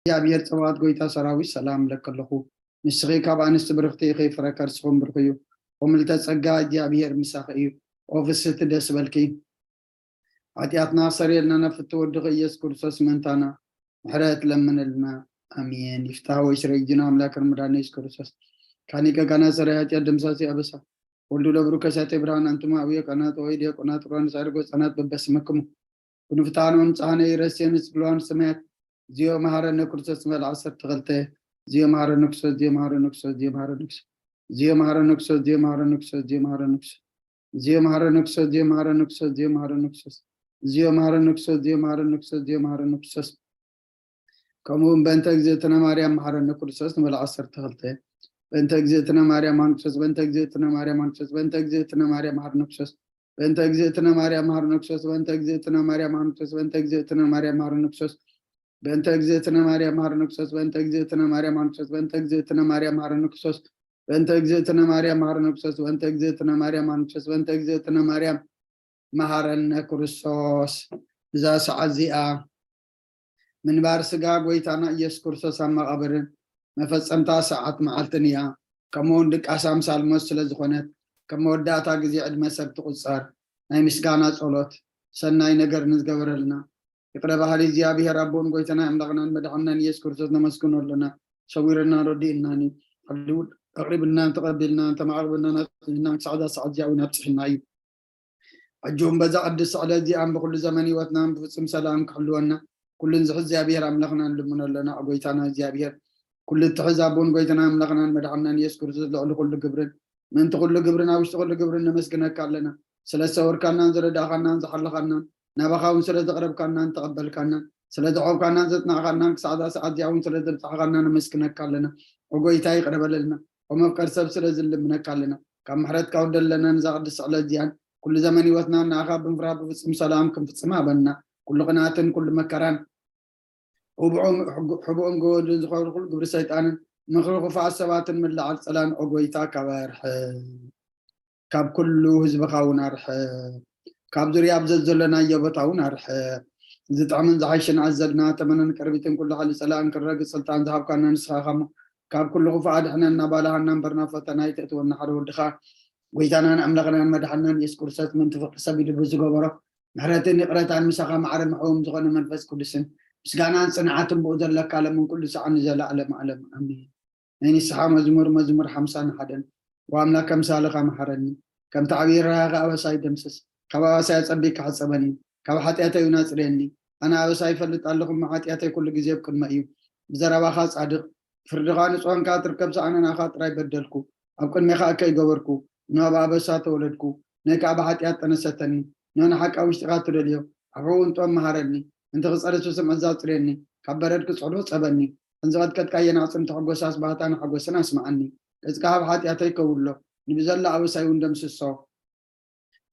እግዚኣብሔር ጸባኦት ጎይታ ሰራዊት ሰላም እብለኪ ኣለኹ። ንስኺ ካብ ኣንስቲ ብርኽቲ ኢኺ፣ ፍረ ከርስኽን ብሩኽ እዩ። ኦ ምልእተ ጸጋ እግዚኣብሔር ምሳኺ እዩ። ኦ ፍስህቲ ደስ በልኪ። ሓጢኣትና ክሰርየልና ናብ ፍትው ወድኺ ኢየሱስ ክርስቶስ ምእንታና ምሕረት ለምንልና። ኣሜን። ይፍታህ ወይ ስረይ ጅና ኣምላክ ርምዳና ኢየሱስ ክርስቶስ ካኒ ገጋና ሰራይ ሓጢኣት ደምሳሲ ኣበሳ ወልዱ ለብሩ ከሳቴ ብርሃን ኣንቱማ ኣብዮ ቀናት ወይ ዲያቆናት ሮን ሳርጎ ጸናት በበስመክሙ ብንፍታኖን ጻህነ ይረሴን ጽልዋን ሰማያት ዚዮ መሃረነ ክርስቶስ መል ዓሰርተ ክልተ ዚዮ መሃረነ ክርስቶስ ዚዮ መሃረነ ክርስቶስ ዚዮ መሃረነ ክርስቶስ ዚዮ መሃረነ ክርስቶስ ዚዮ መሃረነ ክርስቶስ ዚዮ መሃረነ ክርስቶስ ዚዮ መሃረነ ክርስቶስ ዚዮ መሃረነ ክርስቶስ ዚዮ መሃረነ ክርስቶስ ዚዮ መሃረነ ክርስቶስ ዚዮ መሃረነ ክርስቶስ ዚዮ መሃረነ ክርስቶስ ከምኡ እውን በእንተ እግዝእትነ ማርያም መሓረነ ክርስቶስ ንበል ዓሰርተ ክልተ በእንተ እግዝእትነ ማርያም ማንክሰስ በእንተ እግዝእትነ ማርያም ማንክሰስ በእንተ እግዝእትነ ማርያም መሓረነ ክርስቶስ በእንተ እግዝእትነ ማርያም መሓረነ ክርስቶስ በእንተ እግዝእትነ ማርያም ማንክሰስ በእንተ እግዝእትነ ማርያም መሓረነ ክርስቶስ በእንተ እግዝእትነ ማርያም መሓረነ ክርስቶስ በእንተ እግዝእትነ ማርያም ማንክሰስ በእንተ እግዝእትነ ማርያም መሓረነ ክርስቶስ በእንተ እግዝእትነ ማርያም መሓረነ ክርስቶስ በእንተ እግዝእትነ ማርያም ማንክሰስ በእንተ እግዝእትነ ማርያም መሓረነ ክርስቶስ። እዛ ሰዓት እዚኣ ምንባር ስጋ ጎይታና ኢየሱስ ክርስቶስ ኣብ መቓብርን መፈጸምታ ሰዓት መዓልትን እያ። ከምኡ እውን ድቃስ ኣምሳል ሞት ስለ ዝኾነት ከም መወዳእታ ግዜ ዕድመ ሰብ ትቑጸር። ናይ ምስጋና ጸሎት። ሰናይ ነገር ንዝገበረልና ይቕረ ባህሊ እግዚኣብሔር ኣቦን ጎይታና ኣምላኽናን መድሓንናን ኢየሱስ ክርስቶስ ነመስግኖ ኣለና። ሰዊርና ረዲእናን እዩ። ኣቕሪብልናን ተቐቢልናን ተማዕቕብልናን ኣጽኒዕናን ክሳዕ እዛ ሰዓት እዚኣ እውን ኣብጽሕና እዩ። ሕጂ እውን በዛ ቅድስቲ ዕለት እዚኣን ብኩሉ ዘመን ህይወትናን ብፍጹም ሰላም ክሕልወና ኩሉን ዝሕዝ እግዚኣብሔር ኣምላኽና ንልምኖ ኣለና። ኦ ጎይታና እግዚኣብሔር ኩሉ እትሕዝ ኣቦን ጎይታና ኣምላኽናን መድሓንናን ኢየሱስ ክርስቶስ ልዕሊ ኩሉ ግብርን ምእንቲ ኩሉ ግብርን ኣብ ውሽጢ ኩሉ ግብርን ነመስግነካ ኣለና። ስለ ዝሰወርካናን ዝረዳእኻናን ዝሓለኻናን ናባኻ እውን ስለ ዘቕረብካናን ተቐበልካናን ስለ ዘሖብካናን ዘጽናዕካናን ክሳዕ እዛ ሰዓት እዚኣ እውን ስለ ዘብጻሕኻና ነመስግነካ ኣለና። ኦ ጎይታ ይቕረ በለልና። ኦ መፍቀር ሰብ ስለ ዝልምነካ ኣለና። ካብ ምሕረትካ ውደለና ነዛ ቅድስቲ ዕለት እዚኣን ኩሉ ዘመን ህይወትና ንኣኻ ብምፍራህ ብፍጹም ሰላም ክንፍጽም ሃበና። ኩሉ ቅንኣትን ኩሉ መከራን ህቡእን ገወድን ዝኾነ ኩሉ ግብሪ ሰይጣንን ምኽሪ ክፉኣት ሰባትን ምልዓል ጸላን ኦ ጎይታ ካብ ኣርሕቕ። ካብ ኩሉ ህዝብኻ እውን ኣርሕቕ። ካብ ዙርያ ኣብ ዘዘሎናዮ ቦታ እውን ኣርሕቕ። ዝጥዕምን ዝሓይሽን ኣዘልና ተመነን ቅርቢትን ኩሉ ሓይሊ ጸላእን ክረግጽ ስልጣን ዝሃብካና ንስኻ ኢኻ እሞ ካብ ኩሉ ክፉእ ኣድሕነና ባልሃና እምበር ናብ ፈተና ኣይተእትወና ሓደ ወድኻ ጎይታናን ኣምላኽናን መድሓንናን ኢየሱስ ክርስቶስ ምእንቲ ፍቕሪ ሰብ ኢሉ ብዝገበሮ ምሕረትን ይቕረታን ምሳኻ ማዕረ መሕውም ዝኾነ መንፈስ ቅዱስን ምስጋናን ጽንዓትን ብኡ ዘለካ ለምን ኩሉ ሰዓት ንዘለኣለም ኣለም ኣሜን። ናይ ንስሓ መዝሙር መዝሙር ሓምሳን ሓደን ኦ ኣምላክ ከምሳልኻ መሓረኒ ከምቲ ዓብዪ ርህራኸ ኣበሳይ ደምስስ ካብ ኣበሳይ ኣጸቢካ ሕጸበኒ ካብ ሓጢኣተይ እውን ኣጽርየኒ ኣነ ኣበሳይ ይፈልጥ ኣለኹ እሞ ሓጢኣተይ ኩሉ ግዜ ኣብ ቅድመ እዩ ብዘረባኻ ጻድቕ ፍርድኻ ንጹህ እንካ ትርከብ ሰኣነ ንኣኻ ጥራይ በደልኩ ኣብ ቅድሜኻ እከይ ገበርኩ እነሆ ብኣበሳ ተወለድኩ ነይ ከዓ ብሓጢኣት ጠነሰተኒ እነሆ ንሓቂ ኣብ ውሽጢኻ ትደልዮ ኣብ ሕውን ጦም መሃረኒ እንቲ ክጸርስ ብስምዒት ዛጽርየኒ ካብ በረድ ክጽሕሉ ጸበኒ እንዝቐጥቀጥካየን ኣዕጽምቲ ሕጎሳስ ባህታን ሓጎስን ኣስምዓኒ ገጽካ ካብ ሓጢኣተይ ከውሎ ንብዘላ ኣበሳይ እውን ደምስሶ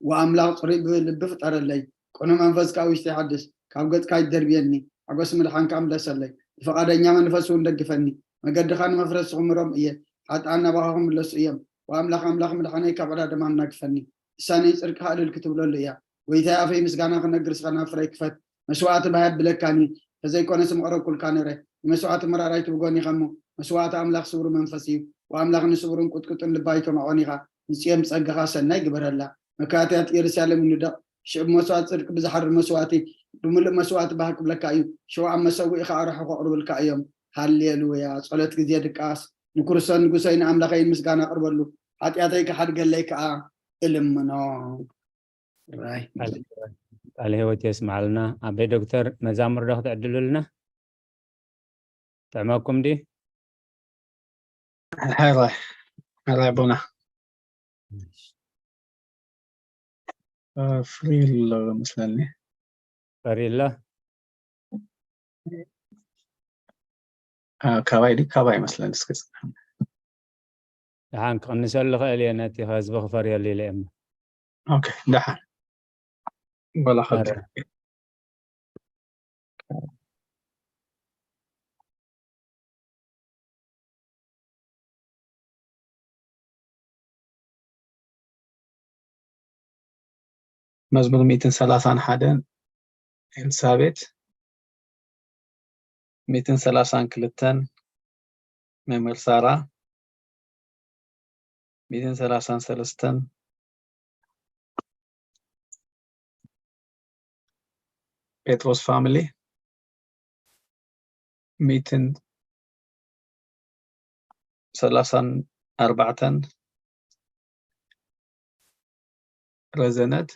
ወኣምላኽ ጽሩይ ልቢ ፍጠረለይ ቅኑ መንፈስካ ውሽጢ ሓድስ ካብ ገጽካ ይደርብየኒ ሓጎስ ምድሓንካ ምለሰለይ ብፈቓደኛ መንፈስ እውን ደግፈኒ መገድኻ ንመፍረስ ዝኽምሮም እየ ሓጥኣን ናባኻ ክምለሱ እዮም ወኣምላኽ ኣምላኽ ምድሓነይ ካብ ዕዳ ደማም ናግፈኒ ልሳነይ ጽድቅኻ እልል ክትብለሉ እያ ጎይታይ ኣፈይ ምስጋና ክነግር ስኻ ናብ ፍረይ ክፈት መስዋእቲ ባህ የብለካን እዩ ተዘይኮነስ ምቐረብኩልካ ነረ ንመስዋእቲ መራራይ ትብጎን ኢኻ እሞ መስዋእቲ ኣምላኽ ስውር መንፈስ እዩ ወኣምላኽ ንስውርን ቁጥቁጥን ልባ ኣይተማዖን ኢኻ ንጽዮን ብጸጋኻ ሰናይ ግበረላ መካትያት ኢየሩሳሌም ንደቕ ሽዑ መስዋእቲ ጽድቂ ብዝሓርር መስዋእቲ ብምሉእ መስዋእቲ ባህ ክብለካ እዩ ሽዑ ኣብ መሰውኢ ኸኣ ርሑ ከቕርብልካ እዮም ሃሌሉያ ጸሎት ግዜ ድቃስ ንክርስቶስ ንጉሰይ ንኣምላኸይን ምስጋና ኣቕርበሉ ሓጢኣተይ ክሓድገለይ ከኣ እልምኖ ራይ ቃለ ህይወት የስምዓልና ኣበይ ዶክተር መዛሙር ዶ ክትዕድሉልና ጥዕመኩም ድዩ ሕራይ ሕራይ ኣቦና ፍሪ ኣሎ መስለኒ ፈሪላ ካባይ ድዩ ካባይ መስለኒ እስኪ ደሓን ክቕንሰሉ ኽእል እየ ነቲ ህዝቢ ክፈርየሉ ኢለ እየ ኦኬ ደሓን ወላ ኸብድ መዝሙር ሚእትን ሰላሳን ሓደን ኤልሳቤት ሚእትን ሰላሳን ክልተን፣ መምህር ሳራ። ሚእትን ሰላሳን ሰለስተን፣ ጴጥሮስ ፋሚሊ። ሚእትን ሰላሳን ኣርባዕተን፣ ረዘነት።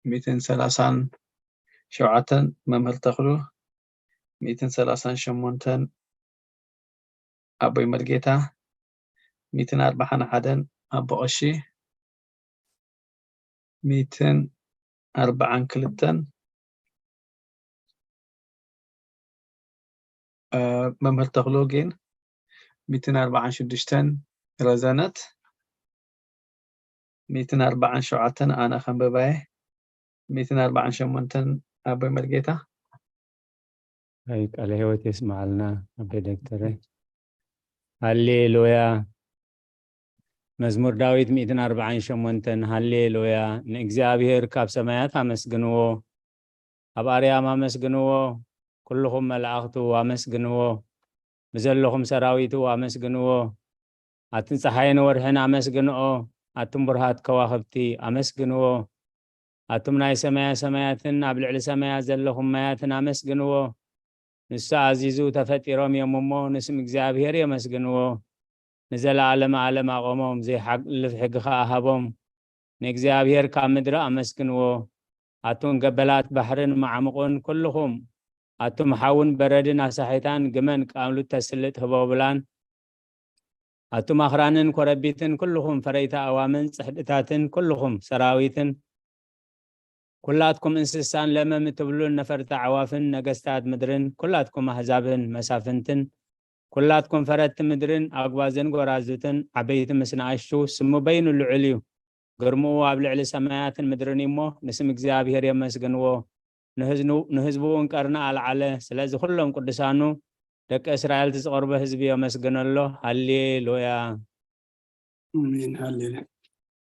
ሚእትን ሰላሳን ሸውዓተን፣ መምህር ተኽሉ። ሚእትን ሰላሳን ሸሞንተን፣ ኣቦይ መርጌታ። ሚእትን ኣርባዓን ሓደን፣ ኣቦ ቀሺ። ሚእትን ኣርባዓን ክልተን፣ እ፣ መምህር ተኽሉ ጌን። ሚእትን ኣርባዓን ሽዱሽተን፣ ረዘነት። ሚእትን ኣርባዓን ሸውዓተን፣ ኣነ ከንብባየ። ሚእትን ኣርባዓን ሸሞንተን፣ ኣቦይ መርጌታ። ኣይ፣ ቃለ ህይወት የስምዓልና ኣቦይ ዶክተር። ሃሌሉያ። መዝሙር ዳዊት ሚእትን ኣርባዓን ሸሞንተን። ሃሌሉያ። ንእግዚኣብሔር ካብ ሰማያት ኣመስግንዎ፣ ኣብ ኣርያም ኣመስግንዎ፣ ኩልኹም መላእኽቱ ኣመስግንዎ፣ ብዘለኹም ሰራዊቱ ኣመስግንዎ። ኣትን ጸሓይን ወርሕን ኣመስግንኦ፣ ኣቱም ብሩሃት ከዋኽብቲ ኣመስግንዎ። ኣቱም ናይ ሰማያ ሰማያትን ኣብ ልዕሊ ሰማያት ዘለኹም ማያትን ኣመስግንዎ። ንሱ ኣዚዙ ተፈጢሮም እዮም እሞ፣ ንስም እግዚኣብሔር የመስግንዎ። ንዘለዓለመ ዓለም ኣቖሞም፣ ዘይሓልፍ ሕጊ ኸኣ ሃቦም። ንእግዚኣብሔር ካብ ምድሪ ኣመስግንዎ። ኣቱም ገበላት ባሕርን መዓሙቑን ኩልኹም፣ ኣቱም ሓውን በረድን ኣሳሒታን ግመን ቃሉ ተስልጥ ህቦብላን፣ ኣቱም ኣኽራንን ኮረቢትን ኩልኹም ፈረይቲ ኣእዋምን ጽሕድታትን ኩልኹም ሰራዊትን፣ ኩላትኩም እንስሳን ለመም እትብሉን ነፈርቲ ኣዕዋፍን ነገስታት ምድርን ኩላትኩም ኣህዛብን መሳፍንትን፣ ኩላትኩም ፈረድቲ ምድርን ኣጉባዝን ጎራዙትን ዓበይቲ ምስ ንኣሽቱ፣ ስሙ በይኑ ልዑል እዩ። ግርምኡ ኣብ ልዕሊ ሰማያትን ምድርን እዩ እሞ፣ ንስም እግዚኣብሔር የመስግንዎ። ንህዝኑ-፣ ንህዝቡ እውን ቀርኒ ኣልዓለ። ስለዚ ኩሎም ቅዱሳኑ ደቂ እስራኤል እቲ ዝቐርቦ ህዝቢ የመስግነሎ። ሃሌሉያ። ኣሜን፣ ሃሌሉያ።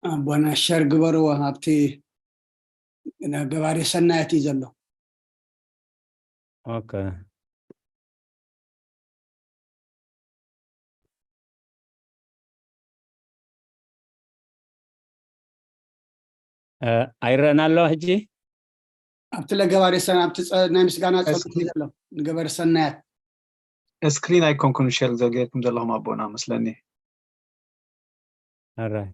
ኣቦና ሸር ግበርዎ፣ ኣብቲ ገባሪ ሰናያት እዩ ዘሎ። ኦኬ። እ፣ ኣይረኣን ኣሎ ሕጂ? ኣብቲ ለገባሪ ሰናያት፣ ኣብቲ ጸ-፣ ናይ ምስጋና ጸሎት እዩ ዘሎ። ንገባሪ ሰናያት። ስክሪን ኣይኮንኩን ሸር ዘርጌርኩም ዘለኹም ኣቦና መስለኒ። ኣራይ።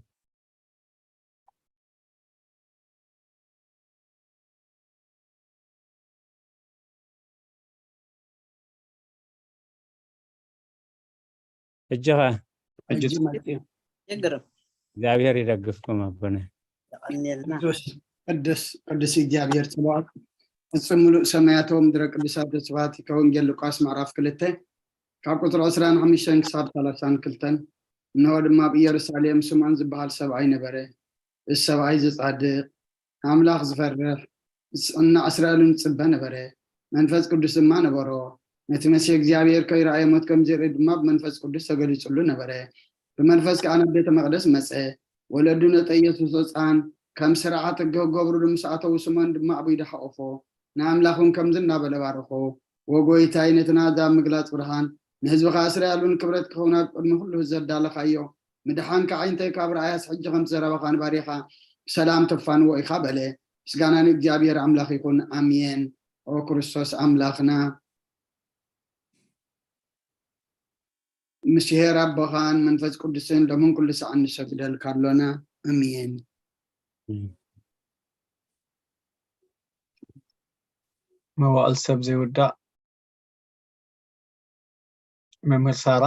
ሕጂ ኸ? ሕጂ ሕጂ መጽኡ። ይግርም። እግዚኣብሔር ይደግፍኩም ኣቦና። የቐንየልና። ቅዱስ፣ ቅዱስ፣ ቅዱስ እግዚኣብሔር ጽባኦት፣ ፍጹም ምሉእ ሰማያት ወምድረ ቅዱሳት ስብሐት። ከወንጌል ሉቃስ ምዕራፍ ክልተ ካብ ቁጽሪ ዕስራን ሓሙሽተን ክሳብ ሰላሳን ክልተን። እንሆ ድማ ኣብ ኢየሩሳሌም ስምዖን ዝበሃል ሰብኣይ ነበረ። እዚ ሰብኣይ እዚ ጻድቕ፣ ንኣምላኽ ዝፈርሕ፣ ንጽዕና እስራኤልን ዝጽበ ነበረ። መንፈስ ቅዱስ ድማ ነበሮ። ነቲ መሲሕ እግዚኣብሔር ከይረኣየ ሞት ከም ዘይርኢ ድማ ብመንፈስ ቅዱስ ተገሊጹሉ ነበረ። ብመንፈስ ከኣ ናብ ቤተ መቕደስ መጸ። ወለዱ ነጠ ኢየሱስ ህጻን ከም ስርዓት ሕጊ ክገብሩሉ ምስ ኣተዉ፣ ስምዖን ድማ ኣቢሉ ሓቖፎ። ንኣምላኽ እውን ከምዚ እናበለ ባረኾ፣ "ወጎይታይ፣ ነቲ ናዛ ኣብ ምግላጽ ብርሃን፣ ንህዝብኻ እስራኤል እውን ክብረት ክኸውን ኣብ ቅድሚ ኩሉ ህዝቢ ዘዳለኻዮ፣ ምድሓንካ ኣዒንተይ ካብ ረኣያስ፣ ሕጂ ከምቲ ዘረባኻ ንባርያኻ ብሰላም ተፋንዎ ኢኻ" በለ። ምስጋና ንእግዚኣብሔር ኣምላኽ ይኹን። ኣሜን። ኦ ክርስቶስ ኣምላኽና፣ ምስ ሄር ኣቦኻን መንፈስ ቅዱስን ሎምን ኩሉ ሰዓት ንሰግደልካ ኣሎና። ኣሜን። መዋእል ሰብ ዘይውዳእ። መምህር ሳራ።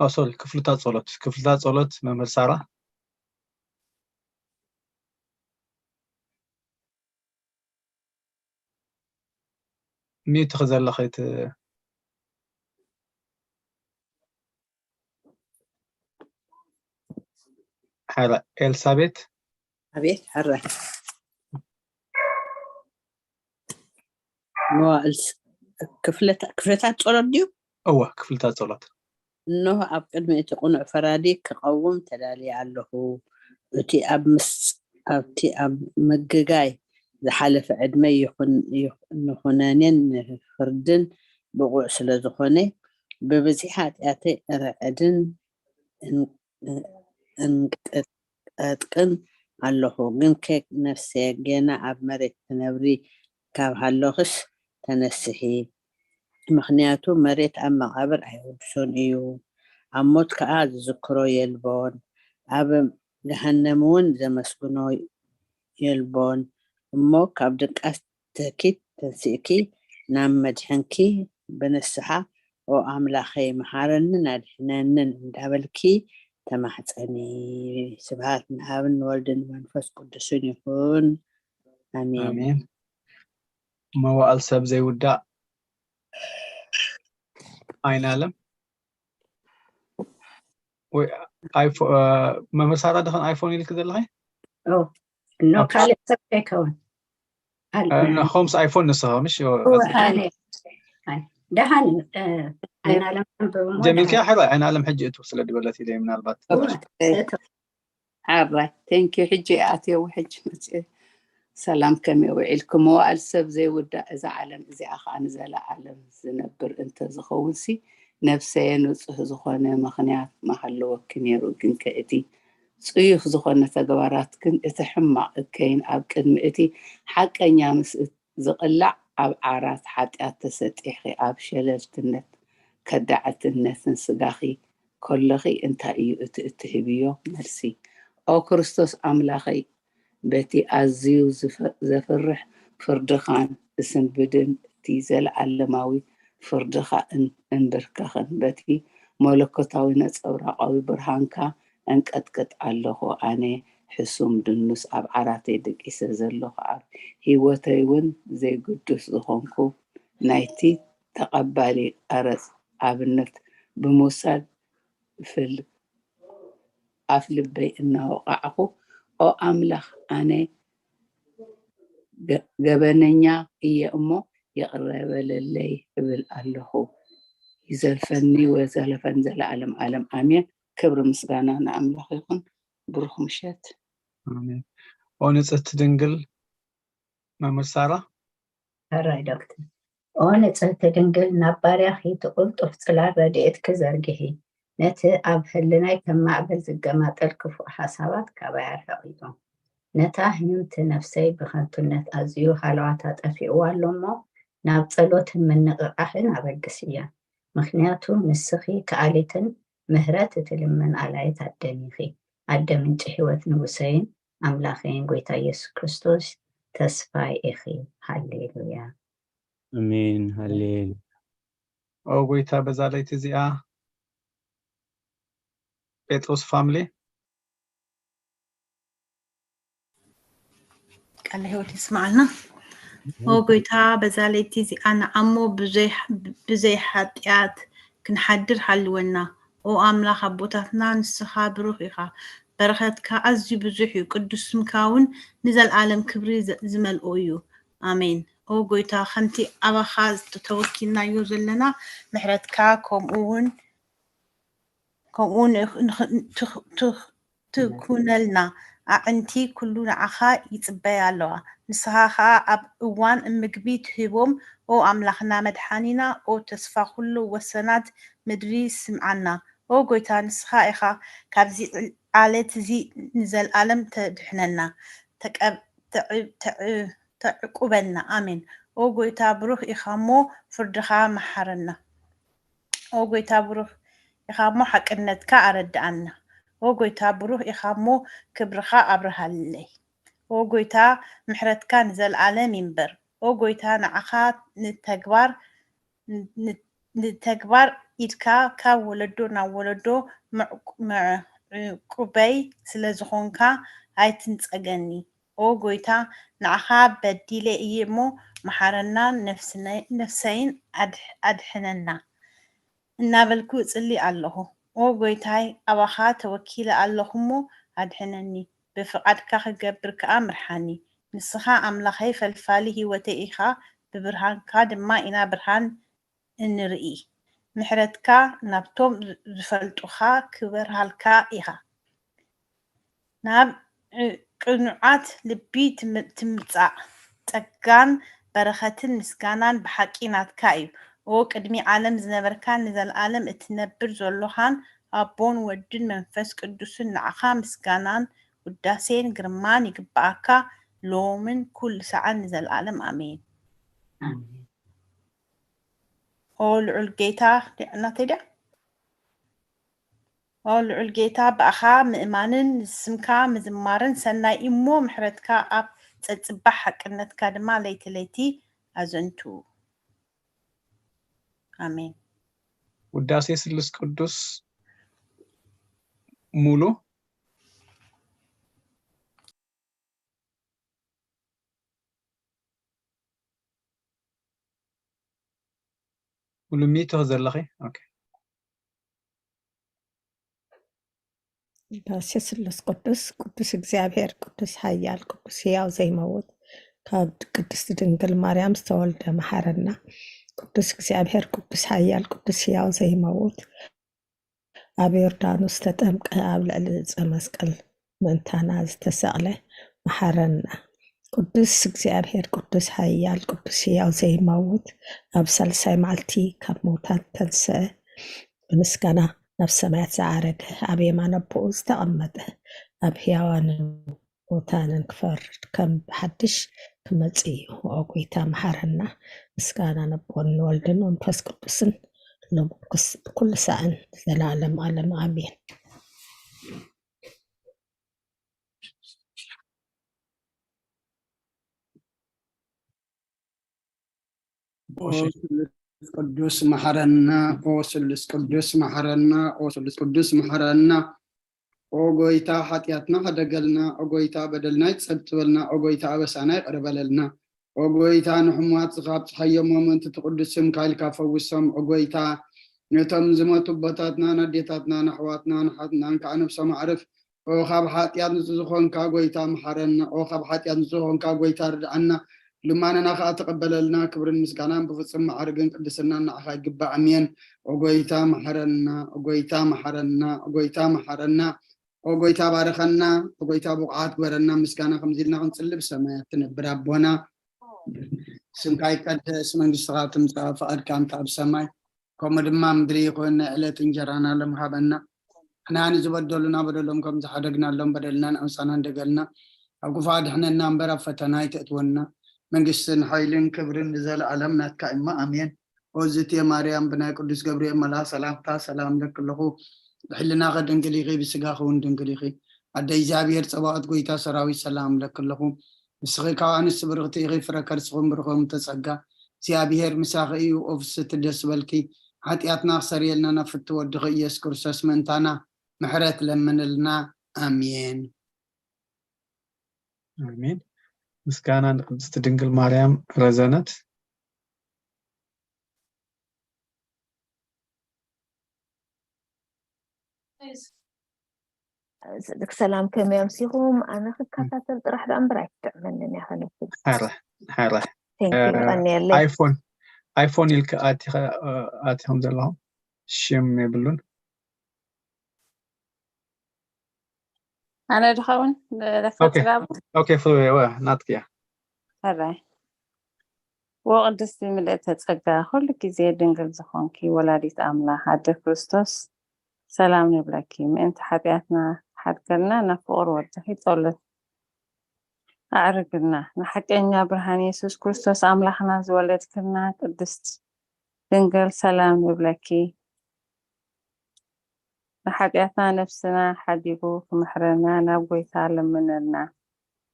ኦ፣ ሶሪ፣ ክፍልታት ጸሎት፣ ክፍልታት ጸሎት መምህር ሳራ። ሚዩት ኢኺ ዘለኺ እቲ ሓራ ኤልሳቤት። ኣቤት፣ ሕራይ። መዋእል ስ-፣ ክፍለታ-፣ ክፍለታት ጸሎት ድዩ? እወ፣ ክፍልታት ጸሎት። እንሆ፣ ኣብ ቅድሚ እቲ ቅኑዕ ፈራዲ ክቐውም ተዳልየ ኣለኹ። እቲ ኣብ ምስ-፣ ኣብቲ ኣብ ምግጋይ ዝሓለፈ ዕድመ ይኹን ይኹ- ንኹነኔን ንፍርድን ብቑዕ ስለ ዝኾነ፣ ብብዝሒ ሓጢኣተይ እርዕድን እን- እንቀጥቅን ኣለኹ። ግንከ ነፍሰየ፣ ገና ኣብ መሬት ትነብሪ ካብ ሃለኽስ ተነስሒ። ምኽንያቱ መሬት ኣብ መቓብር ኣይውርሶን እዩ። ኣብ ሞት ከኣ ዝዝክሮ የልቦን። ኣብ ገሃነም እውን ዘመስግኖ የልቦን። እሞ ካብ ድቃስ ተኪት ተንሲእኪ ናብ መድሕንኪ ብንስሓ ኦ ኣምላኸይ መሓረንን ኣድሕነንን እንዳበልኪ ተማሕፀኒ። ስብሃት ንኣብን ንወልድን ንመንፈስ ቅዱስን ይኹን። ኣሜን። ኣሜን። መዋእል ሰብ ዘይውዳእ ኣይናለም ወይ ኣይፎ መመሳራ ድኸን ኣይፎን ኢልክ ዘለኸ? ኖ ካልእ ሰብ ከይከውን ከምስ ኣይፎን ንስኻ ምሽ ደሃን ኣይናለም ጀሚልካ ሕራይ ኣይናለም ሕጂ እቱ ስለ ድበለት ኢለ ምናልባት ሓራይ ቴንኪ ሕጂ ኣትየው ሕጂ መፅእ ሰላም ከመይ ውዒልኩም መዋእል ሰብ ዘይውዳእ እዛ ዓለም እዚኣ ከዓ ንዘለዓለም ዝነብር እንተዝኸውን ሲ ነብሰየ ንፁህ ዝኾነ ምኽንያት ምሃለወኪ ነይሩ ግንከ እቲ ፅዩፍ ዝኾነ ተግባራትክን እቲ ሕማቕ እከይን ኣብ ቅድሚ እቲ ሓቀኛ ምስ ዝቕላዕ ኣብ ዓራት ሓጢኣት ተሰጢሕኺ ኣብ ሸለልትነት ከዳዕትነትን ስጋኺ ከለኺ እንታይ እዩ እቲ እትህብዮ መልሲ? ኦ ክርስቶስ ኣምላኸይ በቲ ኣዝዩ ዘፍርሕ ፍርድኻን ዝስንብድን እቲ ዘለዓለማዊ ፍርድኻ እንብርከኽን በቲ መለኮታዊ ነጸብራቓዊ ብርሃንካ እንቀጥቅጥ ኣለኹ ኣነ ሕሱም ድኑስ ኣብ ዓራተይ ደቂሰ ዘለኹ ኣብ ህይወተይ እውን ዘይግዱስ ዝኾንኩ ናይቲ ተቐባሊ ቀረጽ ኣብነት ብምውሳድ ፍል ኣፍ ልበይ እናወቓዕኹ ኦ ኣምላኽ ኣነ ገበነኛ እየ እሞ ይቕረ በለለይ እብል ኣለኹ ይዘልፈኒ ወዘለፈን ዘለዓለም ዓለም ኣሜን ክብሪ ምስጋና ንኣምላኽ ይኹን ብሩኽ ምሸት ኦ ንጽህቲ ድንግል መምህር ሳራ ሕራይ ዶክተር ኦ ንጽህቲ ድንግል ናብ ባርያኺ እቲ ቅልጡፍ ጽላል ረድኤትኪ ዘርግሒ ነቲ ኣብ ህልናይ ከም ማዕበል ዝገማጠል ክፉእ ሓሳባት ካባይ ኣርሕቕዮ ነታ ህምምቲ ነፍሰይ ብኸንቱነት ኣዝዩ ሃለዋታ ጠፊእዋ ኣሎ እሞ ናብ ጸሎትን ምንቕቓሕን ኣበግስያ ምኽንያቱ ንስኺ ከኣሊትን ምህረት እትልምን ኣላይት ኣደን ኢኺ ኣደ ምንጪ ህይወት ንጉሰይን ኣምላኸይን ጎይታ ኢየሱስ ክርስቶስ ተስፋይ ኢኺ ሃሌሉያ ኣሜን ሃሌሉያ ኦ ጎይታ በዛ ለይቲ እዚኣ ጴጥሮስ ፋምሊ ቃለ ህይወት ይስማዓልና ኦ ጎይታ በዛ ለይቲ እዚኣ ንዓሞ ብዘይ ሓጢኣት ክንሓድር ሃልወና ኦ ኣምላኽ ኣቦታትና ንስኻ ብሩኽ ኢኻ በረኸትካ ኣዝዩ ብዙሕ እዩ ቅዱስ ስምካ እውን ንዘለኣለም ክብሪ ዝመልኦ እዩ ኣሜን ኦ ጎይታ ከምቲ ኣባኻ ተወኪልናዮ ዘለና ምሕረትካ ከምኡ እውን ከምኡ ትኩነልና ኣዕንቲ ኩሉ ንዓኻ ይጽበያ ኣለዋ ንስኻ ኸኣ ኣብ እዋን ምግቢ ትህቦም ኦ ኣምላኽና መድሓኒና ኦ ተስፋ ኩሉ ወሰናት ምድሪ ስምዓና ኦ ጎይታ ንስኻ ኢኻ ካብዚ ዓለት እዚ ንዘልኣለም ተድሕነና ተዕቁበና ኣሜን ኦ ጎይታ ብሩኽ ኢኻ እሞ ፍርድኻ መሓረና ኦ ጎይታ ብሩኽ ኢኻ እሞ ሓቅነትካ ኣረድኣና ኦ ጎይታ ብሩኽ ኢኻ እሞ ክብርኻ ኣብርሃለይ ኦ ጎይታ ምሕረትካ ንዘለኣለም ይንበር ኦ ጎይታ ንዓኻ ንተግባር ንተግባር ኢድካ ካብ ወለዶ ናብ ወለዶ ምዕቁበይ ስለ ዝኾንካ ኣይትንጸገኒ ኦ ጎይታ ንዓኻ በዲለ እየ እሞ መሓረና ነፍሰይን ኣድሕነና እናበልኩ እጽሊ ኣለኹ ኦ ጎይታይ ኣባኻ ተወኪለ ኣለኹ እሞ ኣድሕነኒ ብፍቓድካ ክገብር ከኣ ምርሓኒ ንስኻ ኣምላኸይ ፈልፋሊ ህይወተይ ኢኻ ብብርሃንካ ድማ ኢና ብርሃን እንርኢ ምሕረትካ ናብቶም ዝፈልጡኻ ክበርሃልካ ኢኻ ናብ ቅኑዓት ልቢ ትምጻእ ጸጋን በረኸትን ምስጋናን ብሓቂ ናትካ እዩ። ኦ ቅድሚ ዓለም ዝነበርካን ንዘለኣለም እትነብር ዘሎኻን ኣቦን ወድን መንፈስ ቅዱስን ንዓኻ ምስጋናን ውዳሴን ግርማን ይግብኣካ ሎምን ኩሉ ሰዓን ንዘለኣለም ኣሜን። ኦ ልዑል ጌታ ናተይ ድያ? ኦ ልዑል ጌታ ብኣኻ ምእማንን ንስምካ ምዝማርን ሰናይ እሞ ምሕረትካ ኣብ ጸጽባሕ ሓቅነትካ ድማ ለይቲ ለይቲ ኣዘንቱ። ኣሜን። ውዳሴ ስሉስ ቅዱስ ሙሉ ሙሉ ሚቶ ዘለኺ። ኦኬ። ውዳሴ ስሉስ ቅዱስ። ቅዱስ እግዚኣብሔር፣ ቅዱስ ሓያል፣ ቅዱስ ህያው ዘይመውት፣ ካብ ቅድስቲ ድንግል ማርያም ዝተወልደ መሓረና። ቅዱስ እግዚኣብሔር፣ ቅዱስ ሓያል፣ ቅዱስ ህያው ዘይመውት፣ ኣብ ዮርዳኖስ ተጠምቀ፣ ኣብ ልዕሊ ዕፀ መስቀል ምእንታና ዝተሰቕለ መሓረና። ቅዱስ እግዚኣብሔር፣ ቅዱስ ሓያል፣ ቅዱስ ህያው ዘይመውት፣ ኣብ ሳልሳይ መዓልቲ ካብ ምውታት ተንስአ፣ ብምስጋና ናብ ሰማያት ዝዓረገ፣ ኣብ የማን ኣቦኡ ዝተቐመጠ፣ ኣብ ህያዋንን ሙታንን ክፈርድ ከም ብሓድሽ ክመጽእ እዩ። ኦ ጎይታ መሓረና። ምስጋና ነቦን ንወልድን መንፈስ ቅዱስን ሎምስ ኩሉ ሳዕን ዘላለም ኣለም ኣሜን። ኦ ስሉስ ቅዱስ መሓረና፣ ኦ ስሉስ ቅዱስ መሓረና፣ ኦ ስሉስ ቅዱስ መሓረና። ኦ ጎይታ ሓጢኣትና ሕደገልና፣ ኦ ጎይታ በደልና ይጸብጽበልና፣ ኦ ጎይታ ኣበሳና ይቕረ በለልና። ኦ ጎይታ ንሕሙማት ዝኻብ ጽሓዮም ምእንቲ ትቕዱስ ስምካ ኢልካ ፈውሶም። ኦ ጎይታ ነቶም ዝመቱ ኣቦታትናን ኣዴታትናን ኣሕዋትናን ኣሓትናን ከዓ ነብሶም ኣዕርፍ። ኦ ካብ ሓጢኣት ንጹህ ዝኾንካ ጎይታ መሓረና። ኦ ካብ ሓጢኣት ንጹህ ዝኾንካ ጎይታ ርድኣና። ልማንና ከዓ ተቐበለልና። ክብርን ምስጋናን ብፍጹም ማዕርግን ቅድስናን ንዓኻ ይግባእ። ኣሜን። ኦ ጎይታ መሓረና፣ ኦ ጎይታ መሓረና፣ ኦ ጎይታ መሓረና። ኦ ጎይታ ባርኸና፣ ኦ ጎይታ ብቑዓት ግበረና። ምስጋና ከምዚ ኢልና ክንጽሊ ብሰማያት ትነብር ኣቦና፣ ስምካ ይቀደስ፣ መንግስትኻ ትምጻእ፣ ፍቓድካ እንተ ኣብ ሰማይ ከምኡ ድማ ምድሪ ይኹን። ናይ ዕለት እንጀራና ሎም ሃበና። ንሕና ንዝበደሉና በደሎም ከም ዝሓደግናሎም በደልና ንኣምሳና እንደገልና፣ ኣብ ክፉእ ኣድሕነና እምበር ኣብ ፈተና ኣይተእትወና። መንግስትን ሓይልን ክብርን ንዘለኣለም ናትካ እማ ኣሜን። ኦዝቴ ማርያም ብናይ ቅዱስ ገብርኤል መልኣ ሰላምታ ሰላም ለክለኹ። ብሕልናኸ ድንግል ኢኺ፣ ብስጋኸ እውን ድንግል ኢኺ። ኣደ እግዚኣብሔር ጸባኦት ጎይታ ሰራዊት ሰላም ለክለኹ። ንስኺ ካብ ኣንስቲ ብርኽቲ ኢኺ፣ ፍረ ከርስኹም ብርኹም ተጸጋ እግዚኣብሔር ምሳኺ እዩ። ኦፍስቲ ደስ በልኪ። ሓጢኣትና ክሰርየልና ናብ ፍቲ ወድኺ ኢየሱስ ክርስቶስ ምእንታና ምሕረት ለምንልና። ኣሜን። ኣሜን። ምስጋና ንቅድስቲ ድንግል ማርያም ረዘነት። ሰላም ከመይ ኣምሲኹም? ኣነ ክከታተል ጥራሕ ደኣ እምበር ኣይትጥዕመንን እያ ከነብል። ሓረ ሓረ ቴንኪዩ ቀንየለይ። ኣይፎን ኣይፎን ኢልካ ኣቲኻ ኣቲኹም ዘለኹም ሽም የብሉን። ኣነ ድኸውን ለፈ ኦኬ። ጽጋቡ ኦኬ ፍሬ ወ ናትክያ ሕራይ። ወቅድስቲ ምልእተ ጸጋ ኩሉ ግዜ ድንግል ዝኾንኪ ወላዲት ኣምላኽ ኣደ ክርስቶስ ሰላም ንብለኪ። ምእንቲ ሓጢኣትና ሓድገልና ናብ ፍቕሪ ወድኺ ጸሎት ኣዕርግልና። ንሓቀኛ ብርሃን የሱስ ክርስቶስ ኣምላኽና ዝወለድክልና ቅድስት ድንግል ሰላም ንብለኪ። ንሓጢኣትና ነፍስና ሓዲጉ ክምሕረና ናብ ጎይታ ለምነልና።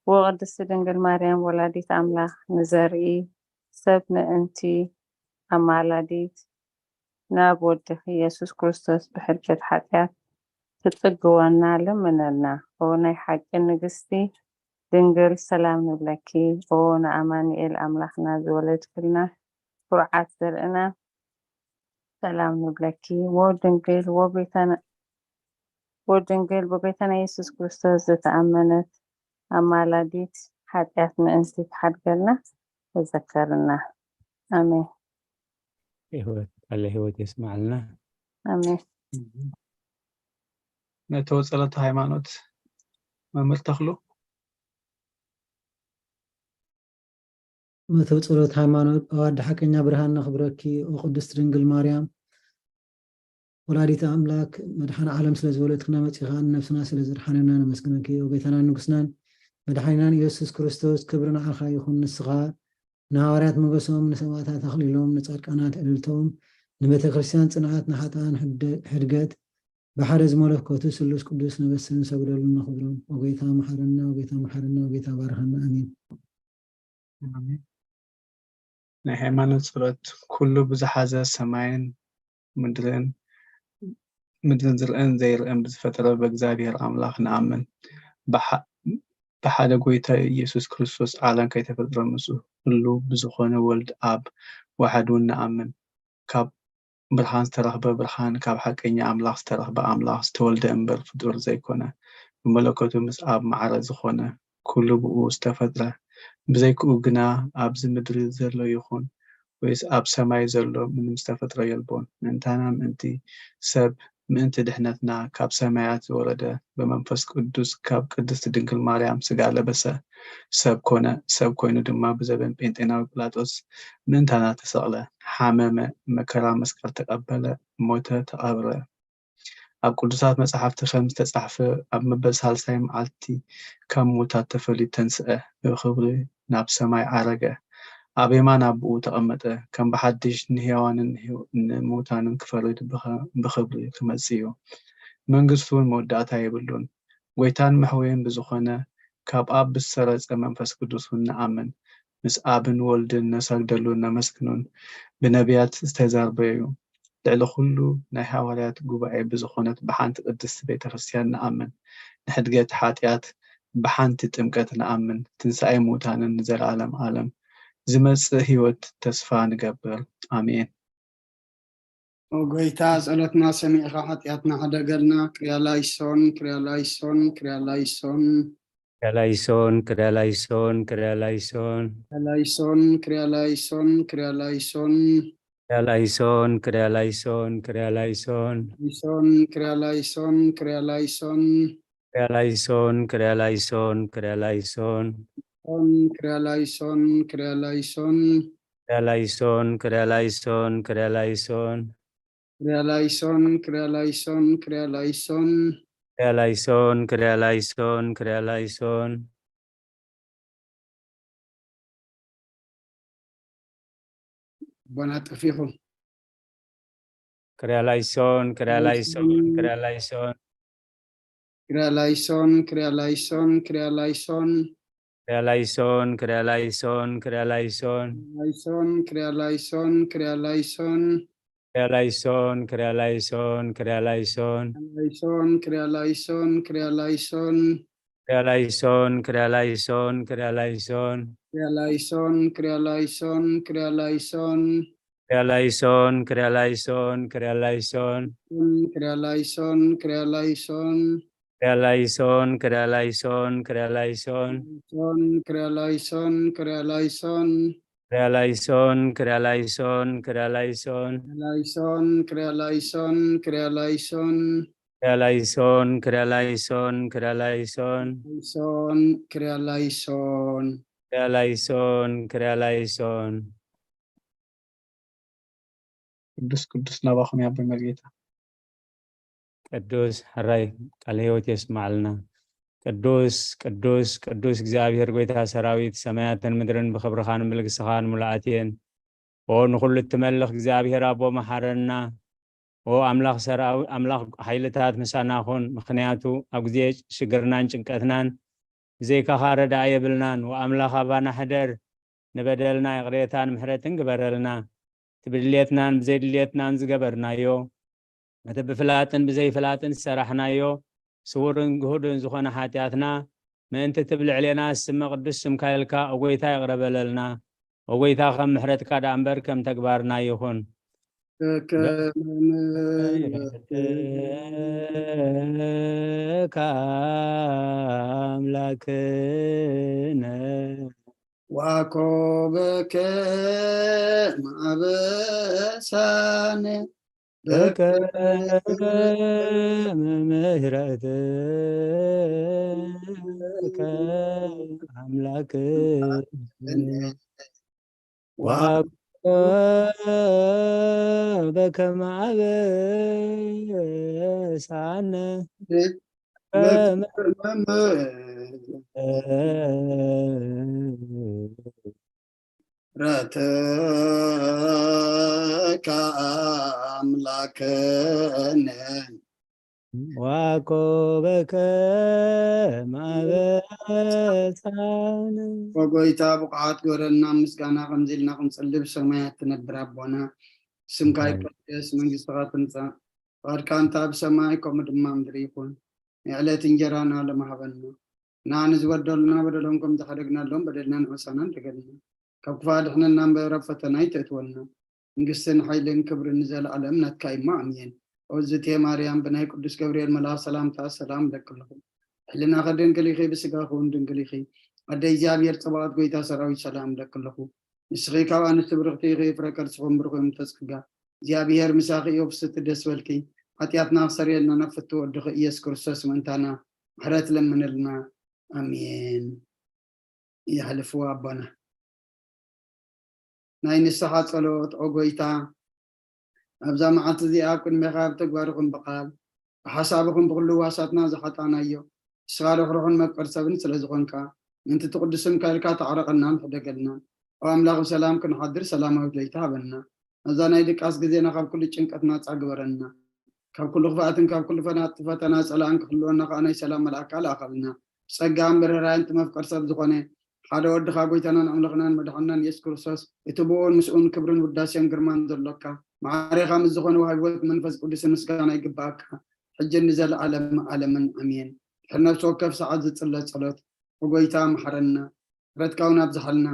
ወቅድስቲ ድንግል ማርያም ወላዲት ኣምላኽ ንዘርኢ ሰብ ምእንቲ ኣማላዲት ናብ ወድኺ የሱስ ክርስቶስ ብሕድገት ሓጢኣት ትጽግወና ለምነልና። ኦ ናይ ሓቂ ንግስቲ ድንግል ሰላም ንብለኪ። ኦ ንኣማኑኤል ኣምላኽና ዝወለድክልና ኩርዓት ዘርእና ሰላም ንብለኪ። ዎ ድንግል ዎ ቤተና ዎ ድንግል ብጎይታና ኢየሱስ ክርስቶስ ዝተኣመነት ኣማላዲት ሓጢኣት ምእንቲ ትሓድገልና ተዘከርና። ኣሜን። ህይወት ቃለ ህይወት የስማዕልና። ኣሜን። ነቶ ጸሎተ ሃይማኖት መምህር ተኽሉ። መእተዊ ጸሎት ሃይማኖት። ኣዋዲ ሓቀኛ ብርሃን ነኽብረኪ፣ ኦ ቅድስት ድንግል ማርያም፣ ወላዲተ ኣምላክ፣ መድሓኒ ዓለም ስለ ዝበለትክና መጺኻ ንነብስና ስለ ዘድሓነና ነመስግነኪ። ኦ ጎይታናን ንጉስናን መድሓኒናን ኢየሱስ ክርስቶስ፣ ክብሪ ንዓኻ ይኹን። ንስኻ ንሃዋርያት ሞገሶም፣ ንሰማዕታት ኣኽሊሎም፣ ንጻድቃናት ዕልልተኦም፣ ንቤተ ክርስቲያን ጽንዓት፣ ንሓጥኣን ሕደ-፣ ሕድገት፣ ብሓደ ዝመለኮቱ ስሉስ ቅዱስ ነበስን ሰግደሉን ነኽብሮም። ኦ ጎይታ መሓረና፣ ኦ ጎይታ መሓረና፣ ኦ ጎይታ ባርኸና። ኣሜን። ኣሜን። ናይ ሃይማኖት ጸሎት። ኩሉ ብዝሓዘ ሰማይን ምድርን፣ ምድርን ዝርእን ዘይርእን ብዝፈጠረ ብእግዚኣብሔር ኣምላኽ ንኣምን። ብሓ-፣ ብሓደ ጎይታ ኢየሱስ ክርስቶስ ዓለም ከይተፈጥረ ምስኡ ህሉው ብዝኾነ ወልድ ኣብ ዋሕድ እውን ንኣምን። ካብ ብርሃን ዝተረኽበ ብርሃን፣ ካብ ሓቀኛ ኣምላኽ ዝተረኽበ ኣምላኽ፣ ዝተወልደ እምበር ፍጡር ዘይኮነ፣ ብመለኮቱ ምስ ኣብ ማዕረ ዝኾነ፣ ኩሉ ብኡ ዝተፈጥረ፣ ብዘይክኡ ግና ኣብዚ ምድሪ ዘሎ ይኹን ወይስ ኣብ ሰማይ ዘሎ ምንም ዝተፈጥረ የልቦን። ምእንታና ምእንቲ ሰብ፣ ምእንቲ ድሕነትና ካብ ሰማያት ዝወረደ፣ ብመንፈስ ቅዱስ ካብ ቅድስቲ ድንግል ማርያም ስጋ ለበሰ፣ ሰብ ኮነ። ሰብ ኮይኑ ድማ ብዘበን ጴንጤናዊ ጲላጦስ ምእንታና ተሰቕለ፣ ሓመመ፣ መከራ መስቀል ተቐበለ፣ ሞተ፣ ተቐብረ። ኣብ ቅዱሳት መጻሕፍቲ ከም ዝተጻሕፈ፣ ኣብ መበል ሳልሳይ መዓልቲ ካብ ምዉታት ተፈልዩ ተንስአ፣ ብኽብሪ ናብ ሰማይ ዓረገ፣ ኣብ የማን ኣቦኡ ተቐመጠ። ከም ብሓድሽ ንሕያዋንን ንህው-፣ ንምዉታንን ክፈርድ ብኸ-፣ ብኽብሪ ክመጽእ እዩ። መንግስቱ እውን መወዳእታ የብሉን። ጎይታን መሕወይን ብዝኾነ ካብ ኣብ ብዝሰረጸ መንፈስ ቅዱስ እውን ንኣምን። ምስ ኣብን ወልድን ነሰግደሉን ነመስግኑን። ብነቢያት ዝተዛረበ እዩ። ልዕሊ ኩሉ ናይ ሃዋርያት ጉባኤ ብዝኾነት ብሓንቲ ቅድስቲ ቤተ ክርስቲያን ንኣምን። ንሕድገት ሓጢኣት ብሓንቲ ጥምቀት ንኣምን። ትንሳኤ ምዉታንን ንዘለዓለም ዓለም ዝመጽእ ህይወት ተስፋ ንገብር። ኣሜን። ኦ ጎይታ፣ ጸሎትና ሰሚዕኻ ሓጢኣትና ሕደገልና። ክርያ ላይሶን፣ ክርያ ላይሶን፣ ክርያ ላይሶን። ክርያ ላይሶን፣ ክርያ ላይሶን፣ ክርያ ላይሶን። ክርያ ላይሶን፣ ክርያ ላይሶን፣ ክርያ ላይሶን። ክርያ ላይሶን፣ ክርያ ላይሶን፣ ክርያ ላይሶን። ላይሶን፣ ክርያ ላይሶን፣ ክርያ ላይሶን። ክርያ ላይሶን፣ ክርያ ላይሶን፣ ክርያ ላይሶን። ሶን፣ ክርያ ላይሶን፣ ክርያ ላይሶን። ክርያ ላይሶን፣ ክርያ ላይሶን፣ ክርያ ላይሶን። ክርያ ላይሶን፣ ክርያ ላይሶን፣ ክርያ ላይሶን። ክርያ ላይሶን፣ ክርያ ላይሶን፣ ክርያ ላይሶን። ኣቦና ጠፊኹም። ክርያ ላይሶን፣ ክርያ ላይሶን፣ ክርያ ላይሶን። ክርያ ላይሶን፣ ክርያ ላይሶን፣ ክርያ ላይሶን። ክርያ ላይሶን፣ ክርያ ላይሶን፣ ክርያ ላይሶን። ላይሶን፣ ክርያ ላይሶን፣ ክርያ ላይሶን። ክርያ ላይሶን፣ ክርያ ላይሶን፣ ክርያ ላይሶን። ላይሶን፣ ክርያ ላይሶን፣ ክርያ ላይሶን። ክርያ ላይሶን፣ ክርያ ላይሶን፣ ክርያ ላይሶን። ክርያ ላይሶን፣ ክርያ ላይሶን፣ ክርያ ላይሶን። ክርያ ላይሶን፣ ክርያ ላይሶን፣ ክርያ ላይሶን። ክርያ ላይሶን፣ ክርያ ላይሶን። ክርያ ላይሶን፣ ክርያ ላይሶን፣ ክርያ ላይሶን። ሶን፣ ክርያ ላይሶን፣ ክርያ ላይሶን። ክርያ ላይሶን፣ ክርያ ላይሶን፣ ክርያ ላይሶን። ላይሶን፣ ክርያ ላይሶን፣ ክርያ ላይሶን። ክርያ ላይሶን፣ ክርያ ላይሶን፣ ክርያ ላይሶን። ላይሶን፣ ክርያ ላይሶን። ክርያ ላይሶን፣ ክርያ ላይሶን። ቅዱስ ቅዱስ ናባኹም ያበል መርጌታ። ቅዱስ ሕራይ ቃለ ሕይወት የስማዕልና። ቅዱስ ቅዱስ ቅዱስ እግዚኣብሔር ጎይታ ሰራዊት፣ ሰማያትን ምድርን ብኽብርኻ ንምልግስኻ ንምሉኣት እየን። ኦ ንኹሉ እትመልኽ እግዚኣብሔር ኣቦ መሓረና። ኦ ኣምላኽ ሰራዊ-፣ ኣምላኽ ሓይልታት ምሳና ኩን። ምኽንያቱ ኣብ ግዜ ሽግርናን ጭንቀትናን ብዘይካኻ ረዳኢ የብልናን። ኦ ኣምላኽ ኣባና ሕደር፣ ንበደልና ይቕሬታን ምሕረትን ግበረልና። እቲ ብድልየትናን ብዘይድልየትናን ዝገበርናዮ፣ እቲ ብፍላጥን ብዘይፍላጥን ዝሰራሕናዮ ስዉርን ግሁድን ዝኾነ ሓጢኣትና ምእንቲ እቲ ብልዕሌና ዝስመ ቅዱስ ስምካ ኢልካ፣ ኦ ጎይታ፣ ይቕረ በለልና። ኦ ጎይታ፣ ከም ምሕረትካ ደኣ እምበር ከም ተግባርና ይኹን። ከመ ምሕረትከ ኣምላክነ ዋኮበከ ማበሳነ በከመ ምሕረትከ ኣምላክነ። ወአኮበ ከመ አበሳነ ምሕረትከ አምላክነ። ወአኮበ ከመ አበሳነ። ወጎይታ ብቑዓት ግበረና፣ ምስጋና ከምዚ ኢልና ክንጽሊ። ብሰማያት ትነብር ኣቦና፣ ስምካ ይቀደስ፣ መንግስትኻ ትምጻእ፣ ፍቓድካ እንተ ኣብ ሰማይ ከምኡ ድማ ምድሪ ይኹን። ናይ ዕለት እንጀራና ሎሚ ሃበና፣ ንዓና ንዝበደሉና በደሎም ከም ዝሓደግናሎም በደልና ንሕሳና እንደገልና፣ ካብ ክፋ ድሕነና እምበር ኣብ ፈተና ኣይተእትወና። መንግስትን ሓይልን ክብርን ንዘለኣለም ናትካ እዩ። ኣሜን። ኦዝቴ ማርያም፣ ብናይ ቅዱስ ገብርኤል መልኣኽ ሰላምታ ሰላም እለኪ ኣለኹ። ሕልናኺ ድንግል ኢኺ፣ ብስጋኺ እውን ድንግል ኢኺ። ኣደ እግዚኣብሔር ጸባኦት፣ ጎይታ ሰራዊት፣ ሰላም እለኪ ኣለኹ። ንስኺ ካብ ኣንስቲ ብርኽቲ ኢኺ፣ ፍረ ከርስኺ እውን ብሩኽ እዩ። እምተ ጸጋ፣ እግዚኣብሔር ምሳኺ እዩ። ፍስቲ ደስ በልኪ፣ ሓጢኣትና ክሰርየልና ናብ ፍትው ወድኺ ኢየሱስ ክርስቶስ ምእንታና ምሕረት ለምንልና። ኣሜን። የሕልፍዎ ኣቦና። ናይ ንስሓ ጸሎት። ኦ ጎይታ፣ ኣብዛ መዓልቲ እዚኣ ኣብ ቅድሜኻ ብተግባር ይኹን ብቓል፣ ብሓሳብ ይኹን ብኹሉ ዋሳትና ዝሓጣናዮ፣ ንስኻ ርሕሩሕን መፍቀር ሰብን ስለ ዝኾንካ፣ ምእንቲ ትቕድስም ካይልካ ተዓረቐናን ሕደገልናን። ኦ ኣምላኽ፣ ብሰላም ክንሓድር ሰላማዊት ለይቲ ሃበና። ነዛ ናይ ድቃስ ግዜና ካብ ኩሉ ጭንቀት ናጻ ግበረና። ካብ ኩሉ ክፍኣትን ካብ ኩሉ ፈና-፣ ፈተና ጸላእን ክሕልወና ከኣ ናይ ሰላም መልኣካ ለኣኸልና። ብጸጋን ብርህራይን እቲ መፍቀር ሰብ ዝኾነ ሓደ ወድኻ ጎይታናን ኣምላኽናን መድሓንናን የሱስ ክርስቶስ፣ እቲ ብኡን ምስኡን ክብርን ውዳሴን ግርማን ዘሎካ፣ ማዕሬኻ ምስ ዝኾነ ወሃቢ ህይወት መንፈስ ቅዱስን ምስጋና ይግብኣካ፣ ሕጅን ንዘለኣለም ዓለምን ኣሜን። ድሕሪ ነፍሲ ወከፍ ሰዓት ዝጽለ ጸሎት፣ ኦ ጎይታ፣ መሓረና፣ ምሕረትካ እውን ኣብዝሓልና።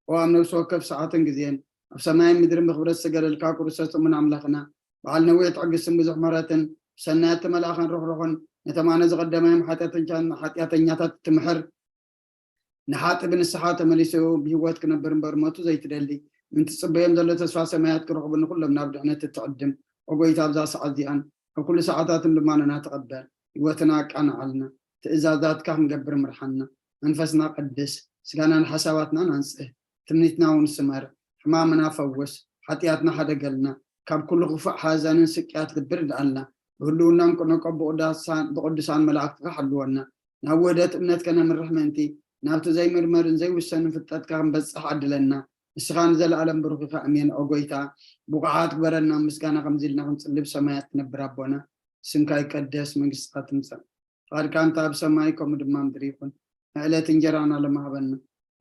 ኦ ኣብ ነፍሲ ወከፍ ሰዓትን ግዜን፣ ኣብ ሰማይን ምድርን ብኽብረት ዝተገለልካ ክርስቶስ እሙን ኣምላኽና፣ በዓል ነዊሕ ትዕግስትን ብዙሕ ምሕረትን፣ ብሰናያት ተመላእኻን ርሕሩሕን፣ ነቶም ኣነ ዝቐደማዮም ሓጢኣተኛን ሓጢኣተኛታት እትምሕር፣ ንሓጢ ብንስሓ ተመሊሱ ብህይወት ክነብር እምበር ሞቱ ዘይትደሊ፣ ምእንቲ ትጽበዮም ዘሎ ተስፋ ሰማያት ክረኽቡ ንኹሎም ናብ ድሕነት እትዕድም፣ ኦ ጎይታ፣ ኣብዛ ሰዓት እዚኣን ኣብ ኩሉ ሰዓታትን ልማኖና ተቐበል። ህይወትና ኣቃንዓልና፣ ትእዛዛትካ ክንገብር ምርሓና። መንፈስና ቀድስ፣ ስጋናን ሓሳባትናን ኣንጽህ፣ ትምኒትና እውን ስመር፣ ሕማምና ፈውስ፣ ሓጢኣትና ሓደገልና፣ ካብ ኩሉ ክፉእ ሓዘንን ስቅያት ልቢ ርድኣልና። ብህልውናን ክነቆ ብቅዱሳን፣ ብቅዱሳን መላእክትካ ሓልወና። ናብ ውህደት እምነት ከነምርሕ ምእንቲ፣ ናብቲ ዘይምርመርን ዘይውሰንን ፍልጠትካ ክንበጽሕ ዓድለና። ንስኻ ንዘለኣለም ብሩኽ ኢኻ። ኣሜን። ኦ ጎይታ፣ ብቑዓት ግበረና፣ ምስጋና ከምዚ ኢልና ክንጽሊ። ብሰማያት ትነብር ኣቦና፣ ስምካ ይቀደስ፣ መንግስትኻ ትምጻእ፣ ፍቓድካ እንተ ኣብ ሰማይ ከምኡ ድማ ምድሪ ይኹን። ንዕለት እንጀራና ሎሚ ሃበና።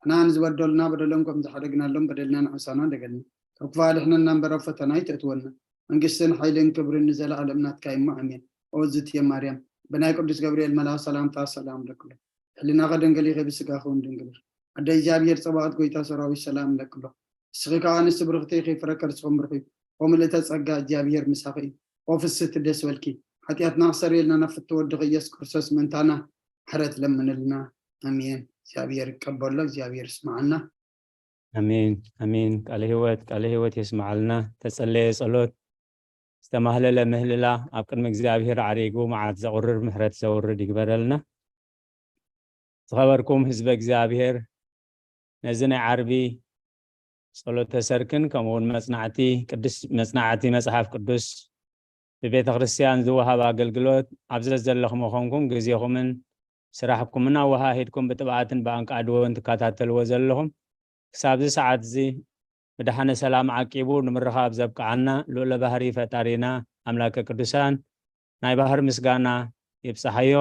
ንሕና ንዝበደሉና በደሎም ከም ዝሓደግናሎም በደልና ንሕሳና ደገልና። ካብ ክፉእ ኣድሕነና እምበር ኣብ ፈተና ኣይተእትወና። መንግስትን ሓይልን ክብርን ንዘለኣለም ናትካ እዩ እሞ፣ ኣሜን። ኦ ዝትየ ማርያም፣ ብናይ ቅዱስ ገብርኤል መልኣኽ ሰላምታ ሰላም እለክሎ። ሕልናኸ ድንግል ኢኺ፣ ብስጋኸ እውን ድንግል ኢኺ። ኣደ እግዚኣብሔር ጸባኦት፣ ጎይታ ሰራዊት፣ ሰላም እለክሎ። ንስኺ ከኣ ኣንስቲ ብርኽቲ ኢኺ፣ ፍረ ከርስኹም ብሩኽ እዩ። ኦ ምልእተ ጸጋ፣ እግዚኣብሔር ምሳኺ እዩ። ኦ ፍስሕቲ ደስ በልኪ፣ ሓጢኣትና ክሰርየልና ናብ ፍትው ወድኺ ኢየሱስ ክርስቶስ ምእንታና ምሕረት ለምንልና። ኣሜን። እግዚኣብሔር ይቀበሎ፣ እግዚኣብሔር ይስምዓና። ኣሜን፣ ኣሜን። ቃለ ህይወት፣ ቃለ ህይወት የስምዓልና። ተጸለየ ጸሎት፣ ዝተማህለለ ምህልላ ኣብ ቅድሚ እግዚኣብሔር ዓሪጉ መዓት ዘቑርር ምሕረት ዘውርድ ይግበረልና። ዝኸበርኩም ህዝበ እግዚኣብሔር፣ ነዚ ናይ ዓርቢ ጸሎተ ሰርክን ከምኡ እውን መጽናዕቲ ቅዱስ፣ መጽናዕቲ መጽሓፍ ቅዱስ ብቤተ ክርስቲያን ዝወሃብ ኣገልግሎት ኣብ ዘዘለኹም ኮንኩም ግዜኹምን ስራሕኩምን ኣወሃሂድኩም ብጥብዓትን ብኣንቃድዎን ትከታተልዎ ዘለኹም፣ ክሳብዚ ሰዓት እዚ ብደሓነ ሰላም ዓቂቡ ንምርኻብ ዘብቅዓና ልኡለ ባህሪ ፈጣሪና ኣምላከ ቅዱሳን ናይ ባህር ምስጋና ይብጽሓዮ።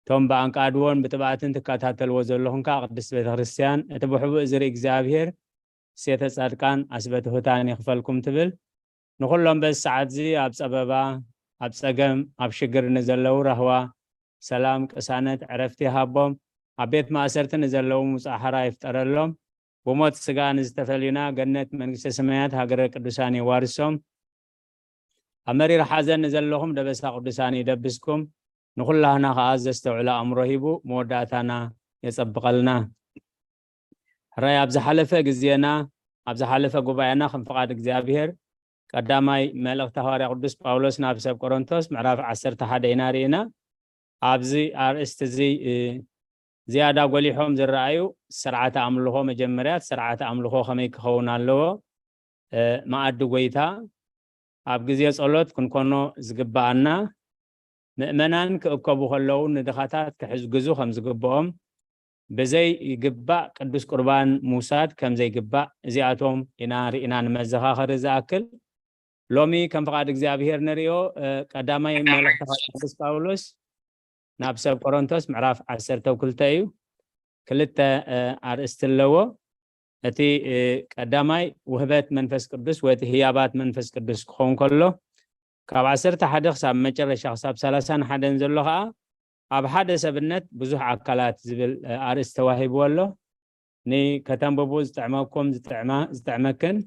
እቶም ብኣንቃድዎን ብጥብዓትን ትከታተልዎ ዘለኹም ከኣ ቅድስቲ ቤተ ክርስቲያን፣ እቲ ብሕቡእ ዝርኢ እግዚኣብሔር፣ ሴተ ጻድቃን ኣስበ ትሑታን ይኽፈልኩም ትብል። ንኹሎም በዚ ሰዓት እዚ ኣብ ጸበባ፣ ኣብ ጸገም፣ ኣብ ሽግር ንዘለዉ ራህዋ፣ ሰላም፣ ቅሳነት፣ ዕረፍቲ ይሃቦም። ኣብ ቤት ማእሰርቲ ንዘለዉ ምውጻእ ሓራ ይፍጠረሎም። ብሞት ስጋ ንዝተፈልዩና ገነት መንግስተ ሰማያት ሃገረ ቅዱሳን የዋርሶም። ኣብ መሪር ሓዘን ንዘለኹም ደበሳ ቅዱሳን ይደብስኩም። ንኹላህና ኸኣ ዘስተውዕለ ኣእምሮ ሂቡ መወዳእታና የጸብቐልና። ሕራይ ኣብ ዝሓለፈ ግዜና፣ ኣብ ዝሓለፈ ጉባኤና ከም ፍቓድ እግዚኣብሔር ቀዳማይ መልእኽቲ ሃዋርያ ቅዱስ ጳውሎስ ናብ ሰብ ቆሮንቶስ ምዕራፍ ዓሰርተ ሓደ ኢና ርኢና። ኣብዚ ኣርእስቲ እዚ፣ እ፣ ዝያዳ ጎሊሖም ዝረኣዩ ስርዓተ ኣምልኾ መጀመርያ፣ ስርዓተ ኣምልኾ ከመይ ክኸውን ኣለዎ፣ እ፣ መኣዲ ጎይታ ኣብ ግዜ ጸሎት ክንኮኖ ዝግብኣና፣ ምእመናን ክእከቡ ከለዉ ንድኻታት ክሕግዙ ከም ዝግብኦም፣ ብዘይ ይግባእ ቅዱስ ቁርባን ምውሳድ ከም ዘይግባእ፣ እዚኣቶም ኢና ርኢና ንመዘኻኸሪ ዝኣክል። ሎሚ ከም ፍቓድ እግዚኣብሔር ንርእዮ፣ እ፣ ቀዳማይ መልእኽቲ ቅዱስ ጳውሎስ ናብ ሰብ ቆሮንቶስ ምዕራፍ ዓሰርተ ክልተ እዩ። ክልተ፣ እ፣ ኣርእስቲ ኣለዎ። እቲ፣ እ፣ ቀዳማይ ውህበት መንፈስ ቅዱስ ወይ እቲ ህያባት መንፈስ ቅዱስ ክኸውን ከሎ፣ ካብ ዓሰርተ ሓደ ክሳብ መጨረሻ ክሳብ ሰላሳን ሓደን ዘሎ ኸኣ ኣብ ሓደ ሰብነት ብዙሕ ኣካላት ዝብል፣ እ፣ ኣርእስቲ ተዋሂብዎ ኣሎ። ንከተንብቡ ዝጥዕመኩም፣ ዝጥዕማ-፣ ዝጥዕመክን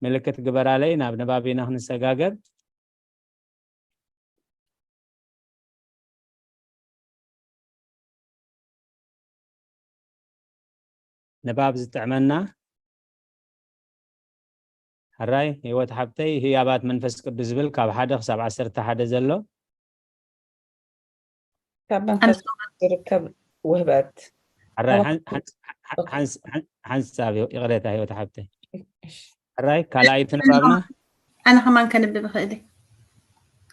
ምልክት ግበራለይ፣ ናብ ንባብ ኢና ክንሰጋገር። ንባብ ዝጥዕመና። ሕራይ ህይወት ሓብተይ፣ ህያባት መንፈስ ቅዱስ ዝብል ካብ ሓደ ክሳብ ዓሰርተ ሓደ ዘሎ። ካብ መንፈስ ቅዱስ ዝርከብ ውህበት። ሕራይ ኣዋ- ሓን-፣ ሓን-፣ ሓን-፣ ሓንስ-፣ ሓን-፣ ሓንሳብ ይቕሬታ ህይወት ሓብተይ። ሕራይ ካልኣይቲ ንባብና። ኣነ ከማን ከንብብ እኽእል እየ።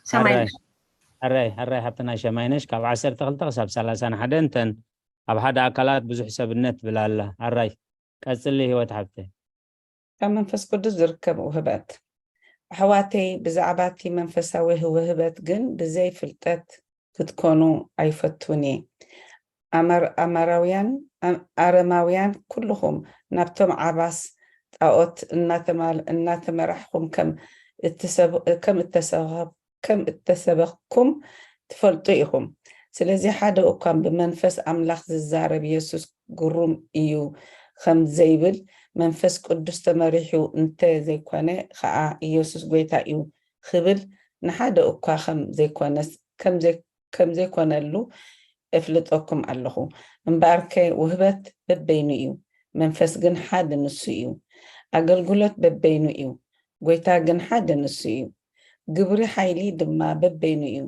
ሰማይ ሕራይ፣ ሕራይ፣ ሕራይ ሓብትና ሸማይነሽ ካብ ዓሰርተ ክልተ ክሳብ ሰላሳን ሓደ እንተን ኣብ ሓደ ኣካላት ብዙሕ ሰብነት ትብል ኣላ። ሕራይ ቀጽሊ ህይወት ሓብተይ። ካብ መንፈስ ቅዱስ ዝርከብ ውህበት። ኣሕዋተይ፣ ብዛዕባ እቲ መንፈሳዊ ውህበት ግን ብዘይ ፍልጠት ክትኮኑ ኣይፈቱን እየ። ኣመር-፣ ኣማራውያን፣ ኣም-፣ ኣረማውያን ኩልኹም ናብቶም ዓባስ ጣዖት እናተማል-፣ እናተመራሕኹም ከም እትሰብ-፣ ከም እተሰብ-፣ ከም እተሰበኽኩም ትፈልጡ ኢኹም። ስለዚ ሓደ እኳ ብመንፈስ ኣምላኽ ዝዛረብ የሱስ ግሩም እዩ ከም ዘይብል፣ መንፈስ ቅዱስ ተመሪሑ እንተ ዘይኮነ ኸኣ ኢየሱስ ጐይታ እዩ ክብል ንሓደ እኳ ከም ዘይኮነስ፣ ከም ዘይ-፣ ከም ዘይኮነሉ እፍልጠኩም ኣለኹ። እምበኣርከ ውህበት በበይኑ እዩ፣ መንፈስ ግን ሓደ ንሱ እዩ። ኣገልግሎት በበይኑ እዩ፣ ጐይታ ግን ሓደ ንሱ እዩ። ግብሪ ሓይሊ ድማ በበይኑ እዩ፣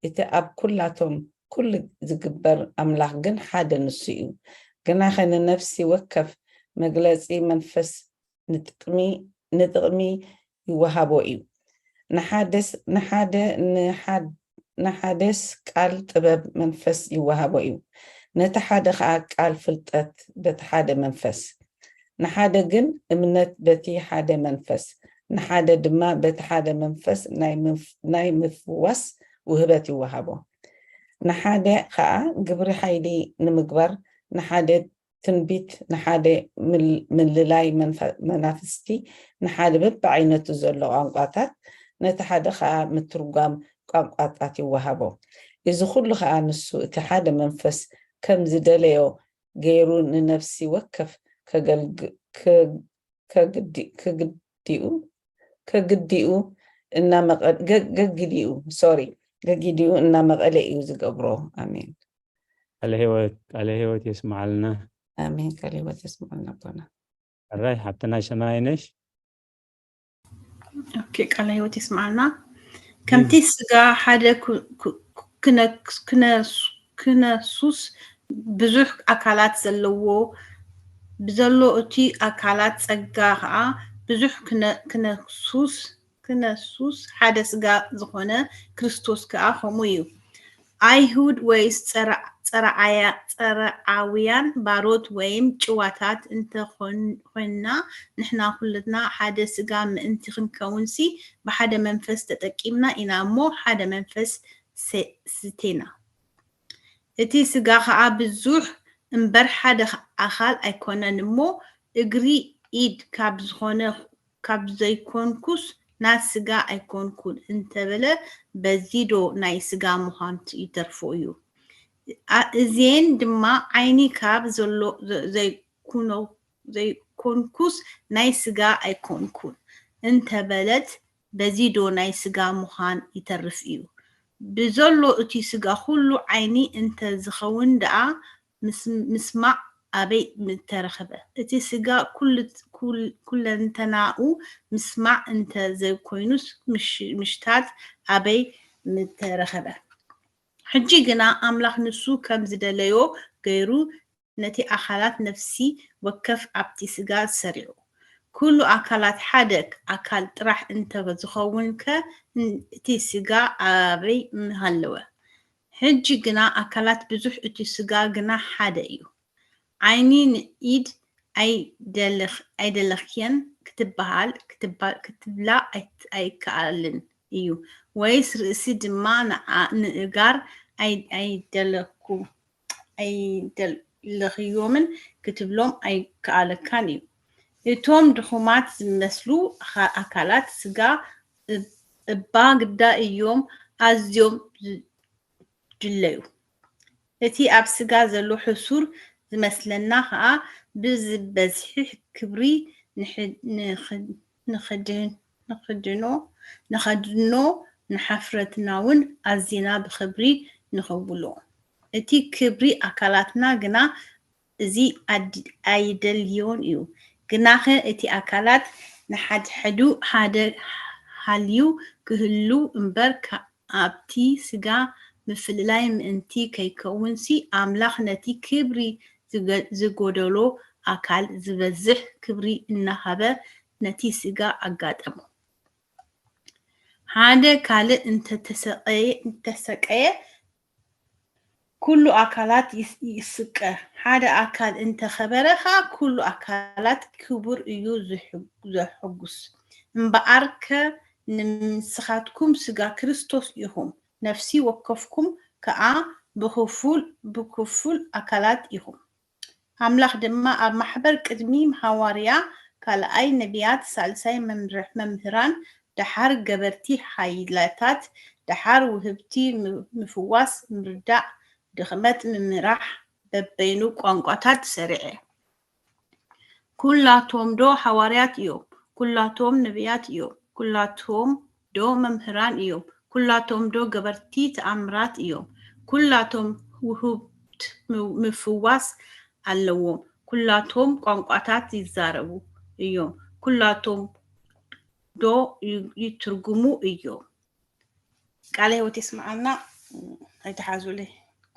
እቲ ኣብ ኩላቶም ኩሉ ዝግበር ኣምላኽ ግን ሓደ ንሱ እዩ። ግናኸ ንነፍሲ ወከፍ መግለጺ መንፈስ ንጥቕሚ፣ ንጥቕሚ ይወሃቦ እዩ። ንሓደስ-፣ ንሓደ፣ ንሓድ-፣ ንሓደስ ቃል ጥበብ መንፈስ ይወሃቦ እዩ። ነቲ ሓደ ኸኣ ቃል ፍልጠት በቲ ሓደ መንፈስ። ንሓደ ግን እምነት በቲ ሓደ መንፈስ፣ ንሓደ ድማ በቲ ሓደ መንፈስ ናይ ምፍ-፣ ናይ ምፍዋስ ውህበት ይወሃቦ። ንሓደ ኸኣ ግብሪ ሓይሊ ንምግባር፣ ንሓደ ትንቢት፣ ንሓደ ምል-፣ ምልላይ መንፈ-፣ መናፍስቲ፣ ንሓደ በብዓይነቱ ዘሎ ቋንቋታት፣ ነቲ ሓደ ኸኣ ምትርጓም ቋንቋታት ይወሃቦ። እዚ ኹሉ ኸኣ ንሱ እቲ ሓደ መንፈስ ከም ዝደለዮ ገይሩ ንነፍሲ ወከፍ ከገልግ-፣ ከ-፣ ከግዲ-፣ ከግዲኡ፣ ከግዲኡ እናመቐ-፣ ገ-፣ ገግዲኡ፣ ሶሪ፣ ገጊዲኡ እናመቐለ እዩ ዝገብሮ። ኣሜን። ቃለ ህይወት፣ ቃለ ህይወት የስምዓልና። ኣሜን። ቃለ ህይወት የስምዓልና ኣቦና። ሕራይ ሓብትና ሸማይነሽ። ኦኬ፣ ቃለ ህይወት የስምዓልና። ከምቲ ስጋ ሓደ ኩ-፣ ኩ-፣ ክነ-፣ ክነ-፣ ክነሱስ ብዙሕ ኣካላት ዘለዎ፣ ብዘሎ እቲ ኣካላት ጸጋ ኸኣ ብዙሕ ክነ-፣ ክነሱስ፣ ክነሱስ ሓደ ስጋ ዝኾነ ክርስቶስ ከኣ ከምኡ እዩ። ኣይሁድ ወይስ ጸረ-፣ ጸረዓያ-፣ ጸረዓውያን ባሮት ወይም ጭዋታት እንተ ኾን-፣ ኾንና፣ ንሕና ኩልና ሓደ ስጋ ምእንቲ ክንከውንሲ፣ ብሓደ መንፈስ ተጠቂምና ኢና እሞ፣ ሓደ መንፈስ ሰ-፣ ስቴና። እቲ ስጋ ኸኣ ብዙሕ እምበር ሓደ ኣኻል ኣይኮነን እሞ፣ እግሪ ኢድ ካብ ዝኾነ ካብ ዘይኮንኩስ ናይ ስጋ ኣይኮንኩን እንተበለ፣ በዚ ዶ ናይ ስጋ ምዃን ይተርፎ እዩ? ኣ-፣ እዚኤን ድማ ዓይኒ ካብ ዘሎ ዘ-፣ ዘይኩኖ-፣ ዘይኮንኩስ ናይ ስጋ ኣይኮንኩን እንተበለት፣ በዚ ዶ ናይ ስጋ ምዃን ይተርፍ እዩ? ብዘሎ እቲ ስጋ ኩሉ ዓይኒ እንተ ዝኸውን ደኣ፣ ምስ-፣ ምስማዕ ኣበይ ምተረኸበ? እቲ ስጋ ኩል-፣ ኩል-፣ ኩለንተናኡ ምስማዕ እንተ ዘይኮይኑስ፣ ምሽ-፣ ምሽታት ኣበይ ምተረኸበ? ሕጂ ግና ኣምላኽ ንሱ ከም ዝደለዮ ገይሩ ነቲ ኣካላት ነፍሲ ወከፍ ኣብቲ ስጋ ሰሪዑ። ኩሉ ኣካላት ሓደ ኣካል ጥራሕ እንተ ዝኸውን ከ፣ እቲ ስጋ ኣበይ ምሃለወ? ሕጂ ግና ኣካላት ብዙሕ፣ እቲ ስጋ ግና ሓደ እዩ። ዓይኒ ንኢድ ኣይደለኽ-፣ ኣይደለኽየን ክትበሃል፣ ክትባ-፣ ክትብላ ኣይት-፣ ኣይከኣልን እዩ። ወይስ ርእሲ ድማ ንኣ-፣ ንእጋር ኣይ-፣ ኣይደለኹ-፣ ኣይደለኽዮምን ክትብሎም ኣይከኣለካን እዩ። እቶም ድኹማት ዝመስሉ ኣኻ-፣ ኣካላት ስጋ እብ-፣ እባ ግዳ እዮም ኣዝዮም ዝ-፣ ድለዩ። እቲ ኣብ ስጋ ዘሎ ሕሱር ዝመስለና ኸኣ ብዝበዝሒ ክብሪ ንሕ-፣ ንኽ-፣ ንኽድን-፣ ንኽድኖ፣ ንኸድኖ፣ ንሓፍረትና እውን ኣዚና ብኽብሪ ንኸውሎ። እቲ ክብሪ ኣካላትና ግና እዚ ኣድ-፣ ኣይደልዮን እዩ። ግናኸ እቲ ኣካላት ንሓድሕዱ ሓደ ሃልዩ ክህሉ እምበር፣ ከ-፣ ኣብቲ ስጋ ምፍልላይ ምእንቲ ከይከውንሲ፣ ኣምላኽ ነቲ ክብሪ ዝገ-፣ ዝጎደሎ ኣካል ዝበዝሕ ክብሪ እናሃበ ነቲ ስጋ ኣጋጠሞ። ሓደ ካልእ እንተተሰቀየ፣ እንተሰቀየ፣ ኩሉ ኣካላት ይስ-፣ ይስቀ። ሓደ ኣካል እንተኸበረ ኸኣ፣ ኩሉ ኣካላት ክቡር እዩ ዝሕ-፣ ዘሐጉስ። እምበኣርከ፣ ንስኻትኩም ስጋ ክርስቶስ ኢኹም፣ ነፍሲ ወከፍኩም ከኣ ብኽፉል፣ ብክፉል ኣካላት ኢኹም። ኣምላኽ ድማ ኣብ ማሕበር ቅድሚ ሃዋርያ፣ ካልኣይ ነቢያት፣ ሳልሳይ መምርሕ-፣ መምህራን፣ ደሓር ገበርቲ ሓይላታት፣ ደሓር ውህብቲ ም-፣ ምፍዋስ፣ ምርዳእ፣ ድኽመት፣ ምምራሕ፣ በበይኑ ቋንቋታት ሰሪዐ። ኩላቶም ዶ ሃዋርያት እዮም? ኩላቶም ነቢያት እዮም? ኩላቶም ዶ መምህራን እዮም? ኩላቶም ዶ ገበርቲ ተኣምራት እዮም? ኩላቶም ውህብት ም-፣ ምፍዋስ ኣለዎም? ኩላቶም ቋንቋታት ይዛረቡ እዮም? ኩላቶም ዶ ይ-፣ ይትርጉሙ እዮም? ቃለ ህይወት የስምዓልና። ኣይትሓዙለይ።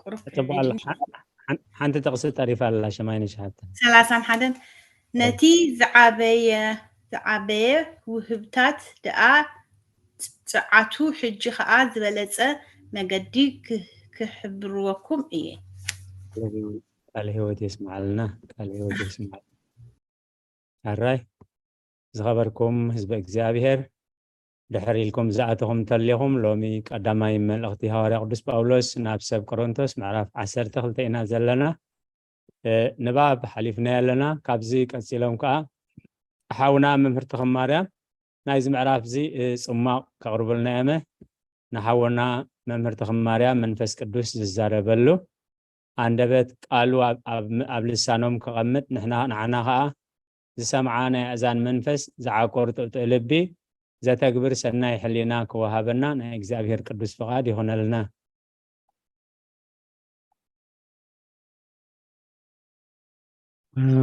ቁሩብ ጽቡቕ ኣሎ። ክሕደኒ። ሓ-፣ ሓን-፣ ሓንቲ ጥቕሲ ጠሪፋ ኣላ፣ ሸማይነሽ ሓብተን። ሰላሳን ሓደን። ነቲ ዝዓበየ፣ ዝዓበየ ውህብታት ደኣ ጽ-፣ ጽዓቱ፣ ሕጂ ኸኣ ዝበለጸ መገዲ ክህ-፣ ክሕብርወኩም እየ። ቃለ ህይወት የስምዓልና፣ ቃለ ህይወት የስምዓልና። ኣራይ፣ ዝኸበርኩም ህዝቢ እግዚኣብሔር፣ ድሕር ኢልኩም ዝኣተኹም እንተሊኹም፣ ሎሚ ቀዳማይ መልእኽቲ ሃዋርያ ቅዱስ ጳውሎስ ናብ ሰብ ቆሮንቶስ ምዕራፍ ዓሰርተ ክልተ ኢና ዘለና። እ፣ ንባብ ሓሊፍናዮ ኣለና። ካብዚ ቀጺሎም ከኣ ሓውና መምህር ተኽለ ማርያም ናይዚ ምዕራፍ እዚ፣ እ፣ ጽሟቕ ከቕርቡልና እዮመ። ንሓውና መምህር ተኽለ ማርያም መንፈስ ቅዱስ ዝዛረበሉ፣ ኣንደበት ቃሉ ኣብ፣ ኣብ፣ ኣብ ልሳኖም ከቐምጥ፣ ንሕና፣ ንዓና ኸኣ ዝሰምዓ ናይ ኣእዛን መንፈስ ዝዓቆር ጥጥእ ልቢ ዘተግብር ሰናይ ሕሊና ክወሃበና ናይ እግዚኣብሔር ቅዱስ ፍቓድ ይኹነልና።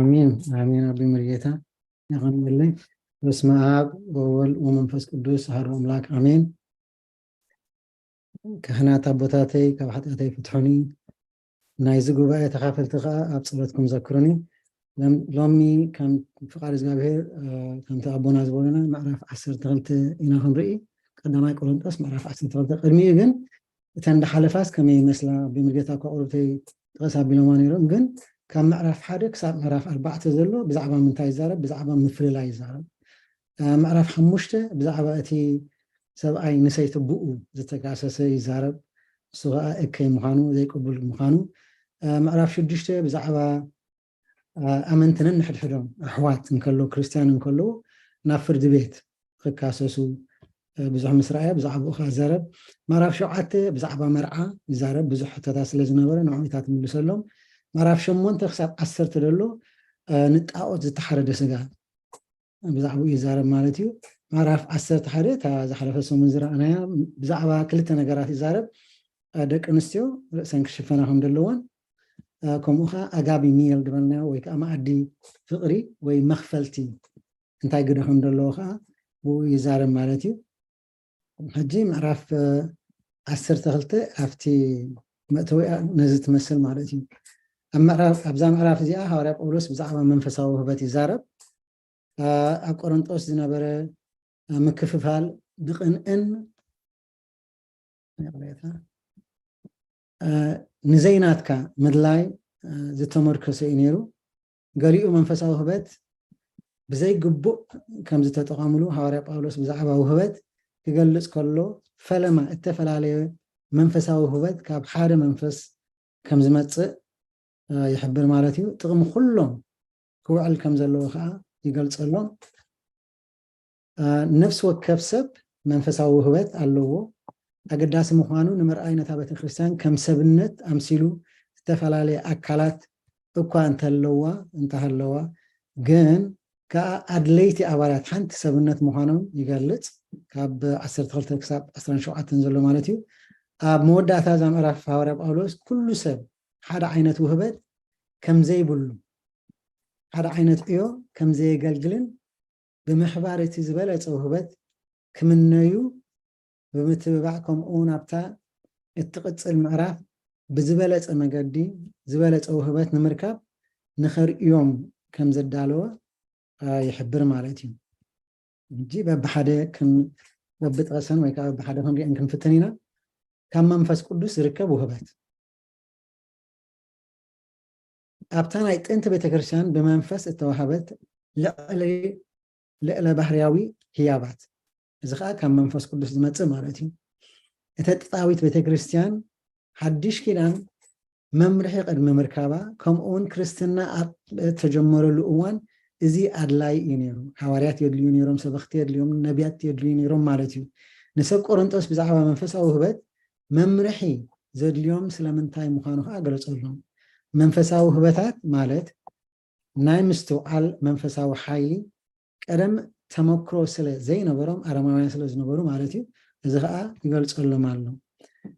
ኣሜን፣ ኣሜን። ኣቢ መርጌታ ይቐንየለይ። በስመ ኣብ ወወልድ ወመንፈስ ቅዱስ ኣሐዱ ኣምላክ ኣሜን። ካህናት ኣቦታተይ፣ ካብ ሓጢኣተይ ፍትሑኒ፣ ናይዚ ጉባኤ ተኻፈልቲ ከኣ ኣብ ጸሎትኩም ዘክሩኒ። ሎም-፣ ሎሚ ከም ፍቓድ እግዚኣብሔር፣ እ፣ ከምቲ ኣቦና ዝበሉና ምዕራፍ ዓሰርተ ክልተ ኢና ክንርኢ። ቀዳማይ ቆሮንቶስ ምዕራፍ ዓሰርተ ክልተ። ቅድሚኡ ግን እተን ዝሓለፋስ ከመይ ይመስላ? ኣቢ መርጌታ እኳ ቁሩብተይ ጥቕስ ኣቢሎማ ነይሮም፣ ግን ካብ ምዕራፍ ሓደ ክሳብ ምዕራፍ ኣርባዕተ ዘሎ ብዛዕባ ምንታይ ይዛረብ? ብዛዕባ ምፍልላይ ይዛረብ። እ፣ ምዕራፍ ሓሙሽተ ብዛዕባ እቲ ሰብኣይ ንሰይቲ ብኡ ዝተጋሰሰ ይዛረብ። እሱ ኸኣ እከይ ምዃኑ፣ ዘይቅቡል ምዃኑ። እ፣ ምዕራፍ ሽዱሽተ ብዛዕባ፣ እ፣ ኣመንቲ ነንሕድሕዶም፣ ኣሕዋት እንከለዉ፣ ክርስትያን እንከለዉ፣ ናብ ፍርዲ ቤት ክካሰሱ፣ እ፣ ብዙሕ ምስ ረኣየ፣ ብዛዕባኡ ኸኣ ይዛረብ። ምዕራፍ ሸውዓተ ብዛዕባ መርዓ ይዛረብ። ብዙሕ ሕቶታት ስለ ዝነበረ፣ ንዕኡ ኢታ ትምልሰሎም። ምዕራፍ ሸሞንተ ክሳብ ዓሰርተ ደሎ፣ እ፣ ንጣዖት ዝተሓረደ ስጋ ብዛዕባኡ ይዛረብ ማለት እዩ። ምዕራፍ ዓሰርተ ሓደ፣ እታ ዝሓለፈ ሰሙን ዝረኣናያ፣ ብዛዕባ ክልተ ነገራት ይዛረብ። እ፣ ደቂ ኣንስትዮ ርእሰን ክሽፈና ከም ዘለወን፣ እ፣ ከምኡ ኸኣ ኣጋቢ ሚል ዝበልናዮ ወይ ከኣ መኣዲ ፍቕሪ ወይ መኽፈልቲ እንታይ ግደ ከም ዘለዎ ኸኣ ብኡ ይዛረብ ማለት እዩ። ሕጂ ምዕራፍ፣ እ፣ ዓሰርተ ክልተ ኣብቲ መእተዊኣ ነዚ ትመስል ማለት እዩ። ኣብ ምዕራፍ ኣብዛ ምዕራፍ እዚኣ ሃዋርያ ጳውሎስ ብዛዕባ መንፈሳዊ ውህበት ይዛረብ። ኣብ ቆሮንጦስ ዝነበረ ምክፍፋል ብቕንእን ንዘይናትካ ምድላይ ዝተመርኮሰ እዩ ነይሩ። ገሊኡ መንፈሳዊ ውህበት ብዘይግቡእ ከም ዝተጠቐምሉ ሃዋርያ ጳውሎስ ብዛዕባ ውህበት ክገልጽ ከሎ፣ ፈለማ እተፈላለየ መንፈሳዊ ውህበት ካብ ሓደ መንፈስ ከም ዝመጽእ ይሕብር ማለት እዩ። ጥቕሚ ኩሎም ክውዕል ከም ዘለዎ ከዓ ይገልጸሎም። ነፍሲ ወከፍ ሰብ መንፈሳዊ ውህበት ኣለዎ። ኣገዳሲ ምዃኑ ንምርኣይ ነታ ቤተክርስትያን ከም ሰብነት ኣምሲሉ ዝተፈላለየ ኣካላት እኳ እንተለዋ እንተሃለዋ ግን ከዓ ኣድለይቲ ኣባላት ሓንቲ ሰብነት ምዃኖም ይገልጽ። ካብ ዓሰርተ ክልተ ክሳብ ዓሰርተ ሸውዓተ ዘሎ ማለት እዩ። ኣብ መወዳእታ እዛ ምዕራፍ ሃዋርያ ጳውሎስ ኩሉ ሰብ ሓደ ዓይነት ውህበት ከም ዘይብሉ ሓደ ዓይነት ዕዮ ከም ዘየገልግልን ብምሕባር እቲ ዝበለጸ ውህበት ክምነዩ ብምትብባዕ ከምኡ እውን ኣብታ እትቕጽል ምዕራፍ ብዝበለጸ መገዲ ዝበለጸ ውህበት ንምርካብ ንኸርእዮም ከም ዘዳለወ ይሕብር ማለት እዩ። ሕጂ በብሓደ በብጠቐሰን ወይ ከዓ በብሓደ ክንሪአን ክንፍትን ኢና። ካብ መንፈስ ቅዱስ ዝርከብ ውህበት ኣብታ ናይ ጥንቲ ቤተክርስትያን ብመንፈስ እተዋሃበት ልዕለ ባህርያዊ ህያባት፣ እዚ ከዓ ካብ መንፈስ ቅዱስ ዝመፅእ ማለት እዩ። እተ ጥጣዊት ቤተክርስትያን ሓድሽ ኪዳን መምርሒ ቅድሚ ምርካባ ከምኡውን ክርስትና ኣብ ተጀመረሉ እዋን እዚ ኣድላይ እዩ ነይሩ። ሃዋርያት የድልዩ ነይሮም፣ ሰበኽቲ የድልዮም፣ ነቢያት የድልዩ ነይሮም ማለት እዩ። ንሰብ ቆሮንጦስ ብዛዕባ መንፈሳዊ ውህበት መምርሒ ዘድልዮም ስለምንታይ ምዃኑ ከዓ ገለጸሎም። መንፈሳዊ ውህበታት ማለት ናይ ምስትውዓል መንፈሳዊ ሓይሊ ቀደም ተመክሮ ስለ ዘይነበሮም ኣረማውያን ስለ ዝነበሩ ማለት እዩ። እዚ ከዓ ይገልጸሎም ኣሎ።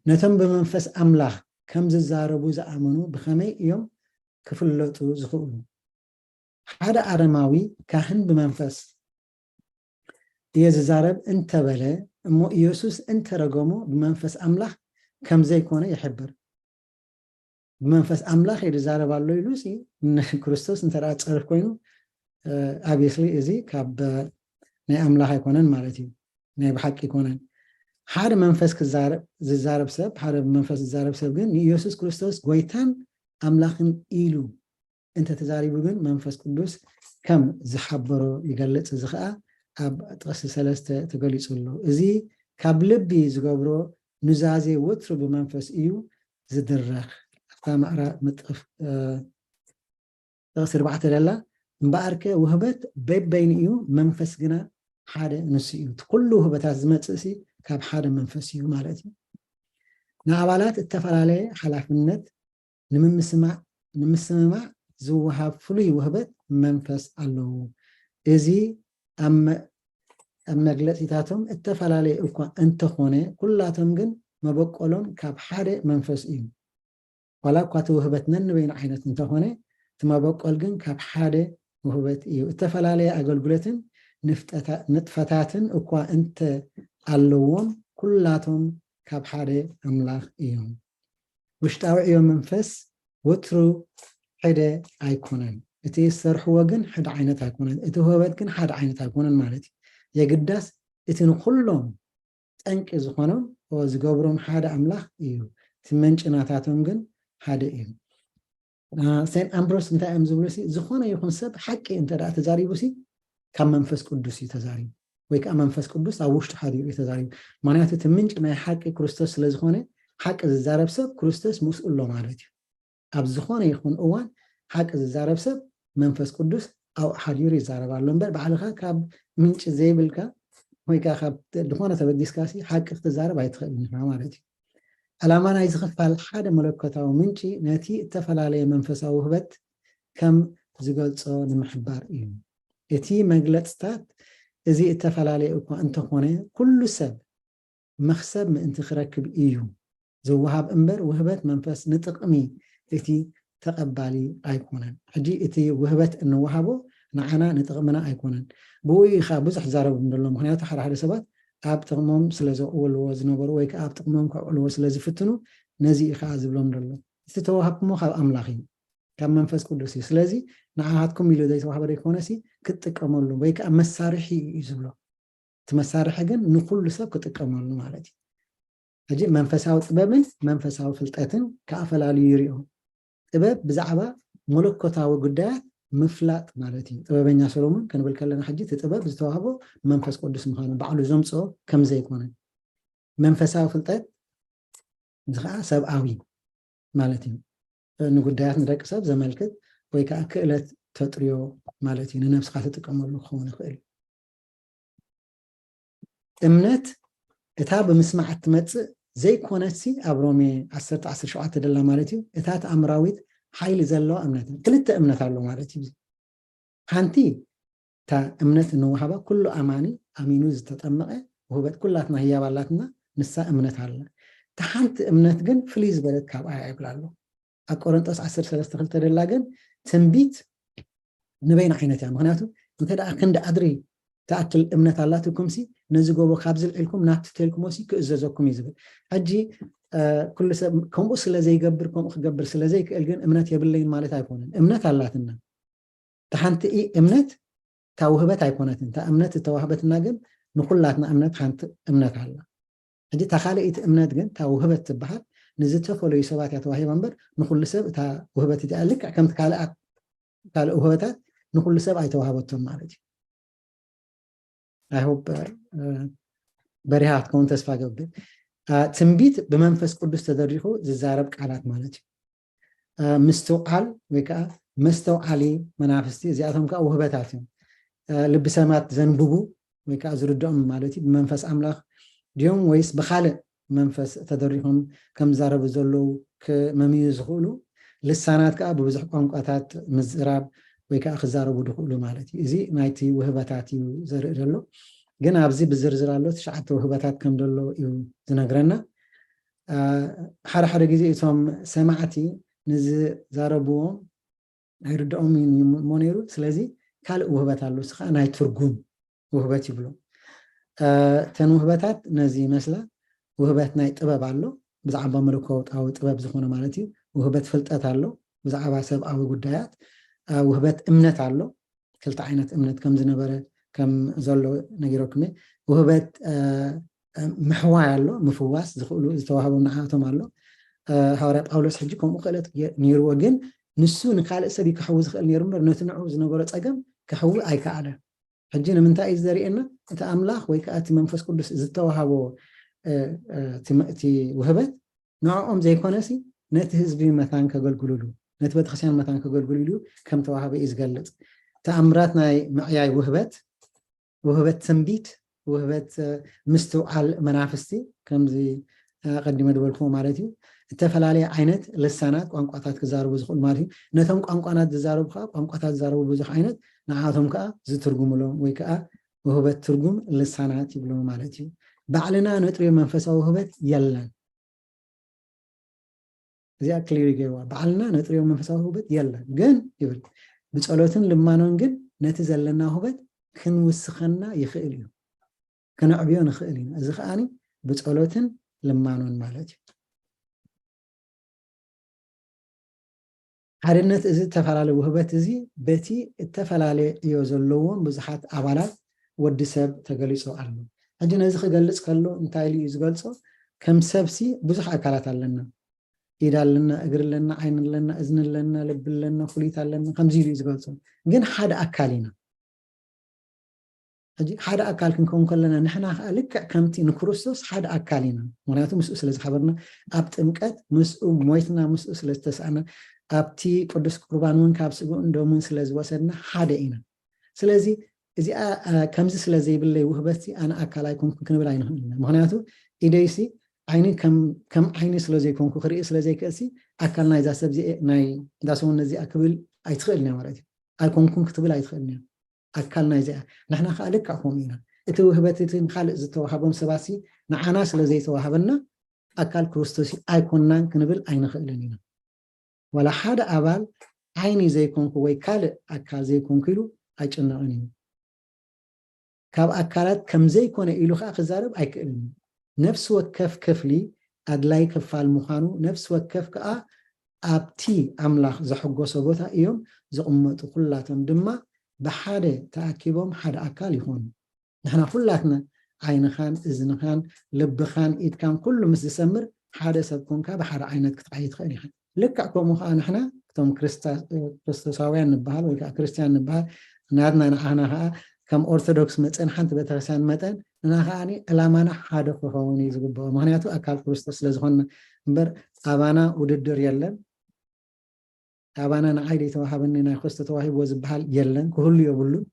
ነቶም ብመንፈስ ኣምላኽ ከም ዝዛረቡ ዝኣመኑ ብኸመይ እዮም ክፍለጡ ዝኽእሉ? ሓደ ኣረማዊ ካህን ብመንፈስ እየ ዝዛረብ እንተበለ እሞ ኢየሱስ እንተረገሞ ብመንፈስ ኣምላኽ ከም ዘይኮነ ይሕብር። ብመንፈስ ኣምላኽ እየ ዝዛረብ ኣሎ ኢሉ ሲ ንክርስቶስ እንተ ደኣ ጸርፍ ኮይኑ obviously እዚ ካብ ናይ ኣምላኽ ኣይኮነን ማለት እዩ። ናይ ብሓቂ ኣይኮነን። ሓደ መንፈስ ክዛረብ ዝዛረብ ሰብ ሓደ ብመንፈስ ዝዛረብ ሰብ ግን ንኢየሱስ ክርስቶስ ጎይታን ኣምላኽን ኢሉ እንተተዛሪቡ ግን መንፈስ ቅዱስ ከም ዝሓበሮ ይገልጽ። እዚ ከዓ ኣብ ጥቕሲ ሰለስተ ተገሊጹ ኣሎ። እዚ ካብ ልቢ ዝገብሮ ኑዛዜ ወትሩ ብመንፈስ እዩ ዝድረኽ። ኣብታ ማዕራ ምጥፍ ጥቕሲ ኣርባዕተ ደላ እምበኣርከ ውህበት በበይኑ እዩ፣ መንፈስ ግና ሓደ ንሱ እዩ። እቲ ኩሉ ውህበታት ዝመጽእ ሲ ካብ ሓደ መንፈስ እዩ ማለት እዩ። ንኣባላት እተፈላለየ ሓላፍነት ንምምስማዕ ንምስምማዕ ዝወሃብ ፍሉይ ውህበት መንፈስ ኣለዉ። እዚ ኣብ መ- ኣብ መግለጺታቶም እተፈላለየ እኳ እንተኾነ ኩላቶም ግን መበቆሎም ካብ ሓደ መንፈስ እዩ። ዋላ እኳ እቲ ውህበት ነንበይኑ ዓይነት እንተኾነ እቲ መበቆል ግን ካብ ሓደ ውህበት እዩ። እተፈላለየ ኣገልግሎትን ንፍጠታ- ንጥፈታትን እኳ እንተ ኣለዎም ኩላቶም ካብ ሓደ ኣምላኽ እዮም። ውሽጣዊ ዕዮ መንፈስ ወትሩ ሕደ ኣይኮነን። እቲ ዝሰርሕዎ ግን ሓደ ዓይነት ኣይኮነን። እቲ ውህበት ግን ሓደ ዓይነት ኣይኮነን ማለት እዩ። የግዳስ እቲ ንኩሎም ጠንቂ ዝኾኖም ዝገብሮም ሓደ ኣምላኽ እዩ። እቲ መንጭ ናታቶም ግን ሓደ እዩ። ሴንት ኣምብሮስ እንታይ እዮም ዝብሉ ሲ ዝኾነ ይኹን ሰብ ሓቂ እንተ ደኣ ተዛሪቡ ሲ ካብ መንፈስ ቅዱስ እዩ ተዛሪቡ ወይ ከዓ መንፈስ ቅዱስ ኣብ ውሽጡ ሓዲሩ እዩ ተዛሪቡ። ምክንያቱ እቲ ምንጭ ናይ ሓቂ ክርስቶስ ስለ ዝኾነ ሓቂ ዝዛረብ ሰብ ክርስቶስ ምስኡ ኣሎ ማለት እዩ። ኣብ ዝኾነ ይኹን እዋን ሓቂ ዝዛረብ ሰብ መንፈስ ቅዱስ ኣብኡ ሓዲሩ ይዛረብ ኣሎ እምበር ባዕልኻ ካብ ምንጭ ዘይብልካ ወይ ከዓ ካብ ዝኾነ ተበጊስካ ሲ ሓቂ ክትዛረብ ኣይትኽእልን ኢኻ ማለት እዩ። ዕላማ ናይ ዝኽፋል ሓደ መለኮታዊ ምንጪ ነቲ እተፈላለየ መንፈሳዊ ውህበት ከም ዝገልጾ ንምሕባር እዩ። እቲ መግለጽታት እዚ እተፈላለየ እኳ እንተኾነ ኩሉ ሰብ መኽሰብ ምእንቲ ክረክብ እዩ ዝወሃብ እምበር ውህበት መንፈስ ንጥቕሚ እቲ ተቐባሊ ኣይኮነን። ሕጂ እቲ ውህበት እንወሃቦ ንዓና ንጥቕምና ኣይኮነን። ብኡ እዩ ከዓ ብዙሕ ዝዛረቡ ዘሎ። ምክንያቱ ሓደ ሓደ ሰባት ኣብ ጥቕሞም ስለ ዘውዕልዎ ዝነበሩ ወይ ከዓ ኣብ ጥቕሞም ከውዕልዎ ስለ ዝፍትኑ ነዚ እዩ ከዓ ዝብሎም ዘሎ። እቲ ተዋሃብኩሞ ካብ ኣምላኽ እዩ። ካብ መንፈስ ቅዱስ እዩ። ስለዚ ንዓኻትኩም ኢሉ ዘይተዋህበ ዘይኮነሲ ክትጥቀመሉ ወይ ከዓ መሳርሒ እዩ ዝብሎ። እቲ መሳርሒ ግን ንኩሉ ሰብ ክጥቀመሉ ማለት እዩ። ሕጂ መንፈሳዊ ጥበብን መንፈሳዊ ፍልጠትን ከኣፈላልዩ ይሪኦ። ጥበብ ብዛዕባ መለኮታዊ ጉዳያት ምፍላጥ ማለት እዩ። ጥበበኛ ሰሎሞን ክንብል ከለና ሕጂ እቲ ጥበብ ዝተዋህቦ መንፈስ ቅዱስ ምዃኑ ባዕሉ ዘምፅኦ ከም ዘይኮነ፣ መንፈሳዊ ፍልጠት እዚ ከዓ ሰብኣዊ ማለት እዩ። ንጉዳያት ንደቂ ሰብ ዘመልክት ወይ ከዓ ክእለት ተጥርዮ ማለት እዩ። ንነብስኻ ትጥቀመሉ ክኸውን ይኽእል እዩ። እምነት እታ ብምስማዕ እትመፅእ ዘይኮነትሲ ኣብ ሮሜ ዓሰርተ ዓሰርተ ሸውዓተ ደላ ማለት እዩ። እታ ተኣምራዊት ሓይሊ ዘለዋ እምነት ክልተ እምነት ኣሎ ማለት እዩ። ሓንቲ እታ እምነት እንወሃባ ኩሉ ኣማኒ ኣሚኑ ዝተጠመቐ ውህበት ኩላትና ህያብ ኣላትና፣ ንሳ እምነት ኣላ። እታ ሓንቲ እምነት ግን ፍልይ ዝበለት ካብኣ ይብላ ኣሎ። ኣብ ቆሮንጦስ ዓሰርተ ሰለስተ ክልተ ደላ ግን ትንቢት ንበይና ዓይነት እያ። ምክንያቱ እንተ ደኣ ክንዲ ኣድሪ ትኣክል እምነት ኣላትኩምሲ ነዚ ጎቦ ካብ ዝልዒልኩም ናብቲ ተልኩሞሲ ክእዘዘኩም እዩ ዝብል። ሕጂ ኩሉ ሰብ ከምኡ ስለ ዘይገብር ከምኡ ክገብር ስለ ዘይክእል ግን እምነት የብለይን ማለት ኣይኮነን። እምነት ኣላትና። እታ ሓንቲ እምነት እታ ውህበት ኣይኮነትን። እታ እምነት ዝተዋህበትና ግን ንኩላትና እምነት ሓንቲ እምነት ኣላ። ሕጂ እታ ካልኣይቲ እምነት ግን እታ ውህበት ትበሃል ንዝተፈለዩ ሰባት እያ ተዋሂባ እምበር ንኩሉ ሰብ እታ ውህበት እቲኣ ልክዕ ከምቲ ካልኣት ካልእ ውህበታት ንኩሉ ሰብ ኣይተዋህበቶም ማለት እዩ። I hope በሪሃ ክትከውን ተስፋ ገብር። ትንቢት ብመንፈስ ቅዱስ ተደሪኹ ዝዛረብ ቃላት ማለት እዩ። ምስትውዓል ወይ ከዓ መስተውዓሊ መናፍስቲ፣ እዚኣቶም ከዓ ውህበታት እዮም። ልቢ ሰማት ዘንብቡ ወይ ከዓ ዝርድኦም ማለት እዩ። ብመንፈስ ኣምላኽ ድዮም ወይስ ብኻልእ መንፈስ ተደሪኾም ከም ዝዛረቡ ዘለዉ ክመምዩ ዝኽእሉ፣ ልሳናት ከዓ ብብዙሕ ቋንቋታት ምዝራብ ወይ ከዓ ክዛረቡ ዝኽእሉ ማለት እዩ። እዚ ናይቲ ውህበታት እዩ ዘርኢ ዘሎ። ግን ኣብዚ ብዝርዝር ኣሎ፣ ትሽዓተ ውህበታት ከም ዘሎ እዩ ዝነግረና። ሓደ ሓደ ግዜ እቶም ሰማዕቲ ንዝዛረብዎ ኣይርድኦም እሞ ነይሩ። ስለዚ ካልእ ውህበት ኣሎ፣ እሱ ከዓ ናይ ትርጉም ውህበት ይብሎ። እተን ውህበታት ነዚ ይመስላ። ውህበት ናይ ጥበብ ኣሎ፣ ብዛዕባ መለኮታዊ ጥበብ ዝኾነ ማለት እዩ። ውህበት ፍልጠት ኣሎ፣ ብዛዕባ ሰብኣዊ ጉዳያት። ውህበት እምነት ኣሎ፣ ክልተ ዓይነት እምነት ከም ዝነበረ ከም ዘሎ ነጊረኩም። ውህበት ምሕዋይ ኣሎ፣ ምፍዋስ ዝኽእሉ ዝተዋህቦም ንዓቶም ኣሎ። ሃዋርያ ጳውሎስ ሕጂ ከምኡ ክእለት ነይርዎ፣ ግን ንሱ ንካልእ ሰብ ይክሕዊ ዝኽእል ነይሩ እምበር ነቲ ንዕኡ ዝነበሮ ፀገም ክሕዊ ኣይከኣለ። ሕጂ ንምንታይ እዩ ዘርእየና? እቲ ኣምላኽ ወይ ከዓ እቲ መንፈስ ቅዱስ ዝተዋሃቦ እቲ ውህበት ንዕኦም ዘይኮነሲ ነቲ ህዝቢ መታን ከገልግሉሉ፣ ነቲ ቤተክርስትያን መታን ከገልግሉሉ ከም ተዋህበ እዩ ዝገልፅ። ተኣምራት ናይ ምዕያይ ውህበት፣ ውህበት ትንቢት፣ ውህበት ምስትውዓል መናፍስቲ፣ ከምዚ ቀዲመ ዝበልክዎ ማለት እዩ። እተፈላለየ ዓይነት ልሳናት ቋንቋታት ክዛረቡ ዝኽእሉ ማለት እዩ። ነቶም ቋንቋናት ዝዛረቡ ከዓ ቋንቋታት ዝዛረቡ ብዙሕ ዓይነት፣ ንዓቶም ከዓ ዝትርጉምሎም ወይ ከዓ ውህበት ትርጉም ልሳናት ይብሎም ማለት እዩ። ባዕልና ነጥርዮ መንፈሳዊ ውህበት የለን። እዚኣ ክሊር ይገይርዋ። ባዕልና ነጥርዮ መንፈሳዊ ውህበት የለን ግን ይብል፣ ብጸሎትን ልማኖን ግን ነቲ ዘለና ውህበት ክንውስኸና ይኽእል እዩ፣ ክነዕብዮ ንኽእል ኢና። እዚ ከዓኒ ብጸሎትን ልማኖን ማለት እዩ። ሓድነት እዚ እተፈላለየ ውህበት እዚ በቲ እተፈላለየ ዕዮ ዘለዎም ብዙሓት ኣባላት ወዲ ሰብ ተገሊጹ ኣሎ። ሕጂ ነዚ ክገልጽ ከሎ እንታይ ኢሉ እዩ ዝገልጾ? ከም ሰብሲ ብዙሕ ኣካላት ኣለና። ኢድ ኣለና፣ እግሪ ኣለና፣ ዓይኒ ኣለና፣ እዝኒ ኣለና፣ ልቢ ኣለና፣ ኩሊት ኣለና፣ ከምዚ ኢሉ እዩ ዝገልጾ። ግን ሓደ ኣካል ኢና። ሕጂ ሓደ ኣካል ክንከውን ከለና ንሕና ከዓ ልክዕ ከምቲ ንክርስቶስ ሓደ ኣካል ኢና። ምክንያቱ ምስኡ ስለ ዝሓበርና፣ ኣብ ጥምቀት ምስኡ ሞይትና፣ ምስኡ ስለ ዝተስኣና፣ ኣብቲ ቅዱስ ቁርባን እውን ካብ ስግኡን ደሙን ስለ ዝወሰድና ሓደ ኢና። ስለዚ እዚኣ ከምዚ ስለ ዘይብለይ ውህበትሲ ኣነ ኣካል ኣይኮንኩን ክንብል ኣይንኽእል ኢና። ምክንያቱ ኢደይሲ ዓይኒ ከም ዓይኒ ስለ ዘይኮንኩ ክርኢ ስለ ዘይክእልሲ ኣካል ናይዛ ሰብ ናይ እዛ ሰውነት እዚኣ ክብል ኣይትኽእልን እያ ማለት እዩ። ኣይኮንኩን ክትብል ኣይትኽእልን እያ። ኣካል ናይዚ እያ። ንሕና ከዓ ልክዕ ከምኡ ኢና። እቲ ውህበት እቲ ንኻልእ ዝተዋሃቦም ሰባትሲ ንዓና ስለ ዘይተዋሃበና ኣካል ክርስቶስ ኣይኮንናን ክንብል ኣይንኽእልን ኢና። ዋላ ሓደ ኣባል ዓይኒ ዘይኮንኩ ወይ ካልእ ኣካል ዘይኮንኩ ኢሉ ኣይጭነቕን እዩ። ካብ ኣካላት ከም ዘይኮነ ኢሉ ከዓ ክዛረብ ኣይክእልን እዩ። ነፍሲ ወከፍ ክፍሊ ኣድላይ ክፋል ምዃኑ፣ ነፍሲ ወከፍ ከዓ ኣብቲ ኣምላኽ ዘሐጎሶ ቦታ እዮም ዝቕመጡ። ኩላቶም ድማ ብሓደ ተኣኪቦም ሓደ ኣካል ይኾኑ። ንሕና ኩላትና ዓይንኻን እዝንኻን ልብኻን ኢድካን ኩሉ ምስ ዝሰምር ሓደ ሰብ ኮንካ ብሓደ ዓይነት ክትዓይ ትኽእል ኢኻ። ልክዕ ከምኡ ከዓ ንሕና እቶም ክርስቶሳውያን ንበሃል ወይ ከዓ ክርስትያን ንበሃል ናትና ንዓህና ከዓ ከም ኦርቶዶክስ መፀን ሓንቲ ቤተክርስትያን መጠን ንና ከዓ ዕላማና ሓደ ክኸውን እዩ ዝግበኦ። ምክንያቱ ኣካል ክርስቶስ ስለዝኾንና እምበር ኣባና ውድድር የለን። ኣባና ንዓይ ዘይተዋሃበኒ ናይ ክርስቶ ተዋሂብዎ ዝበሃል የለን፣ ክህሉ የብሉን።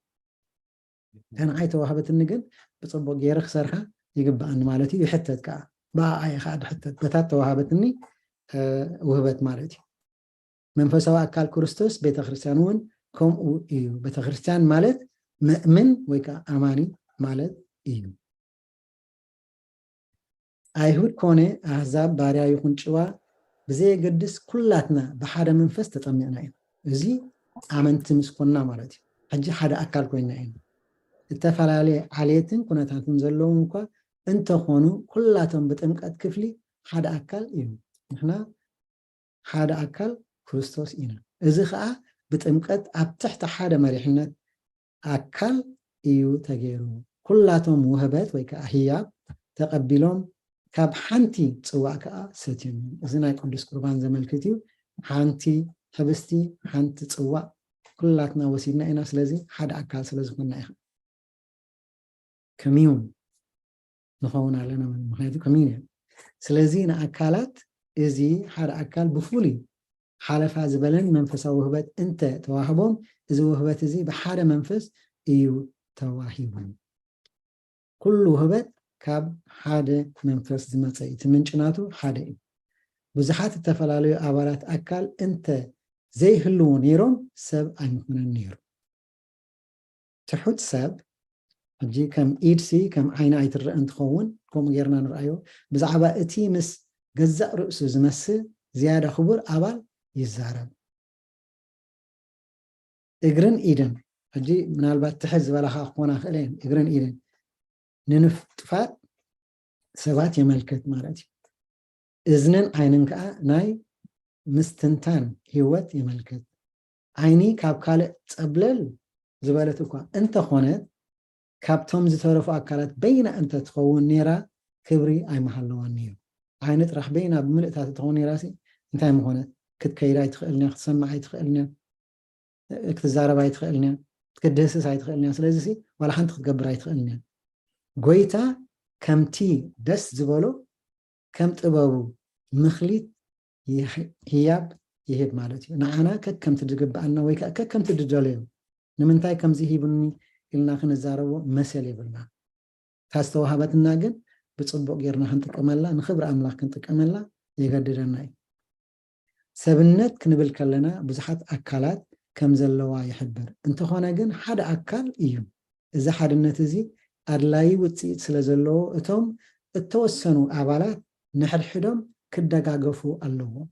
ንዓይ ተዋህበትኒ ግን ብፅቡቅ ገይረ ክሰርሓ ይግበኣኒ ማለት እዩ። ይሕተት ከዓ ብኣኣ እየ ከዓ ድሕተት በታት ተዋሃበትኒ ውህበት ማለት እዩ። መንፈሳዊ ኣካል ክርስቶስ ቤተክርስትያን እውን ከምኡ እዩ። ቤተክርስትያን ማለት መእምን ወይ ከዓ ኣማኒ ማለት እዩ። ኣይሁድ ኮነ ኣህዛብ፣ ባርያ ይኹን ጭዋ ብዘየገድስ ኩላትና ብሓደ መንፈስ ተጠሚቕና ኢና። እዚ ኣመንቲ ምስ ኮንና ማለት እዩ። ሕጂ ሓደ ኣካል ኮይና ኢና። እተፈላለየ ዓሌትን ኩነታትን ዘለዎም እኳ እንተኾኑ ኩላቶም ብጥምቀት ክፍሊ ሓደ ኣካል እዩ። ንሕና ሓደ ኣካል ክርስቶስ ኢና። እዚ ከዓ ብጥምቀት ኣብ ትሕቲ ሓደ መሪሕነት ኣካል እዩ ተገይሩ። ኩላቶም ውህበት ወይ ከዓ ህያብ ተቐቢሎም ካብ ሓንቲ ፅዋዕ ከዓ ሰትዮም እዮም። እዚ ናይ ቅዱስ ቁርባን ዘመልክት እዩ። ሓንቲ ሕብስቲ፣ ሓንቲ ፅዋዕ ኩላትና ወሲድና ኢና። ስለዚ ሓደ ኣካል ስለዝኾንና ኢኻ። ከሚውን ንኸውን ኣለና ማለት፣ ምክንያቱ ኮሚኒየን። ስለዚ ንኣካላት እዚ ሓደ ኣካል ብፍሉይ ሓለፋ ዝበለን መንፈሳዊ ውህበት እንተ ተዋህቦም፣ እዚ ውህበት እዚ ብሓደ መንፈስ እዩ ተዋሂቡ። ኩሉ ውህበት ካብ ሓደ መንፈስ ዝመጸ እዩ። እቲ ምንጭ ናቱ ሓደ እዩ። ብዙሓት እተፈላለዩ ኣባላት ኣካል እንተ ዘይህልዉ ነይሮም፣ ሰብ ኣይምኾነን ነይሩ። ትሑት ሰብ፣ ሕጂ ከም ኢድሲ ከም ዓይኒ ኣይትረአ እንትኸውን፣ ከምኡ ጌርና ንርኣዮ። ብዛዕባ እቲ ምስ ገዛእ ርእሱ ዝመስል ዝያዳ ክቡር ኣባል ይዛረብ። እግርን ኢድን፣ ሕጂ ምናልባት ትሕት ዝበላኻ ክኾና ክእለ እየን፣ እግርን ኢድን ንንፍጥፋት ሰባት የመልክት ማለት እዩ። እዝንን ዓይንን ከዓ ናይ ምስትንታን ህይወት የመልክት። ዓይኒ ካብ ካልእ ጸብለል ዝበለት እኳ እንተኾነት፣ ካብቶም ዝተረፉ ኣካላት በይና እንተትኸውን ነይራ፣ ክብሪ ኣይምሃለዋን ነይሩ። ዓይኒ ጥራሕ በይና ብምልእታ ትኸውን ነይራሲ፣ እንታይ ምኾነት? ክትከይድ ኣይትኽእልን እያ፣ ክትሰምዕ ኣይትኽእልን እያ፣ ክትዛረብ ኣይትኽእልን እያ፣ ክትድህስስ ኣይትኽእልን እያ። ስለዚሲ፣ ዋላ ሓንቲ ክትገብር ኣይትኽእልን እያ። ጎይታ ከምቲ ደስ ዝበሎ፣ ከም ጥበቡ ምኽሊት ይህ-፣ ህያብ ይህብ ማለት እዩ። ንዓና ከከምቲ ዝግብኣና ወይ ከዓ ከከምቲ ዝደለዮ፣ ንምንታይ ከምዚ ሂቡኒ ኢልና ክንዛረቦ መሰል የብልና። እታ ዝተዋሃበትና ግን ብጽቡቕ ጌርና ክንጥቀመላ፣ ንኽብሪ ኣምላኽ ክንጥቀመላ የገድደና እዩ። ሰብነት ክንብል ከለና ብዙሓት ኣካላት ከም ዘለዋ ይሕብር። እንተኾነ ግን ሓደ ኣካል እዩ። እዚ ሓድነት እዚ ኣድላዪ ውጽኢት ስለ ዘለዎ፣ እቶም እተወሰኑ ኣባላት ንሕድሕዶም ክደጋገፉ ኣለዎም።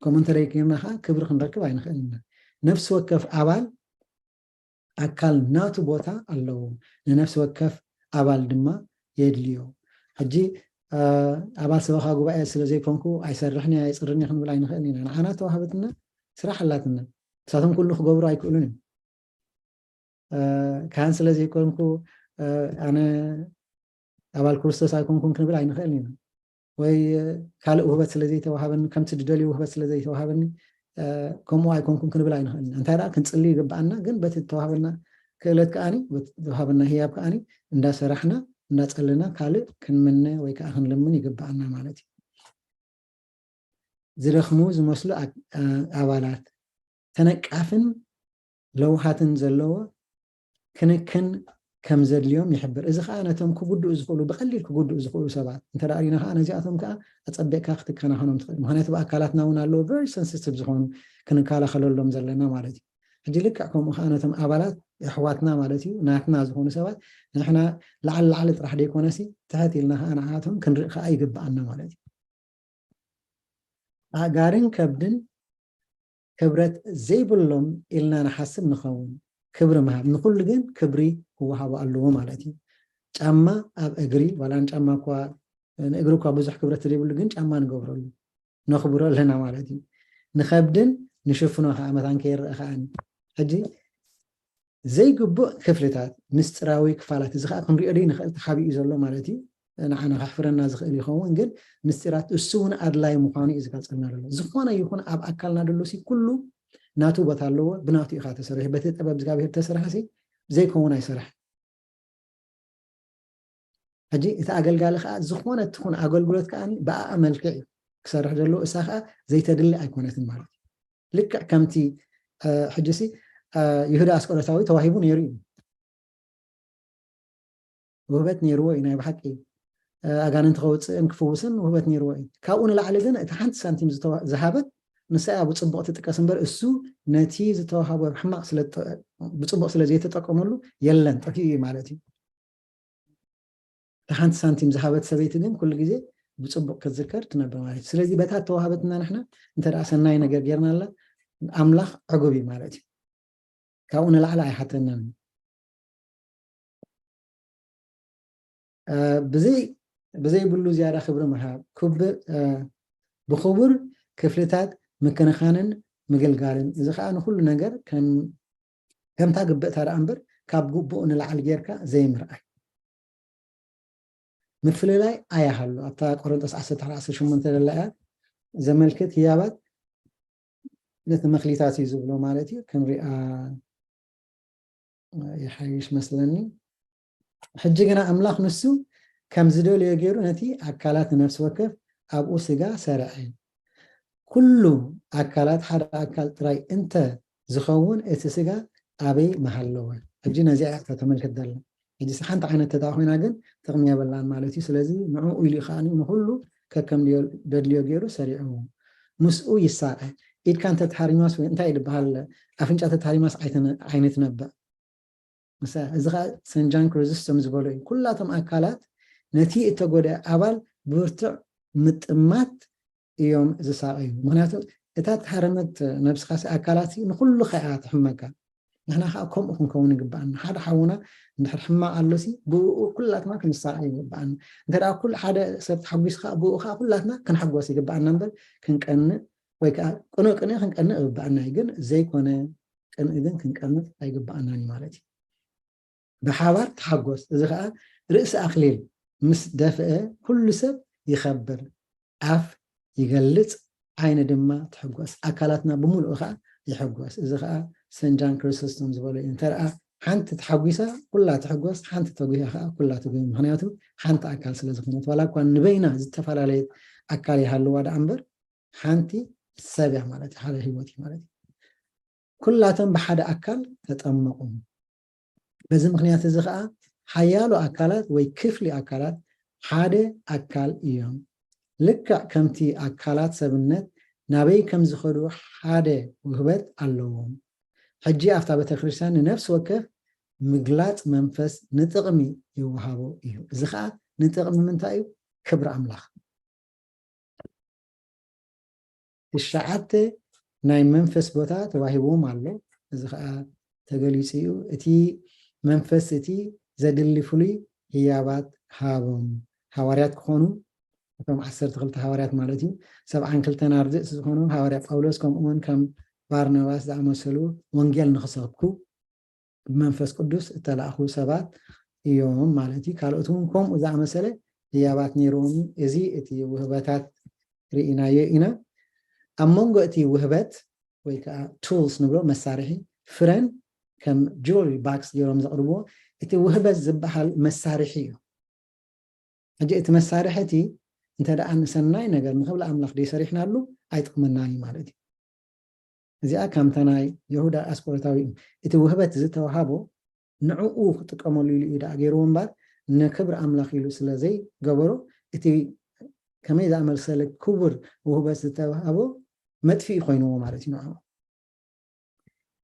ከምኡ እንተደይ ጌርና ኸዓ ክብሪ ክንረክብ ኣይንኽእልን ኢና። ነፍሲ ወከፍ ኣባል ኣካል ናቱ ቦታ ኣለዎ። ንነፍሲ ወከፍ ኣባል ድማ የድልዮ። ሕጂ፣ እ፣ ኣባል ሰበኻ ጉባኤ ስለ ዘይኮንኩ ኣይሰርሕን እየ፣ ኣይጽርን እየ ክንብል ኣይንኽእልን ኢና። ንዓና ተዋህበትና ስራሕ ኣላትና። ንሳቶም ኩሉ ክገብሩ ኣይክእሉን እዮም። እ፣ ካህን ስለ ዘይኮንኩ፣ እ፣ ኣነ ኣባል ክርስቶስ ኣይኮንኩን ክንብል ኣይንኽእልን ኢና። ወይ፣ እ፣ ካልእ ውህበት ስለ ዘይተዋሃበኒ፣ ከምቲ ዝደልዩ ውህበት ስለ ዘይተዋሃበኒ፣ እ፣ ከምኡ ኣይኮንኩን ክንብል ኣይንኽእልን ኢና። እንታይ ደኣ ክንጽሊ ይግብኣና፣ ግን በቲ ዝተዋሃበና ክእለት ከኣኒ፣ በቲ ዝተዋሃበና ህያብ ከኣኒ እንዳሰራሕና፣ እንዳጸለና ካልእ ክንምነ ወይ ከዓ ክንልምን ይግብኣና ማለት እዩ። ዝደኽሙ ዝመስሉ ኣ-፣ ኣ-፣ ኣባላት ተነቃፍን ለውሃትን ዘለዎ ክንክን ከም ዘድልዮም ይሕብር። እዚ ኸዓ ነቶም ክጉድኡ ዝኽእሉ፣ ብቐሊል ክጉድኡ ዝኽእሉ ሰባት እንተ ደኣ ርኢና ኸዓ ነዚኣቶም ከኣ ኣጸቢቕካ ክትከናኸኖም ትኽእል። ምኽንያቱ ብኣካላትና እውን ኣለዉ very sensitive ዝኾኑ ክንከላኸለሎም ዘለና ማለት እዩ። ሕጂ ልክዕ ከምኡ ኸዓ ነቶም ኣባላት ኣሕዋትና ማለት እዩ፣ ናትና ዝኾኑ ሰባት ንሕና ላዕሊ ላዕሊ ጥራሕ ደይኮነሲ ትሕት ኢልና ኸዓ ንዓቶም ክንርኢ ኸዓ ይግብኣና ማለት እዩ። ኣእጋርን ከብድን ክብረት ዘይብሎም ኢልና ንሓስብ ንኸውን። ክብሪ ምሃብ፣ ንኹሉ ግን ክብሪ ክወሃቦ ኣለዎ ማለት እዩ። ጫማ ኣብ እግሪ፣ ዋላ ንጫማ እኳ፣ ንእግሪ እኳ ብዙሕ ክብረት ዘይብሉ፣ ግን ጫማ ንገብረሉ፣ ነኽብሮ ኣለና ማለት እዩ። ንኸብድን ንሽፍኖ ከዓ መታን ከይረአ ከዓኒ። ሕጂ ዘይግቡእ ክፍልታት፣ ምስጢራዊ ክፋላት፣ እዚ ከዓ ክንሪኦ ደይ ንኽእል ተሓቢኡ ዘሎ ማለት እዩ። ንዓና ከሕፍረና ዝኽእል ይኸውን፣ ግን ምስጢራት እሱ እውን ኣድላይ ምዃኑ እዩ ዝገልጸልና ዘሎ። ዝኾነ ይኹን ኣብ ኣካልና ዘሎ ሲ ኩሉ ናቱ ቦታ ኣለዎ፣ ብናቱ ኢኻ ተሰሪሑ። በቲ ጥበብ እግዚኣብሔር ተሰረሐ ሲ ዘይከውን ኣይሰርሐ። ሕጂ እቲ ኣገልጋሊ ከዓ ዝኾነ ትኹን ኣገልግሎት ከዓ ብኣኣ መልክዕ እዩ ክሰርሕ ዘለዎ። እሳ ከዓ ዘይተድሊ ኣይኮነትን ማለት እዩ። ልክዕ ከምቲ ሕጂ ሲ ይሁዳ ኣስቆሮታዊ ተዋሂቡ ነይሩ እዩ። ውህበት ነይርዎ እዩ፣ ናይ ብሓቂ ኣጋንንቲ ከውፅእን ክፍውስን ውህበት ነይርዎ እዩ። ካብኡ ንላዕሊ ግን እቲ ሓንቲ ሳንቲም ዝሃበት ንሳ እያ ብፅቡቕ ትጥቀስ እምበር እሱ ነቲ ዝተዋሃቦ ሕማቕ ብፅቡቕ ስለ ዘይተጠቀመሉ የለን፣ ጠፊኡ እዩ ማለት እዩ። እቲ ሓንቲ ሳንቲም ዝሃበት ሰበይቲ ግን ኩሉ ግዜ ብፅቡቕ ክትዝከር ትነብር ማለት እዩ። ስለዚ በታ ተዋሃበትና ንሕና እንተ ሰናይ ነገር ጌርናላ ኣምላኽ ዕጉብ እዩ ማለት እዩ። ካብኡ ንላዕሊ ኣይሓተናን። ብዘይብሉ ዝያዳ ክብሪ ምሃብ፣ ብኽቡር ክፍልታት ምክንኻንን ምግልጋልን፣ እዚ ከዓ ንኩሉ ነገር ከምታ ግብእታ ደኣ እምበር ካብ ግቡእ ንላዕሊ ጌርካ ዘይምርኣይ። ምፍልላይ ኣይሃሉ። ኣብታ ቆሮንቶስ ዓሰርተ ሓደ ዓሰርተ ሸሞንተ ዘላ እያ ዘመልክት። ህያባት ነቲ መክሊታት እዩ ዝብሎ ማለት እዩ። ክንሪኣ ይሓይሽ መስለኒ። ሕጂ ግና ኣምላኽ ንሱ ከም ዝደልዮ ገይሩ ነቲ ኣካላት ንነፍሲ ወከፍ ኣብኡ ስጋ ሰርዐ። ኩሉ ኣካላት ሓደ ኣካል ጥራይ እንተ ዝኸውን እቲ ስጋ ኣበይ ምሃለወ? ሕጂ ነዚኣ እያ ተመልክት ዘላ። ሕጂ ሓንቲ ዓይነት ተታ ኮይና ግን ጥቕሚ የበላን ማለት እዩ። ስለዚ ንዕኡ ኢሉ ከዓ ንኩሉ ከከም ደድልዮ ገይሩ ሰሪዕዎ። ምስኡ ይሳቐ። ኢድካ እንተተሃሪማስ ወይ እንታይ ድበሃል ኣፍንጫ ተተሃሪማስ ኣይነት ነብዕ። እዚ ከዓ ሰንት ጃን ክሪሶስቶም ዝበሎ እዩ። ኩላቶም ኣካላት ነቲ እተጎደ ኣባል ብብርቱዕ ምጥማት እዮም ዝሳቐዩ። ምክንያቱ እታ ተሃረመት ነብስኻ ኣካላት ንኩሉ ከኣ ትሕመካ። ንሕና ከዓ ከምኡ ክንከውን ይግባኣና። ሓደ ሓውና እንድሕር ሕማቕ ኣሎሲ ብኡ ኩላትና ክንሳቐ ይግባኣና። እንተ ኩል ሓደ ሰብ ተሓጒስካ ብኡ ከዓ ኩላትና ክንሕጎስ ይግባኣና እምበር ክንቀንእ ወይ ከዓ ቅኑዕ ቅንኢ ክንቀንእ ይግባኣና እዩ። ግን ዘይኮነ ቅንኢ ግን ክንቀንእ ኣይግባኣናን እዩ ማለት እዩ። ብሓባር ተሓጎስ። እዚ ከዓ ርእሲ ኣክሊል ምስ ደፍአ ኩሉ ሰብ ይኸብር፣ ኣፍ ይገልጽ፣ ዓይኒ ድማ ትሕጎስ፣ ኣካላትና ብምሉኡ ከዓ ይሕጎስ። እዚ ከዓ ሰንት ጃን ክሪሶስቶም ዝበሎ እዩ። እንተ ደኣ ሓንቲ ተሓጒሳ ኩላ ትሕጎስ፣ ሓንቲ ተጒሃ ከዓ ኩላ ትጒህ። ምክንያቱ ሓንቲ ኣካል ስለ ዝኾነት፣ ዋላ እኳ ንበይና ዝተፈላለየ ኣካል ይሃልዋ ደኣ እምበር ሓንቲ ሰብ እያ ማለት እዩ፣ ሓደ ህይወት እዩ ማለት እዩ። ኩላቶም ብሓደ ኣካል ተጠመቑ። በዚ ምክንያት እዚ ከዓ ሓያሎ ኣካላት ወይ ክፍሊ ኣካላት ሓደ ኣካል እዮም። ልክዕ ከምቲ ኣካላት ሰብነት ናበይ ከም ዝኸዱ ሓደ ውህበት ኣለዎም። ሕጂ ኣብታ ቤተክርስትያን ንነፍሲ ወከፍ ምግላጽ መንፈስ ንጥቕሚ ይወሃቦ እዩ። እዚ ከዓ ንጥቕሚ ምንታይ እዩ? ክብሪ ኣምላኽ። ትሽዓተ ናይ መንፈስ ቦታ ተዋሂብዎም ኣሎ። እዚ ከዓ ተገሊጹ እዩ። እቲ መንፈስ እቲ ዘድሊ ፍሉይ ህያባት ሃቦም። ሃዋርያት ክኾኑ፣ እቶም ዓሰርተ ክልተ ሃዋርያት ማለት እዩ። ሰብዓን ክልተን ኣርድእቲ ዝኾኑ ሃዋርያ ጳውሎስ ከምኡ እውን ከም ባርናባስ ዝኣመሰሉ ወንጌል ንኽሰብኩ ብመንፈስ ቅዱስ እተላእኹ ሰባት እዮም ማለት እዩ። ካልኦት እውን ከምኡ ዝኣመሰለ ህያባት ነይርዎም እዩ። እዚ እቲ ውህበታት ርኢናዮ ኢና። ኣብ መንጎ እቲ ውህበት ወይ ከዓ ቱልስ ንብሎ መሳርሒ ፍረን ከም ጁሪ ባክስ ገይሮም ዘቕርብዎ እቲ ውህበት ዝበሃል መሳርሒ እዩ። ሕጂ እቲ መሳርሒ እቲ እንተ ደኣ ንሰናይ ነገር ንኽብል ኣምላኽ ደይሰሪሕናሉ ኣይጠቕመናን እዩ ማለት እዩ። እዚኣ ከምታ ናይ ይሁዳ ኣስቆሮታዊ እዩ። እቲ ውህበት ዝተዋሃቦ ንዕኡ ክጥቀመሉ ኢሉ እዩ ደኣ ገይርዎ እምበር ንክብሪ ኣምላኽ ኢሉ ስለ ዘይገበሮ እቲ ከመይ ዝኣመሰለ ክቡር ውህበት ዝተዋሃቦ መጥፍኢ ኮይንዎ ማለት እዩ ንዕኡ።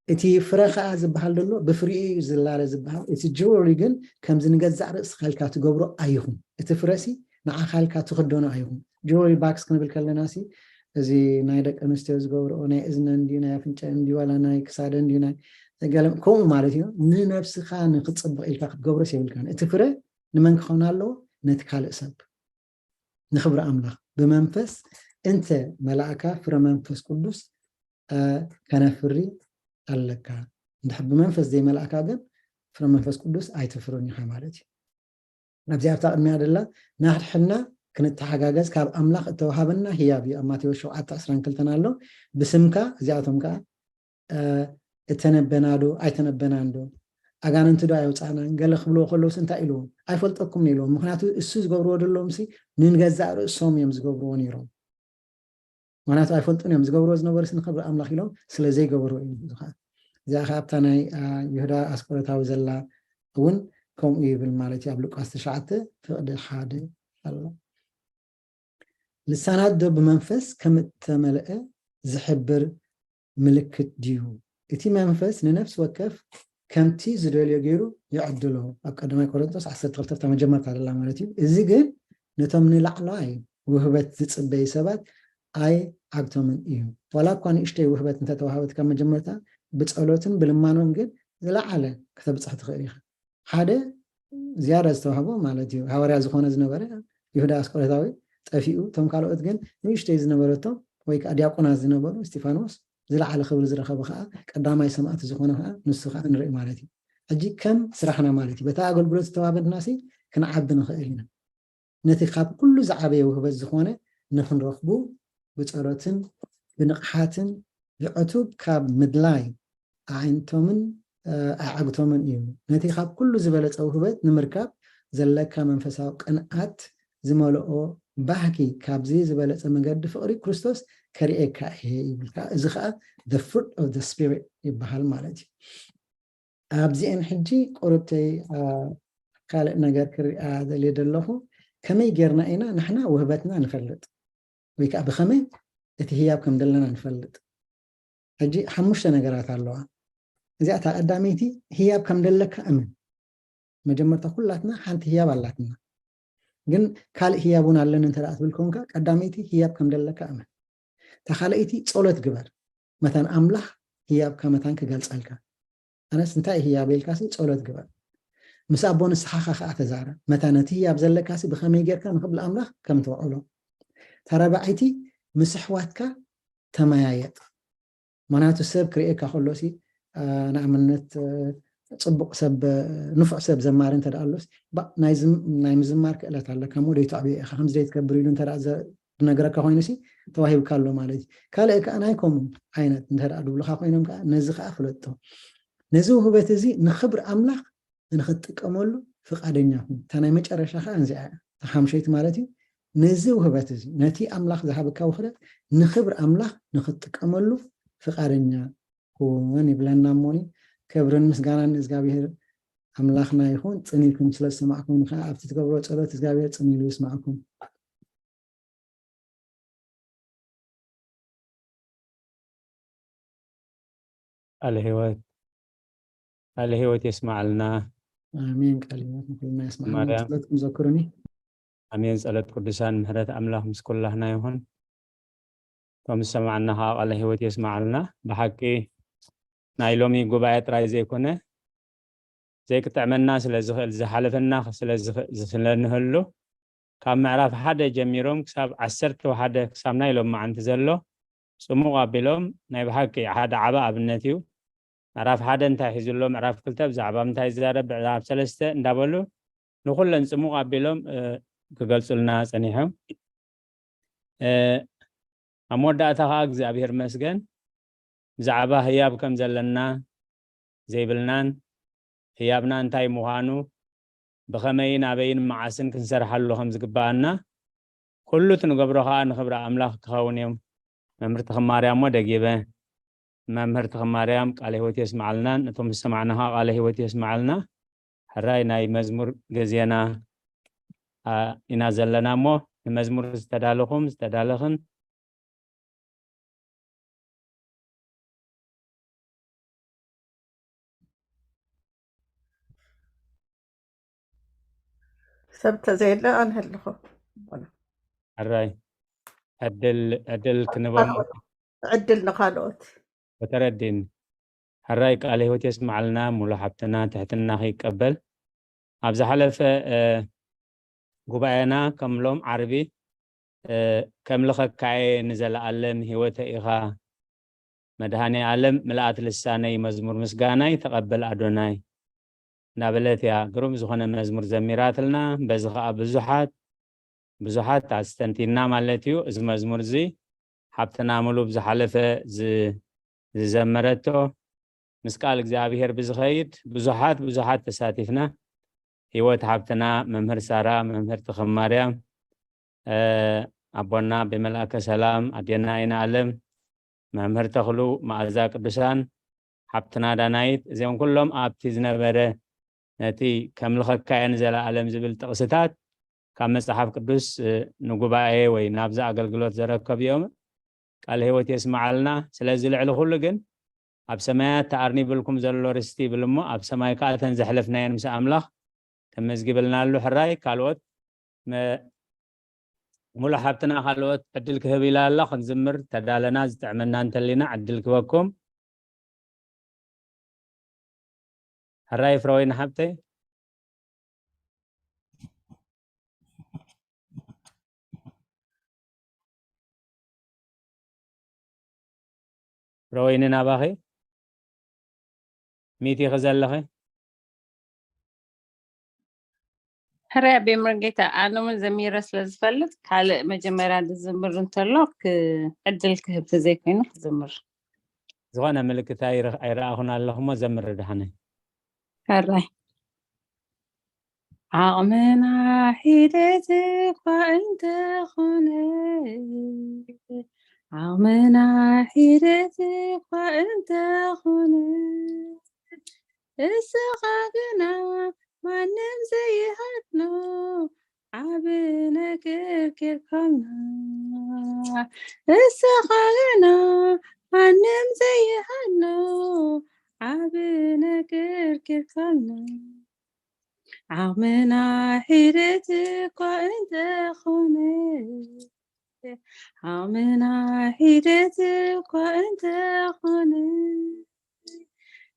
እቲ ፍረ ከዓ ዝበሃል ዘሎ ብፍሪኡ እዩ ዝላለ ዝበሃል። እቲ ጅወሪ ግን ከምዚ ንገዛእ ርእስኻ ኢልካ ትገብሮ ኣይኹን። እቲ ፍረሲ ንዓኻ ኢልካ ትኽደኖ ኣይኹን። ጅወሪ ባክስ ክንብል ከለና ሲ እዚ ናይ ደቂ ኣንስትዮ ዝገብርኦ ናይ እዝነን ድዩ ናይ ኣፍንጫን ድዩ ዋላ ናይ ክሳደን ድዩ ናይ ገለ ከምኡ ማለት እዩ። ንነብስኻ ንክትፅብቕ ኢልካ ክትገብሮስ የብልካን። እቲ ፍረ ንመን ክኸውን ኣለዎ? ነቲ ካልእ ሰብ። ንኽብሪ ኣምላኽ ብመንፈስ እንተ መላእካ ፍረ መንፈስ ቅዱስ ከነፍሪ ኣለካ። እንድሕር ብመንፈስ ዘይመልኣካ ግን ፍረ መንፈስ ቅዱስ ኣይተፍርን ኢኻ ማለት እዩ። ኣብዚ ኣብታ ቅድሚያ ደላ ናሕድሕድና ክንተሓጋገዝ ካብ ኣምላኽ እተዋሃበና ህያብ እዩ። ኣብ ማቴዎስ ሸውዓተ ዕስራን ክልተን ኣሎ። ብስምካ እዚኣቶም ከዓ እተነበናዶ ኣይተነበናንዶ፣ ኣጋንንትዶ ኣየውፃእናን፣ ገለ ክብልዎ ከለውስ እንታይ ኢልዎም? ኣይፈልጠኩምን ኢልዎም። ምክንያቱ እሱ ዝገብርዎ ዘለዎም ሲ ንገዛእ ርእሶም እዮም ዝገብርዎ ነይሮም። ምክንያቱ ኣይፈልጡን እዮም። ዝገብርዎ ዝነበሩ ሲ ንክብሪ ኣምላኽ ኢሎም ስለ ዘይገበርዎ እዮም። እዚ ከዓ እዚኣ ከዓ ኣብታ ናይ ይሁዳ ኣስቆሮታዊ ዘላ እውን ከምኡ ይብል ማለት እዩ። ኣብ ሉቃስ ትሽዓተ ፍቕዲ ሓደ ኣሎ። ልሳናት ዶ ብመንፈስ ከም እተመልአ ዝሕብር ምልክት ድዩ? እቲ መንፈስ ንነፍሲ ወከፍ ከምቲ ዝደልዮ ገይሩ ይዕድሎ። ኣብ ቀዳማይ ቆሮንቶስ ዓሰርተ ክልተ መጀመርታ ደላ ማለት እዩ። እዚ ግን ነቶም ንላዕለዋይ ውህበት ዝጽበዩ ሰባት ኣይ ዓግቶምን እዩ። ዋላ እኳ ንእሽተይ ውህበት እንተተዋህበትካ መጀመርታ ብጸሎትን ብልማኖን ግን ዝለዓለ ክተብጽሕ ትኽእል ኢኻ። ሓደ ዝያዳ ዝተዋህቦ ማለት እዩ። ሃዋርያ ዝኾነ ዝነበረ ይሁዳ ኣስቆሮታዊ ጠፊኡ፣ እቶም ካልኦት ግን ንእሽተይ ዝነበረቶም ወይ ከዓ ዲያቆናት ዝነበሩ፣ እስጢፋኖስ ዝለዓለ ክብሪ ዝረኸበ ከዓ ቀዳማይ ሰማዕቲ ዝኾነ ከዓ ንሱ ከዓ ንርኢ ማለት እዩ። ሕጂ ከም ስራሕና ማለት እዩ። በታ ኣገልግሎት ዝተዋህበትና ሲ ክንዓቢ ንኽእል ኢና። ነቲ ካብ ኩሉ ዝዓበየ ውህበት ዝኾነ ንኽንረኽቡ ብጸሎትን ብንቕሓትን ብዕቱብ ካብ ምድላይ ኣዒንቶምን ኣዕግቶምን እዩ። ነቲ ካብ ኩሉ ዝበለጸ ውህበት ንምርካብ ዘለካ መንፈሳዊ ቅንኣት ዝመልኦ ባህኪ ካብዚ ዝበለጸ መገዲ ፍቕሪ ክርስቶስ ከርእየካ እየ ይብልካ። እዚ ከዓ the fruit of the spirit ይበሃል ማለት እዩ። ኣብዚአን ሕጂ ቁሩብተይ ካልእ ነገር ክሪኣ ዘልየ ዘለኹ፣ ከመይ ጌርና ኢና ንሕና ውህበትና ንፈልጥ? ወይ ከዓ ብኸመይ እቲ ህያብ ከም ዘለና ንፈልጥ? ሕጂ ሓሙሽተ ነገራት ኣለዋ። እዚኣ እታ ቀዳመይቲ፣ ህያብ ከም ዘለካ እመን። መጀመርታ ኩላትና ሓንቲ ህያብ ኣላትና፣ ግን ካልእ ህያብ እውን ኣለኒ እንተ ትብል ኮንካ፣ ቀዳመይቲ ህያብ ከም ዘለካ እመን። እታ ካልኣይቲ ጸሎት ግበር፣ መታን ኣምላኽ ህያብካ መታን ክገልጸልካ። ኣነስ እንታይ ህያብ ኢልካ ሲ ጸሎት ግበር። ምስ ኣቦ ንስሓኻ ከዓ ተዛረብ። መታ ነቲ ህያብ ዘለካ ሲ ብኸመይ ጌርካ ንኽብል ኣምላኽ ከም ትውዕሎ። ተረባዒቲ ምስ ኣሕዋትካ ተመያየጥ። ምክንያቱ ሰብ ክርእየካ ከሎ ሲ ንኣብነት ፅቡቅ ሰብ ንፉዕ ሰብ ዘማሪ እንተ ኣለስ ናይ ምዝማር ክእለት ኣለካ ሞ ደይተዕብዮ ኢኻ ከምዚ ደይትገብር ኢሉ እንተ ዝነግረካ ኮይኑ ሲ ተዋሂብካ ኣሎ ማለት እዩ። ካልእ ከዓ ናይ ከምኡ ዓይነት እንተ ድብሉካ ኮይኖም ከዓ ነዚ ከዓ ፍለጦ። ነዚ ውህበት እዚ ንክብሪ ኣምላኽ ንክትጥቀመሉ ፍቃደኛ ኩን። እታ ናይ መጨረሻ ከዓ እንዚኣ እያ፣ እታ ሓምሸይቲ ማለት እዩ። ነዚ ውህበት እዚ ነቲ ኣምላኽ ዝሃበካ ውህበት ንክብሪ ኣምላኽ ንክትጥቀመሉ ፍቃደኛ ኩን ይብለና እሞኒ። ክብርን ምስጋናን ንእግዚኣብሔር ኣምላኽና ይኹን። ጽን ኢልኩም ስለ ዝሰማዕኩም ከዓ ኣብቲ ትገብሮ ጸሎት እግዚኣብሔር ጽን ኢሉ ይስማዕኩም። ቃለ ህይወት ቃለ ህይወት የስማዓልና። ኣሜን። ቃለ ህይወት ንኩልና የስማዓልና። ማርያም። ጸሎትኩም ዘክሩኒ። ኣሜን። ጸሎት ቅዱሳን ምሕረት ኣምላኽ ምስ ኩላህና ይኹን። እቶም ዝሰማዕና ከዓ ቃለ ህይወት የስማዓልና። ብሓቂ ናይ ሎሚ ጉባኤ ጥራይ ዘይኮነ ዘይክጥዕመና ስለ ዝኽእል ዝሓለፈና ስለ ዝኽ- ስለ ንህሉ ካብ ምዕራፍ ሓደ ጀሚሮም ክሳብ ዓሰርተ ሓደ ክሳብ ናይ ሎም መዓንቲ ዘሎ ጽሙቕ ኣቢሎም ናይ ብሓቂ ሓደ ዓቢ ኣብነት እዩ። ምዕራፍ ሓደ እንታይ ሒዙ ኣሎ፣ ምዕራፍ ክልተ ብዛዕባ ምንታይ ይዛረብ፣ ምዕራፍ ሰለስተ እንዳበሉ ንኹለን ጽሙቕ ኣቢሎም ክገልጹልና ጸኒሖም። ኣብ መወዳእታ ከዓ እግዚኣብሔር መስገን ብዛዕባ ህያብ ከም ዘለና ዘይብልናን ህያብና እንታይ ምዃኑ ብኸመይን ኣበይን መዓስን ክንሰርሓሉ ከም ዝግባኣና ኩሉ እቲ ንገብሮ ከዓ ንክብሪ ኣምላኽ ክኸውን እዮም። መምህር ተኽማርያም እሞ ደጊበ መምህር ተኽማርያም ቃለ ህይወት የስማዓልና፣ ነቶም ዝሰማዕና ከዓ ቃለ ህይወት የስማዓልና። ሕራይ ናይ መዝሙር ግዜና ኢና ዘለና እሞ ንመዝሙር ዝተዳለኹም ዝተዳለኽን ሰብ ተዘየለ ኣነ ኣለኹ። ሕራይ ዕድል ዕድል ክንቦም ዕድል ንካልኦት ተረዲን ሕራይ ቃለ ህይወት የስማዓልና። ሙሉ ሓብትና ትሕትና ከይቀበል ኣብ ዝሓለፈ ጉባኤና ከም ሎም ዓርቢ ከምልኸካየ ንዘለኣለም ህይወተ ኢኻ መድኃኔ ዓለም ምልኣት ልሳነይ መዝሙር ምስጋናይ ተቐበል ኣዶናይ እንዳበለት እያ ግሩም ዝኾነ መዝሙር ዘሚራትልና። በዚ ኸዓ ብዙሓት ብዙሓት ኣስተንቲና ማለት እዩ። እዚ መዝሙር እዚ ሓብትና ሙሉ ብዝሓለፈ ዝ- ዝዘመረቶ ምስ ቃል እግዚኣብሔር ብዝኸይድ ብዙሓት ብዙሓት ተሳቲፍና። ህይወት ሓብትና፣ መምህር ሳራ፣ መምህር ተኸማርያም፣ ኣቦና ብመልኣከ ሰላም፣ ኣዴና ኣይነ ኣለም፣ መምህር ተኽሉ፣ መኣዛ ቅዱሳን፣ ሓብትና ዳናይት፣ እዚኦም ኩሎም ኣብቲ ዝነበረ ነቲ ከምልኸካ እየ ንዘለኣለም ዝብል ጥቕስታት ካብ መጽሓፍ ቅዱስ ንጉባኤ ወይ ናብዚ ኣገልግሎት ዘረከብዮም ቃል ህይወት የስመዓልና። ስለዚ ልዕሊ ኩሉ ግን ኣብ ሰማያት ተኣርኒብልኩም ዘሎ ርስቲ ይብል እሞ ኣብ ሰማይ ከዓ እተን ዘሕለፍናየን ምስ ኣምላኽ ተመዝጊብልና ኣሉ። ሕራይ ካልኦት መ- ሙሉ ሓብትና ካልኦት ዕድል ክህብ ኢላ ኣላ። ክንዝምር ተዳለና ዝጥዕመና እንተሊና ዕድል ክበኩም። ሕራይ ፍረወይኒ ሓብተይ። ፍረወይኒ ናባኺ ሚት ኢኺ ዘለኺ። ሕራይ ኣቤ መርጌታ፣ ኣነ እውን ዘሚረ ስለ ዝፈልጥ ካልእ መጀመርያ ዝዝምር እንተሎ ክ- ዕድል ክህብ ተዘይኮይኑ ክዝምር። ዝኾነ ምልክት ኣይረ- ኣይረኣኹን ኣለኹ እሞ ዘምር ደሓነ። ሕራይ ዓቕምና ሒደት እኳ እንተኾነ ዓቕምና ሒደት እኳ እንተኾነ እስኻ ግና ማንም ዘይሃድኖ ዓብ ነገር ጌርካልና። እስኻ ግና ማንም ዘይሃድኖ ዓብ ነገር ጌርካልና። ዓቕምና ሒደት እኳ እንተኾነ ዓቕምና ሒደት እኳ እንተኾነ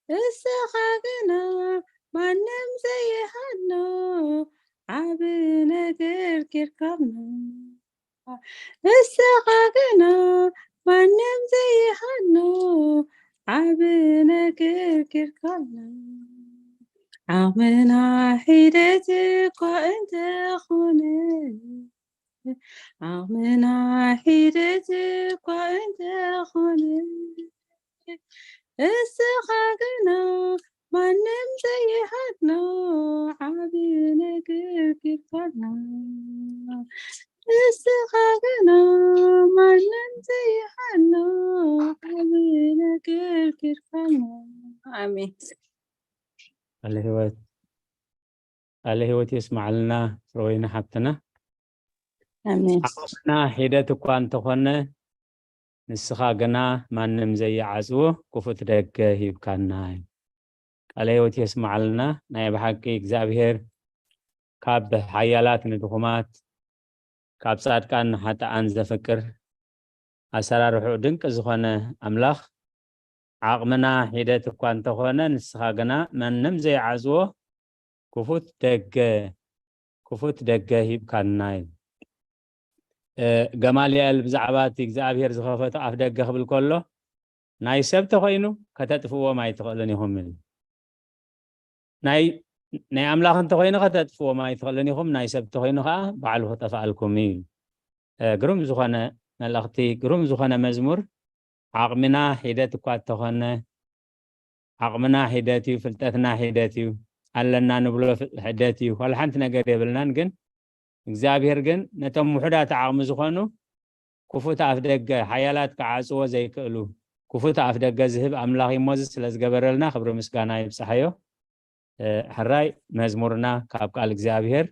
እስኻ ግና ማንም ዘይሃድኖ ዓብ ነገር ጌርካልና። እስኻ ግና ማንም ዘይሃድኖ ዓብ ነገር ጌርካልና። ዓቕምና ሒደት እኳ እንተኾነ ዓቕምና ሒደት እኳ እንተኾነ እስኻ ግና ማንም ዘይሃድኖ ዓብ ነገር ጌርካልና። እስኻ ግና ማንም ዘይሃድኖ ዓብ ነገር ጌርካልና። ኣሜን። ቃለ ህይወት ቃለ ህይወት የስማዓልና ፍረወይኒ ሓብትና። ኣሜን። ዓቕምና ሒደት እኳ እንተኾነ ንስኻ ግና ማንም ዘይዓጽዎ ክፉት ደገ ሂብካና እዩ። ቃለ ህይወት የስማዓልና። ናይ ብሓቂ እግዚኣብሔር ካብ ሓያላት ንድኹማት ካብ ጻድቃን ንሓጥኣን ዘፍቅር ኣሰራርሕኡ ድንቂ ዝኾነ ኣምላኽ ዓቕምና ሒደት እኳ እንተኾነ ንስኻ ግና ማንም ዘይዓጽዎ ክፉት ደገ ክፉት ደገ ሂብካና እዩ። ገማልያል ብዛዕባ እቲ እግዚኣብሔር ዝኸፈቶ ኣፍ ደገ ክብል ከሎ ናይ ሰብ ተኾይኑ ከተጥፍዎም ኣይትኽእልን ኢኹም። ናይ ናይ ኣምላኽ እንተኾይኑ ከተጥፍዎም ኣይትኽእልን ኢኹም፣ ናይ ሰብ እንተኾይኑ ከዓ ባዕሉ ክጠፍኣልኩም እዩ። ግሩም ዝኾነ መልእኽቲ፣ ግሩም ዝኾነ መዝሙር። ዓቕምና ሒደት እኳ እንተኾነ ዓቕምና ሒደት እዩ፣ ፍልጠትና ሒደት እዩ፣ ኣለና ንብሎ ሒደት እዩ፣ ዋላ ሓንቲ ነገር የብልናን። ግን እግዚኣብሔር ግን ነቶም ውሑዳት ዓቕሚ ዝኾኑ ክፉት ኣፍ ደገ ሓያላት ክዓጽዎ ዘይክእሉ ክፉት ኣፍ ደገ ዝህብ ኣምላኽ እዩ። እሞ እዚ ስለ ዝገበረልና ክብሪ ምስጋና ይብጽሓዮ። ሕራይ መዝሙርና ካብ ቃል እግዚኣብሔር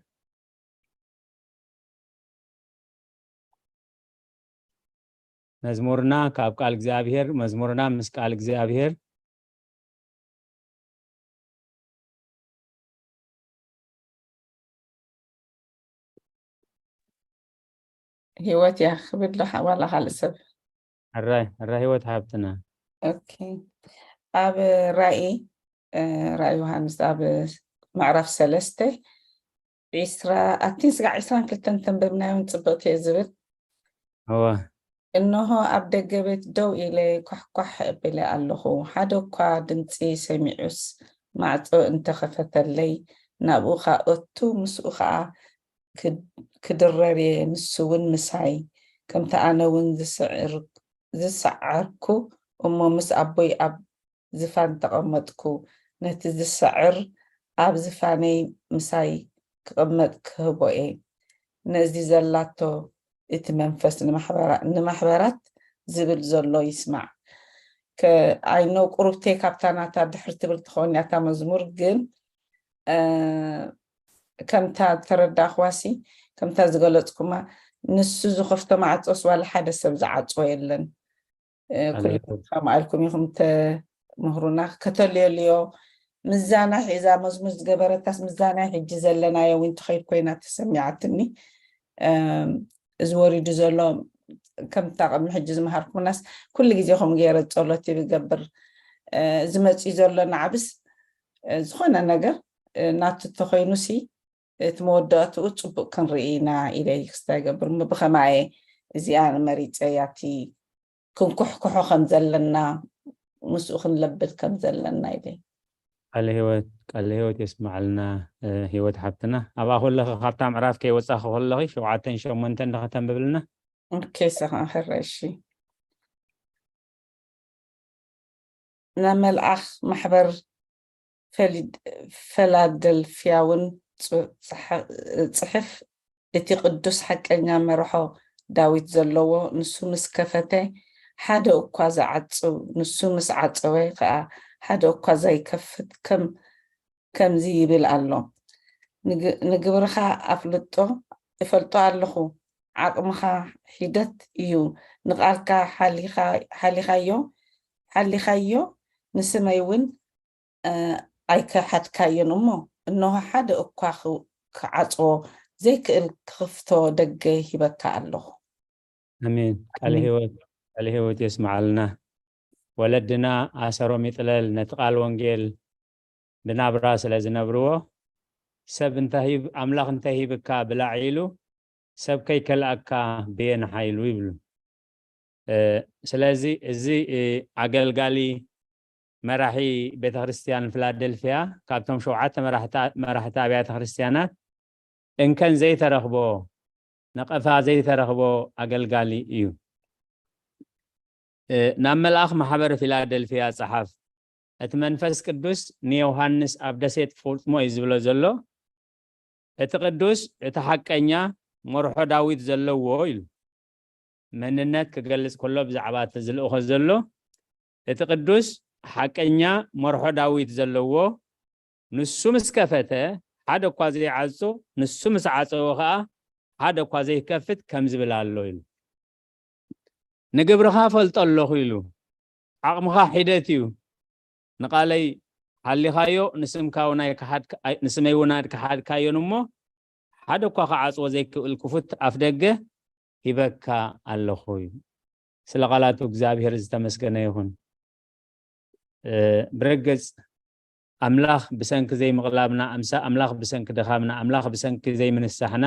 መዝሙርና ካብ ቃል እግዚኣብሔር መዝሙርና ምስ ቃል እግዚኣብሔር ህይወት እያ ክብል ዶ ዋላ ካልእ ሰብ? ሕራይ ሕራይ ህይወት ሓብትና። ኦኬ። ኣብ ራእይ ራእይ ዮሃንስ ኣብ ምዕራፍ ሰለስተ ዒስራ ኣብቲ ስጋዕ ዒስራን ክልተን ተንበብናዮን ጽብቕቲ እየ ዝብል። እወ። እንሆ ኣብ ደገ ቤት ደው ኢለ ኳሕኳሕ እብል ኣለኹ። ሓደ እኳ ድምጺ ሰሚዑስ፣ ማዕጾ እንተኸፈተለይ፣ ናብኡ ኸኣ እቱ፣ ምስኡ ኸኣ ክድ-፣ ክድረር እየ፣ ንሱ እውን ምሳይ። ከምቲ ኣነ እውን ዝስዕር-፣ ዝሰዓርኩ እሞ ምስ ኣቦይ ኣብ ዝፋን ተቐመጥኩ፣ ነቲ ዝሰዕር ኣብ ዝፋነይ ምሳይ ክቕመጥ ክህቦ እየ። ነዚ ዘላቶ እቲ መንፈስ ንማሕበራ-፣ ንማሕበራት ዝብል ዘሎ ይስማዕ። ከ-፣ ኣይኖ ቁሩብተይ ካብታ ናታ ድሕር ትብል ትኸውን እያ እታ መዝሙር፣ ግን፣ እ፣ ከምታ ተረዳእኽዋሲ፣ ከምታ ዝገለጽኩማ፣ ንሱ ዝኸፍቶ ማዕጾስ ዋላ ሓደ ሰብ ዝዓጽዎ የለን። እ፣ ኣነ ኩልኩም ከምኣ ኢልኩም ኢኹም ተምህሩና። ከተልዮልዮ ምዛና ሒዛ መዝሙር ዝገበረታስ ምዛና ሕጂ ዘለናዮ እውን ትኸይድ ኮይና ተሰሚዓትኒ። እም፣ እዚ ወሪዱ ዘሎ ከምታ ቅድሚ ሕጂ ዝመሃርኩምናስ ኩሉ ግዜ ከምኡ ገይረ ጸሎት ይገብር። እ፣ እዚ መጺኡ ዘሎ ናዕብስ፣ እ፣ ዝኾነ ነገር፣ እ፣ ናቱ ተኾይኑሲ እቲ መወዳእትኡ ጽቡቕ ክንርኢ ኢና ኢለ ክስታ ይገብር። እሞ ብኸማየ እዚኣ መሪጸ እያ እቲ ክንኩሕኩሖ ከም ዘለና፣ ምስኡ ክንለብድ ከም ዘለና ኢለ። ቃለ ህይወት፣ ቃለ ህይወት የስምዓልና፣ እ፣ ህይወት ሓብትና። ኣብኣ ከለኺ ካብታ ምዕራፍ ከይወጻኺ ከለኺ ሸውዓተን ሸሞንተን ዶ ከተንብብልና? ኦኬ፣ ሰኻ ሕራይ፣ እሺ። ናብ መልኣኽ ማሕበር ፈሊድ-፣ ፈላደልፍያ እውን ጽ-፣ ጽሐ-፣ ጽሕፍ፣ እቲ ቅዱስ ሓቀኛ መርሖ ዳዊት ዘለዎ፣ ንሱ ምስ ከፈተ ሓደ እኳ ዝዓጽው፣ ንሱ ምስ ዓጸወ ኸኣ ሓደ እኳ ዘይከፍት ከም፣ ከምዚ ይብል ኣሎ፣ ንግ-፣ ንግብርኻ ኣፍልጦ፣ እፈልጦ ኣለኹ፣ ዓቕምኻ ሒደት እዩ፣ ንቓልካ ሓሊኻ-፣ ሓሊኻዮ፣ ሓሊኻዮ፣ ንስመይ እውን እ፣ ኣይከሓድካዮን እሞ፣ እንሆ ሓደ እኳ ኽ-፣ ክዓጽዎ ዘይክእል ክኽፍቶ ደገ ሂበካ ኣለኹ። ኣሜን። ቃለ ኣሜን። ህይወት፣ ቃለ ህይወት የስምዓልና። ወለድና ኣሰሮም ይጥለል፣ ነቲ ቃል ወንጌል ብናብራ ስለ ዝነብርዎ፣ ሰብ እንተ ሂብ-፣ ኣምላኽ እንተ ሂብካ ብላዕ ኢሉ፣ ሰብ ከይከልኣካ ብየን ሓይሉ ይብሉ። እ፣ ስለዚ እዚ፣ እ፣ ኣገልጋሊ መራሒ ቤተ ክርስቲያን ፊላደልፊያ ካብቶም ሸውዓተ መራሕታ-፣ መራሕቲ ኣብያተ ክርስቲያናት እንከን ዘይተረኽቦ፣ ነቐፋ ዘይተረኽቦ ኣገልጋሊ እዩ። እ፣ ናብ መልኣኽ ማሕበር ፊላደልፊያ ጸሓፍ። እቲ መንፈስ ቅዱስ ንዮሃንስ ኣብ ደሴት ፉጥሞ እዩ ዝብሎ ዘሎ። እቲ ቅዱስ፣ እቲ ሓቀኛ መርሖ ዳዊት ዘለዎ ኢሉ። መንነት ክገልጽ ከሎ ብዛዕባ እቲ ዝልእኾ ዘሎ፣ እቲ ቅዱስ ሓቀኛ መርሖ ዳዊት ዘለዎ፣ ንሱ ምስ ከፈተ ሓደ እኳ ዘይዓጹ፣ ንሱ ምስ ዓጸወ ኸኣ ሓደ እኳ ዘይከፍት ከም ዝብል ኣሎ ኢሉ። ንግብርኻ ፈልጦ ኣለኹ ኢሉ። ዓቕምኻ ሒደት እዩ። ንቓለይ ሓሊኻዮ፣ ንስምካ እውን ኣይከሓድካ-፣ ኣይ-፣ ንስመይ እውን ኣይከሓድካዮን እሞ፣ ሓደ እኳ ክዓጽዎ ዘይክእል ክፉት ኣፍ ደገ ሂበካ ኣለኹ እዩ። ስለ ቃላቱ እግዚኣብሔር ዝተመስገነ ይኹን። እ፣ ብርግጽ ኣምላኽ ብሰንኪ ዘይምቕላብና፣ ኣምሳ-፣ ኣምላኽ ብሰንኪ ድኻምና፣ ኣምላኽ ብሰንኪ ዘይምንሳሕና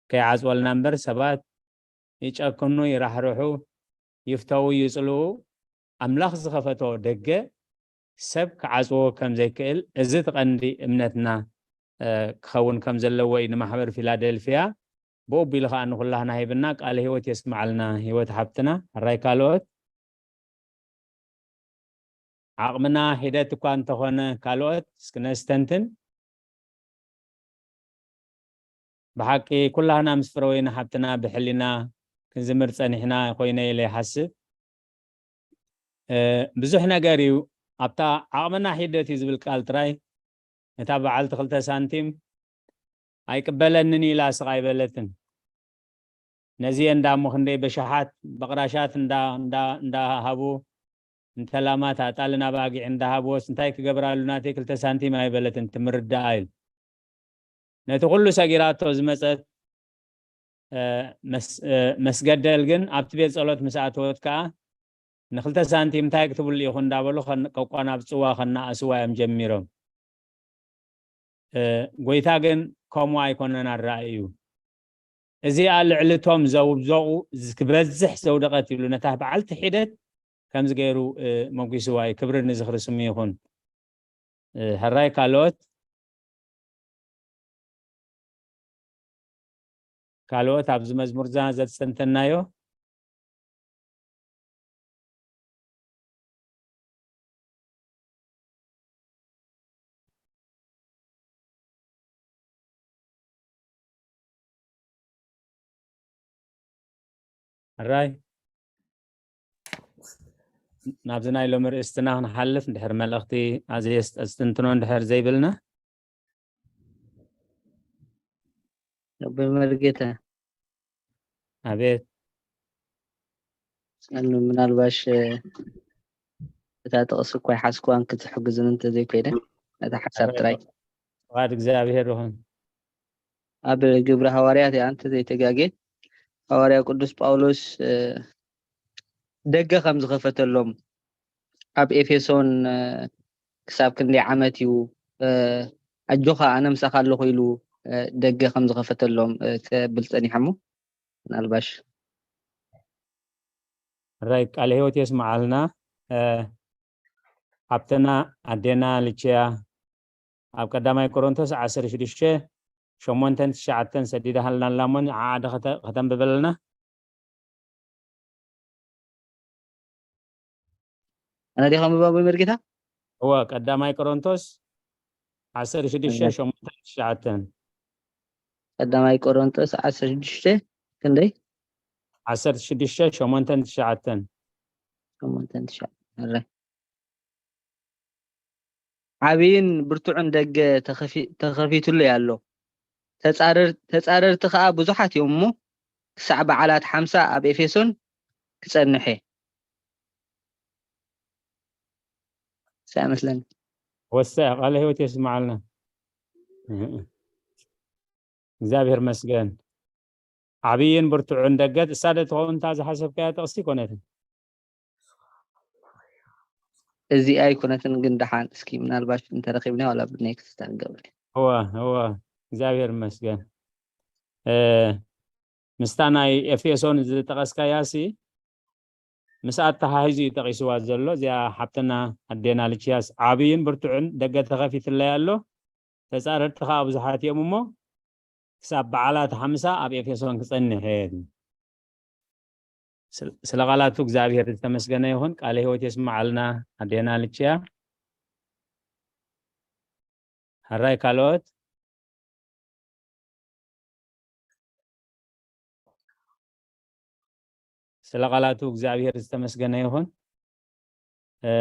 ከይዓጽወልና እምበር፣ ሰባት ይጨክኑ፣ ይራሕርሑ፣ ይፍተዉ፣ ይጽልኡ። ኣምላኽ ዝኸፈቶ ደገ ሰብ ክዓጽዎ ከም ዘይክእል፣ እዚ እቲ ቀንዲ እምነትና፣ እ፣ ክኸውን ከም ዘለዎ እዩ ንማሕበር ፊላደልፊያ። ብኡ ኣቢሉ ኸኣ ንኹላህና ሂብና። ቃለ ህይወት የስምዓልና፣ ህይወት ሓብትና። ሕራይ ካልኦት? ዓቕምና ሒደት እኳ እንተኾነ፣ ካልኦት እስኪ ነስተንትን። ብሓቂ ኩላህና ምስ ፍረወይኒ ሓብትና ብሕሊና ክንዝምር ጸኒሕና ኮይነ ኢለ ይሓስብ። እ፣ ብዙሕ ነገር እዩ። ኣብታ ዓቕምና ሒደት እዩ ዝብል ቃል ጥራይ፣ ነታ በዓልቲ ክልተ ሳንቲም ኣይቅበለንን ኢላ ስቕ ኣይበለትን። ነዚኤ እንዳ እሞ ክንደይ በሽሓት በቕራሻት እንዳ፣ እንዳ፣ እንዳሃቡ፣ እንተ ላማት ኣጣልን ኣባጊዕ እንዳሃብዎስ እንታይ ክገብራሉ ናተይ ክልተ ሳንቲም ኣይበለትን፣ ትምርዳኣ ኢሉ። ነቲ ኩሉ ሰጊራቶ ዝመጸት፣ እ፣ መስ-፣ እ፣ መስገደል ግን ኣብቲ ቤት ጸሎት ምስ ኣተወት ከኣ፣ "ንክልተ ሳንቲም እንታይ ክትብሉ ኢኹ?" እንዳበሉ ከን-፣ ከቋናብጽዋ ከነኣእስዋ እዮም ጀሚሮም። እ፣ ጎይታ ግን ከምኡ ኣይኮነን ኣረኣእዩ። እዚኣ ልዕሊ እቶም ዘውብዘቑ ክበዝሕ ዘውደቐት ኢሉ ነታ በዓልቲ ሒደት ከምዚ ገይሩ፣ እ፣ መጒስዋ እዩ። ክብሪ ንዝኽሪ ስሙ ይኹን። እ፣ ሕራይ ካልኦት፣ ካልኦት ኣብዚ መዝሙርዛ ዘስተንተናዮ? ሕራይ ናብዚ ናይ ሎሚ ርእስትና ክንሓልፍ፣ እንድሕር መልእኽቲ ኣዘየስ-፣ ኣስትንትኖ እንድሕር ዘይብልና። ኣቦይ መርጌታ፣ ኣቤት። ኣኑ ምናልባሽ፣ እ፣ እታ ጥቕሲ እኳ ይሓዝኩዋን ክትሕግዝን እንተዘይኮይነ፣ ነታ ሓሳብ ጥራይ። ፍቓድ እግዚኣብሔር ይኹን። ኣብ ግብረ ሃዋርያት እያ እንተዘይተጋጌ፣ ሃዋርያ ቅዱስ ጳውሎስ፣ እ፣ ደገ ከም ዝኸፈተሎም፣ ኣብ ኤፌሶን፣ እ፣ ክሳብ ክንደይ ዓመት እዩ፣ እ፣ ኣጆኻ ኣነ ምሳኻ ኣለኹ ኢሉ፣ እ፣ ደገ ከም ዝኸፈተሎም፣ እ፣ ክብል ጸኒሐ እሞ፣ ምናልባሽ። ሕራይ ቃለ ህይወት የስምዓልና። እ፣ ሓብትና ኣዴና ልችያ ኣብ ቀዳማይ ቆሮንቶስ ዓሰርተ ሽዱሽተ ሸሞንተን ትሽዓተን ሰዲዳሃልና ኣላ እሞ ንዓዓ ዶ ከተ-፣ ከተንብበልና? ኣነ ዲኻ ምባቦ መርጌታ? እወ፣ ቀዳማይ ቆሮንቶስ ዓሰርተ ሽዱሽተ ሸሞንተን ትሽዓተን። ቀዳማይ ቆሮንቶስ ዓሰርተ ሽዱሽተ ክንደይ? ዓሰርተ ሽዱሽተ ሸሞንተን ትሽዓተን። ሸሞንተን ትሽዓተን። ሕራይ። ዓብይን ብርቱዕን ደገ ተኸፊ-፣ ተኸፊቱሉ ኣሎ። ተጻረር-፣ ተጻረርቲ ከኣ ብዙሓት እዮም እሞ፣ ክሳዕ በዓላት ሓምሳ ኣብ ኤፌሶን ክጸንሕ እየ። ክሳዕ መስለኒ። ወሳኢ ቃለ ህይወት የስምዓልና። እግዚኣብሔር መስገን። ዓብይን ብርቱዕን ደገ፣ እሳ ዶ ትኸውን እታ ዝሓሰብካያ ጥቕሲ? ኮነትን። እዚኣ ኣይኮነትን፣ ግን ደሓን እስኪ ምናልባሽ እንተረኺብና ዋላ ብኔክስት ክንገብር። እወ፣ እወ፣ እግዚኣብሔር ይመስገን። እ፣ ምስታ ናይ ኤፌሶን ዝጠቐስካያ ሲ፣ ምስ ኣተሓሒዙ እዩ ጠቒስዋ ዘሎ። እዚኣ ሓብትና ኣዴና ልችያስ፣ ዓብይን ብርቱዕን ደገ ተኸፊትለይ ኣሎ፣ ተጻረርቲ ኸኣ ብዙሓት እዮም እሞ፣ ክሳብ በዓላት ሓምሳ ኣብ ኤፌሶን ክጸንሕ እየ። ስለ፣ ስለ ቃላቱ እግዚኣብሔር ዝተመስገነ ይኹን። ቃለ ህይወት የስምዓልና ኣዴና ልችያ። ሕራይ ካልኦት? ስለ ቃላቱ እግዚኣብሔር ዝተመስገነ ይኹን። እ፣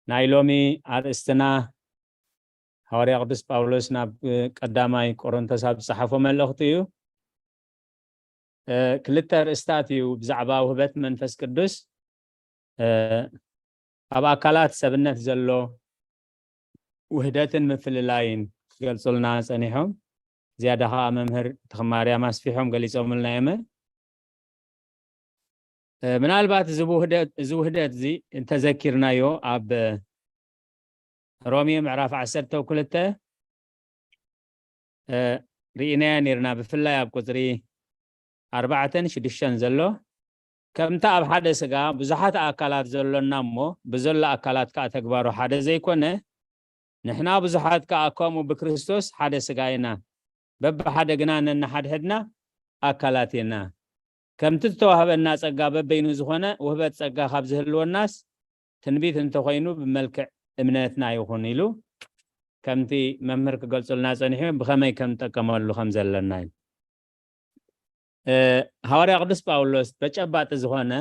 ናይ ሎሚ ኣርእስትና ሃዋርያ ቅዱስ ጳውሎስ ናብ፣ እ፣ ቀዳማይ ቆሮንቶስ ኣብ ዝጸሓፎ መልእኽቱ እዩ። እ፣ ክልተ ኣርእስታት እዩ ብዛዕባ ውህበት መንፈስ ቅዱስ፣ እ፣ ኣብ ኣካላት ሰብነት ዘሎ ውህደትን ምፍልላይን ክገልጹልና ጸኒሖም። ዝያዳ ኸኣ መምህር ተኽማርያም ኣስፊሖም ገሊጾምልና እዮም። እ፣ ምናልባት እዚ ውህደት፣ እዚ ውህደት እዚ እንተዘኪርናዮ ኣብ ሮሜ ምዕራፍ ዓሰርተ ክልተ፣ እ፣ ርኢናዮ ነይርና፣ ብፍላይ ኣብ ቁጽሪ ኣርባዕተን ሽዱሽተን ዘሎ፣ ከምቲ ኣብ ሓደ ስጋ ብዙሓት ኣካላት ዘሎና እሞ፣ ብዘሎ ኣካላት ከኣ ተግባሩ ሓደ ዘይኮነ፣ ንሕና ብዙሓት ከኣ ከምኡ ብክርስቶስ ሓደ ስጋ ኢና፣ በብሓደ ግና ነንሓድሕድና ኣካላት ኢና። ከምቲ ዝተዋህበና ጸጋ በበይኑ ዝኾነ ውህበት ጸጋ ካብ ዝህልወናስ፣ ትንቢት እንተኾይኑ ብመልክዕ እምነትና ይኹን ኢሉ፣ ከምቲ መምህር ክገልጹልና ጸኒሑ፣ ብኸመይ ከም ንጥቀመሉ ከም ዘለና እዩ። እ፣ ሃዋርያ ቅዱስ ጳውሎስ ተጨባጢ ዝኾነ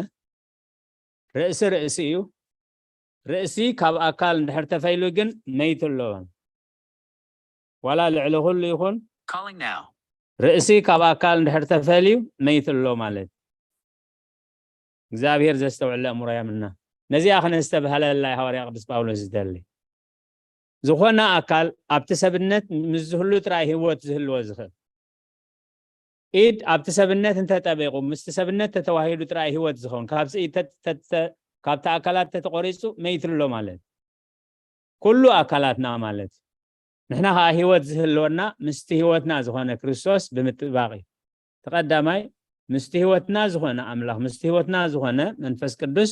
ርእሲ ርእሲ እዩ። ርእሲ ካብ ኣካል እንድሕር ተፈይሉ ግን መይቱ ኣሎ። ዋላ ልዕሊ ኩሉ ይኹን፣ Calling now. ርእሲ ካብ ኣካል እንድሕር ተፈልዩ መይቱ ኣሎ ማለት። እግዚኣብሔር ዘስተውዕል ኣእምሮ ያምና። ነዚኣ ክነስተብሃለላ እዩ ሃዋርያ ቅዱስ ጳውሎስ ዝደሊ። ዝኾነ ኣካል ኣብቲ ሰብነት ምስ ዝህሉ ጥራይ ህይወት ዝህልዎ ዝኽእል። ኢድ ኣብቲ ሰብነት እንተጠቢቑ፣ ምስቲ ሰብነት ተተዋሂዱ ጥራይ ህይወት ዝኸውን። ካብዚ ተ-፣ ተ-፣ ተ-፣ ካብቲ ኣካላት ተተቖሪጹ መይቱ ኣሎ ማለት። ኩሉ ኣካላትና ማለት። ንሕና ከዓ ህይወት ዝህልወና ምስቲ ህይወትና ዝኾነ ክርስቶስ ብምጥባቕ እዩ። ተቐዳማይ ምስቲ ህይወትና ዝኾነ ኣምላኽ፣ ምስቲ ህይወትና ዝኾነ መንፈስ ቅዱስ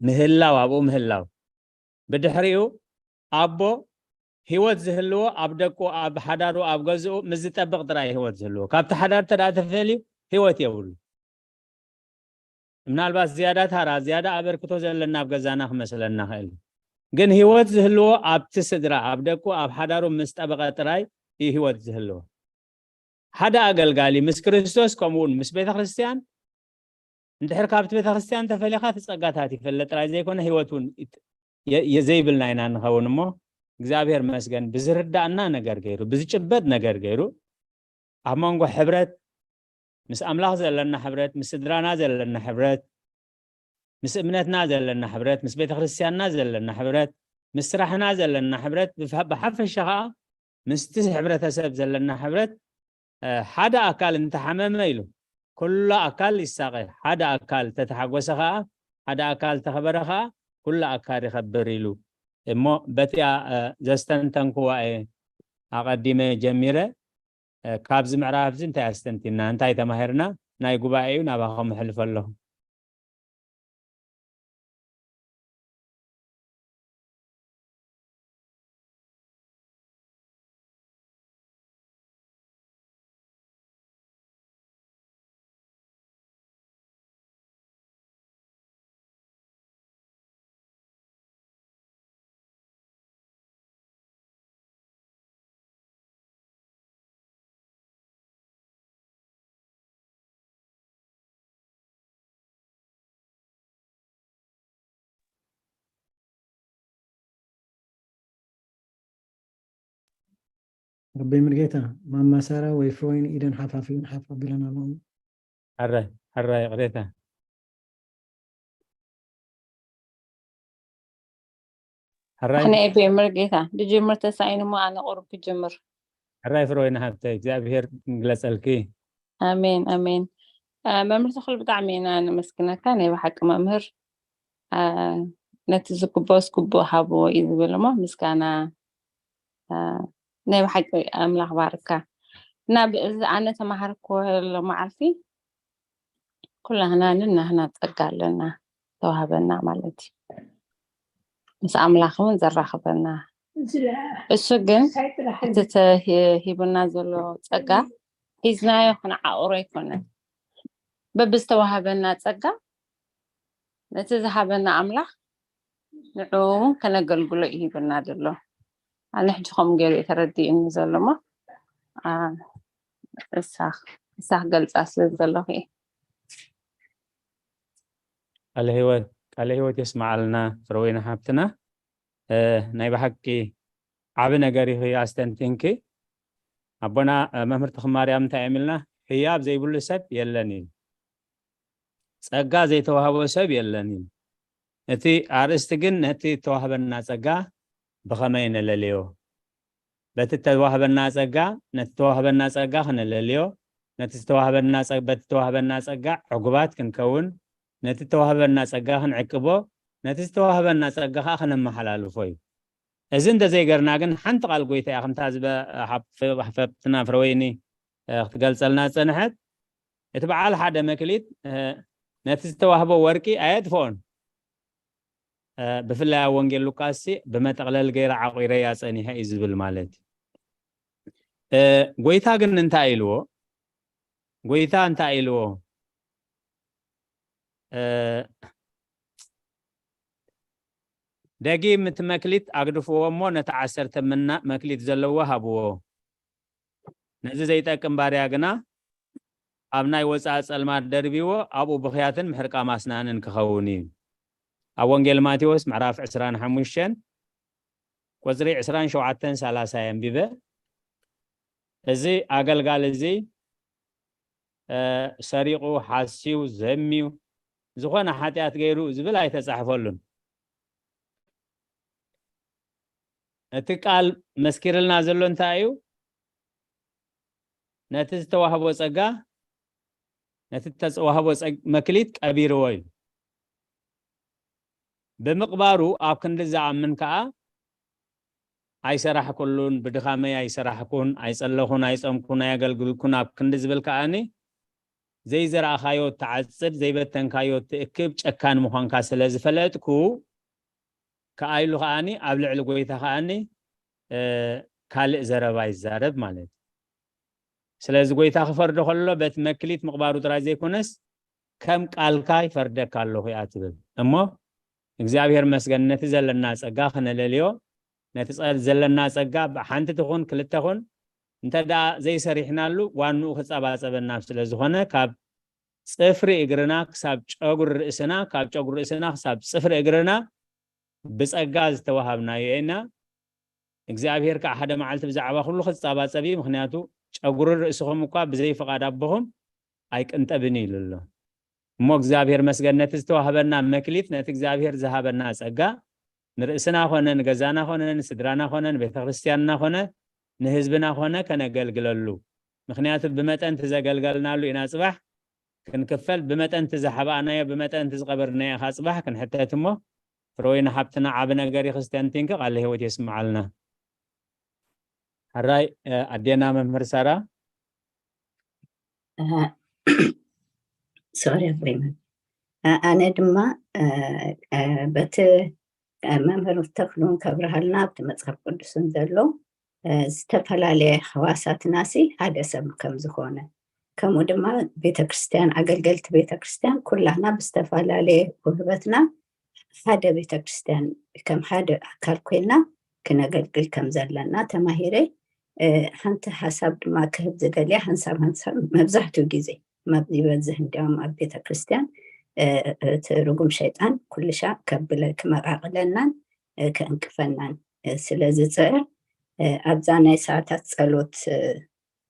ምህላው፣ ኣብኡ ምህላው። ብድሕሪኡ ኣቦ ህይወት ዝህልዎ ኣብ ደቁ፣ ኣብ ሓዳሩ፣ ኣብ ገዝኡ ምስ ዝጠብቕ ጥራይ ህይወት ዝህልዎ። ካብቲ ሓዳር ተደኣ ተፈልዩ ህይወት የብሉ። ምናልባት ዝያዳ ታራ፣ ዝያዳ ኣበርክቶ ዘለና ኣብ ገዛና ክመስለና ክእል እዩ። ግን ህይወት ዝህልዎ ኣብቲ ስድራ፣ ኣብ ደቁ፣ ኣብ ሓዳሩ ምስ ጠበቐ ጥራይ እዩ ህይወት ዝህልዎ። ሓደ ኣገልጋሊ ምስ ክርስቶስ ከምኡ እውን ምስ ቤተ ክርስቲያን እንድሕር ካብቲ ቤተ ክርስቲያን ተፈሊኻ እቲ ጸጋታት ይፈለ ጥራይ ዘይኮነ ህይወት እውን ይት-፣ የ-፣ የ-፣ ዘይብልና ኢና ንኸውን እሞ እግዚኣብሔር መስገን ብዝርዳእና ነገር ገይሩ ብዝጭበጥ ነገር ገይሩ ኣብ መንጎ ሕብረት ምስ ኣምላኽ ዘለና ሕብረት ምስ ስድራና ዘለና ሕብረት ምስ እምነትና ዘለና ሕብረት ምስ ቤተ ክርስቲያንና ዘለና ሕብረት ምስ ስራሕና ዘለና ሕብረት ብፋ-፣ ብሓፈሻ ከዓ ምስቲ ሕብረተሰብ ዘለና ሕብረት ሓደ ኣካል እንተሓመመ ኢሉ ኩሉ ኣካል ይሳቐ፣ ሓደ ኣካል ተተሓጎሰ ከዓ ሓደ ኣካል ተኸበረ ከዓ ኩሉ ኣካል ይኸብር ኢሉ እሞ በቲኣ ዘስተንተንክዋ እየ ኣቐዲመ ጀሚረ። ካብዚ ምዕራፍ እዚ እንታይ ኣስተንቲና እንታይ ተማሂርና? ናይ ጉባኤ እዩ ናባኹም እሕልፎ ኣለኹ። ረበይ ምርጌታ ማማ ሳራ ወይ ፍሮይን ኢደን ሓፋፍ ኢለን ሓፍ ኣቢለን ኣለዉ። ሕራይ ሕራይ ይቕሬታ። ሕራይ ኣነ ኤቤ ምርጌታ ድጅምር ተሳኢኑ እሞ ኣነ ቁሩብ ክጅምር። ሕራይ ፍሮይን ሓብተይ እግዚኣብሔር ይግለጸልኪ። ኣሜን ኣሜን። መምህር ተኽሉ ብጣዕሚ ኢና ነመስግነካ ናይ ብሓቂ መምህር። ነቲ ዝግብኦ ዝግብኦ ሃብዎ እዩ ዝብል እሞ ምስጋና ናይ ብሓቂ ኣምላኽ ባርካ። እና ብእዚ ኣነ ተማሃርክዎ ዘሎ መዓልቲ ኩላህና ንናህና ጸጋ ኣለና ተዋህበና ማለት እዩ። ምስ ኣምላኽ እውን ዘራኽበና እሱ ግን እቲ ተሂቡና ዘሎ ጸጋ ሒዝናዮ ክንዓቑሮ ኣይኮነን። በብዝተዋህበና ጸጋ ነቲ ዝሃበና ኣምላኽ ንዕኡ እውን ከነገልግሎ እዩ ሂቡና ዘሎ። ኣነ ሕጂ ከምኡ ገይሩ እዩ ተረዲኡኒ ዘሎ እሞ እሳ ክገልፃ ስለ ዘለኹ እየ። ቃለ ህይወት ቃለ ህይወት የስማዓልና ፍረወይኒ ሓብትና። ናይ ብሓቂ ዓቢ ነገር ኢኺ ኣስተንቲንኪ። ኣቦና መምህር ተኽማርያም እንታይ እዮም ኢልና? ህያብ ዘይብሉ ሰብ የለን ኢሉ። ጸጋ ዘይተዋህቦ ሰብ የለን ኢሉ። እቲ ኣርእስቲ ግን ነቲ እተዋህበና ጸጋ ብኸመይ ነለልዮ? በቲ እተዋህበና ጸጋ ነቲ እተዋህበና ጸጋ ክነለልዮ፣ ነቲ ዝተዋህበና ጸ-፣ በቲ እተዋህበና ጸጋ ዕጉባት ክንከውን፣ ነቲ እተዋህበና ጸጋ ክንዕቅቦ፣ ነቲ ዝተዋህበና ጸጋ ከኣ ከነመሓላልፎ እዩ። እዚ እንተዘይገርና ግን ሓንቲ ቃል ጎይታ እያ ከምታ ዝበ-፣ ሓፍ-፣ ሓፍትና ፍረወይኒ ክትገልጸልና ዝጸንሐት፣ እቲ በዓል ሓደ መክሊት ነቲ ዝተዋህቦ ወርቂ ኣየጥፍኦን። ብፍላይ ኣብ ወንጌል ሉቃስ ብመጠቕለል ገይረ ዓቑረያ ጸኒሐ እዩ ዝብል ማለት እዩ። ጎይታ ግን እንታይ ኢልዎ? ጎይታ እንታይ ኢልዎ? ደጊም እቲ መክሊት ኣግድፍዎ እሞ ነቲ ዓሰርተ ምና-፣ መክሊት ዘለዎ ሃብዎ። ነዚ ዘይጠቅም ባርያ ግና ኣብ ናይ ወጻኢ ጸልማት ደርቢዎ፣ ኣብኡ ብኽያትን ምሕርቃም ኣስናንን ክኸውን እዩ። ኣብ ወንጌል ማቴዎስ ምዕራፍ ዕስራን ሓሙሽተን ቁጽሪ ዕስራን ሸውዓተን ሰላሳ ኣንቢበ። እዚ ኣገልጋሊ እዚ ሰሪቑ፣ ሓስዩ፣ ዘምዩ፣ ዝኾነ ሓጢኣት ገይሩ ዝብል ኣይተጻሕፈሉን። እቲ ቃል መስኪርልና ዘሎ እንታይ እዩ? ነቲ ዝተዋህቦ ጸጋ፣ ነቲ ዝተዋህቦ ጸግ-፣ መክሊት ቀቢርዎ እዩ። ብምቕባሩ ኣብ ክንዲ ዝኣምን ከኣ ኣይሰራሕኩሉን፣ ብድኻመይ ኣይሰራሕኩን፣ ኣይጸለኹን፣ ኣይጸምኩን፣ ኣየገልግልኩን ኣብ ክንዲ ዝብል ከኣኒ ዘይዘራእኻዮ ትዓጽድ፣ ዘይበተንካዮ ትእክብ፣ ጨካን ምዃንካ ስለ ዝፈለጥኩ ከኣ ኢሉ ከኣኒ ኣብ ልዕሊ ጎይታ ከኣኒ ካልእ ዘረባ ይዛረብ ማለት እዩ። ስለዚ ጎይታ ክፈርዶ ከሎ በቲ መክሊት ምቕባሩ ጥራይ ዘይኮነስ ከም ቃልካ ይፈርደካ ኣለኹ እያ ትብል እሞ እግዚኣብሔር መስገን ነቲ ዘለና ጸጋ ክነለልዮ ነቲ ዘለና ጸጋ ብሓንቲ ትኹን ክልተ ኹን እንተ ደኣ ዘይሰሪሕናሉ ዋንኡ ክጸባጸበና ስለ ዝኾነ ካብ ጽፍሪ እግርና ክሳብ ጨጉሪ ርእስና ካብ ጨጉሪ ርእስና ክሳብ ጽፍሪ እግርና ብጸጋ ዝተዋሃብናዮ ኢና እግዚኣብሔር ከዓ ሓደ መዓልቲ ብዛዕባ ኩሉ ክጻባጸብ እዩ ምክንያቱ ጨጉሪ ርእስኹም እኳ ብዘይ ፍቓድ ኣቦኹም ኣይቅንጠብን እዩ ኢሉ ኣሎ እሞ እግዚኣብሔር መስገን ነቲ ዝተዋህበና መክሊት ነቲ እግዚኣብሔር ዝሃበና ጸጋ ንርእስና ኾነ ንገዛና ኾነ ንስድራና ኾነ ንቤተ ክርስቲያንና ኾነ ንህዝብና ኾነ ከነገልግለሉ ምክንያቱ ብመጠን እቲ ዘገልገልናሉ ኢና ጽባሕ ክንክፈል ብመጠን እቲ ዝሓባእናዮ ብመጠን እቲ ዝቐበርናዮ ኢኻ ጽባሕ ክንሕተት እሞ ፍረወይኒ ሓብትና ዓቢ ነገር ይኽስተንቲንከ ቃለ ህይወት የስምዓልና ሕራይ ኣዴና መምህር ሳራ ሶሪ ኣቦይመን ኣነ ድማ በቲ መምህር ተክሉን ከብርሃልና ኣብቲ መፅሓፍ ቅዱስን ዘሎ ዝተፈላለየ ሕዋሳትና ሲ ሓደ ሰብ ከም ዝኾነ ከምኡ ድማ ቤተክርስትያን ኣገልገልቲ ቤተክርስትያን ኩላና ብዝተፈላለየ ውህበትና ሓደ ቤተክርስትያን ከም ሓደ ኣካል ኮይና ክነገልግል ከም ዘለና ተማሂረ ሓንቲ ሓሳብ ድማ ክህብ ዝደልያ ሓንሳብ ሓንሳብ መብዛሕትኡ ግዜ ይበዝሕ እንዲያውም ኣብ ቤተክርስትያን እቲ ርጉም ሸይጣን ኩልሻ ከብለ ክመቃቅለናን ከእንቅፈናን ስለ ዝፅዕር ኣብዛ ናይ ሰዓታት ፀሎት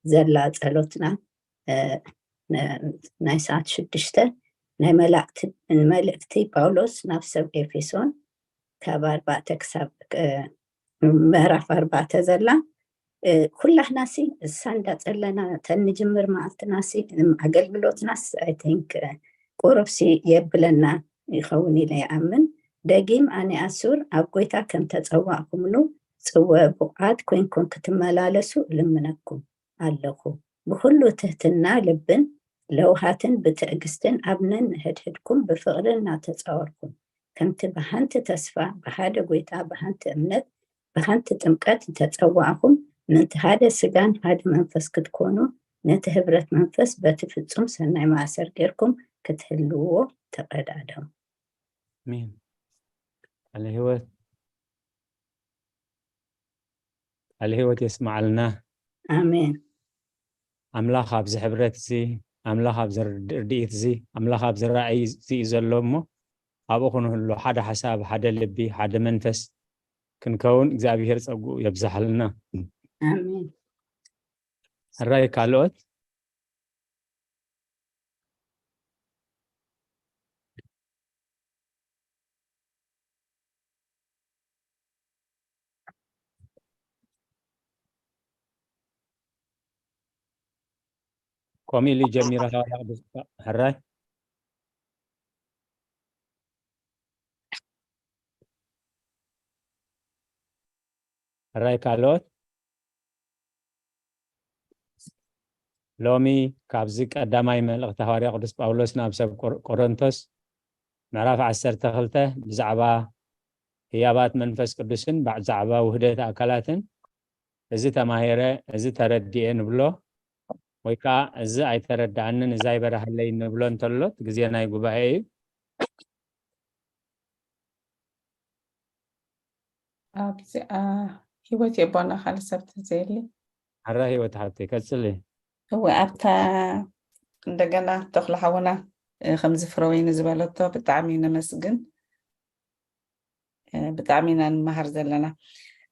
ዘላ ፀሎትና ናይ ሰዓት ሽዱሽተ ናይ መልእክቲ ጳውሎስ ናብ ሰብ ኤፌሶን ካብ ኣርባዕተ ክሳብ ምዕራፍ ኣርባዕተ ዘላ ኩላህናሲ እሳ እንዳፀለና ተንጅምር መዓልትናሲ ኣገልግሎትናስ ኣይቲንክ ቁሩብሲ የብለና ይኸውን ኢለ ይኣምን ደጊም ኣነ ኣሱር ኣብ ጎይታ ከም ተፀዋዕኩምሉ ጽወ ብቑዓት ኮይንኩም ክትመላለሱ እልምነኩም ኣለኹ። ብኹሉ ትህትና ልብን ለውሃትን ብትዕግስትን ኣብ ነንሕድሕድኩም ብፍቕሪ እናተጻወርኩም፣ ከምቲ ብሓንቲ ተስፋ፣ ብሓደ ጐይታ፣ ብሓንቲ እምነት፣ ብሓንቲ ጥምቀት ዝተጸዋዕኹም፣ ምእንቲ ሓደ ሥጋን ሓደ መንፈስ ክትኮኑ፣ ነቲ ኅብረት መንፈስ በቲ ፍጹም ሠናይ ማእሰር ጌርኩም ክትህልውዎ ተቐዳደሙ። ኣሜን። ቃለ ሕይወት ቃለ ሕይወት የስምዓልና። ኣሜን። ኣምላኽ ኣብዚ ሕብረት እዚ ኣምላኽ ኣብዚ ርድኢት እዚ ኣምላኽ ኣብዚ ራእይ እዚ እዩ ዘሎ እሞ ኣብኡ ክንህሉ ሓደ ሓሳብ ሓደ ልቢ ሓደ መንፈስ ክንከውን እግዚኣብሔር ጸጉኡ የብዝሓልና። ኣሜን። ሕራይ ካልኦት ከምኡ ኢሉ ጀሚሩ ሃዋርያ ቅዱስ ሕራይ ሕራይ ካልኦት ሎሚ ካብዚ ቀዳማይ መልእኽቲ ሃዋርያ ቅዱስ ጳውሎስ ናብ ሰብ ቆሮንቶስ ምዕራፍ ዓሰርተ ክልተ ብዛዕባ ህያባት መንፈስ ቅዱስን ብዛዕባ ውህደት ኣካላትን እዚ ተማሂረ እዚ ተረዲኤ ንብሎ ወይ ከዓ እዚ ኣይተረዳኣንን እዚ ኣይበራህለይ ንብሎ እንተሎ እቲ ግዜ ናይ ጉባኤ እዩ። ኣብዚኣ ህይወት የቦና ካልእ ሰብ ተዘየሊ። ኣራ ህይወት ሓብተይ ቀፅሊ። እወ ኣብታ እንደገና ተኽለ ሓውና ከምዚ ፍረወይኒ ዝበለቶ ብጣዕሚ ነመስግን። ብጣዕሚ ኢና ንመሃር ዘለና።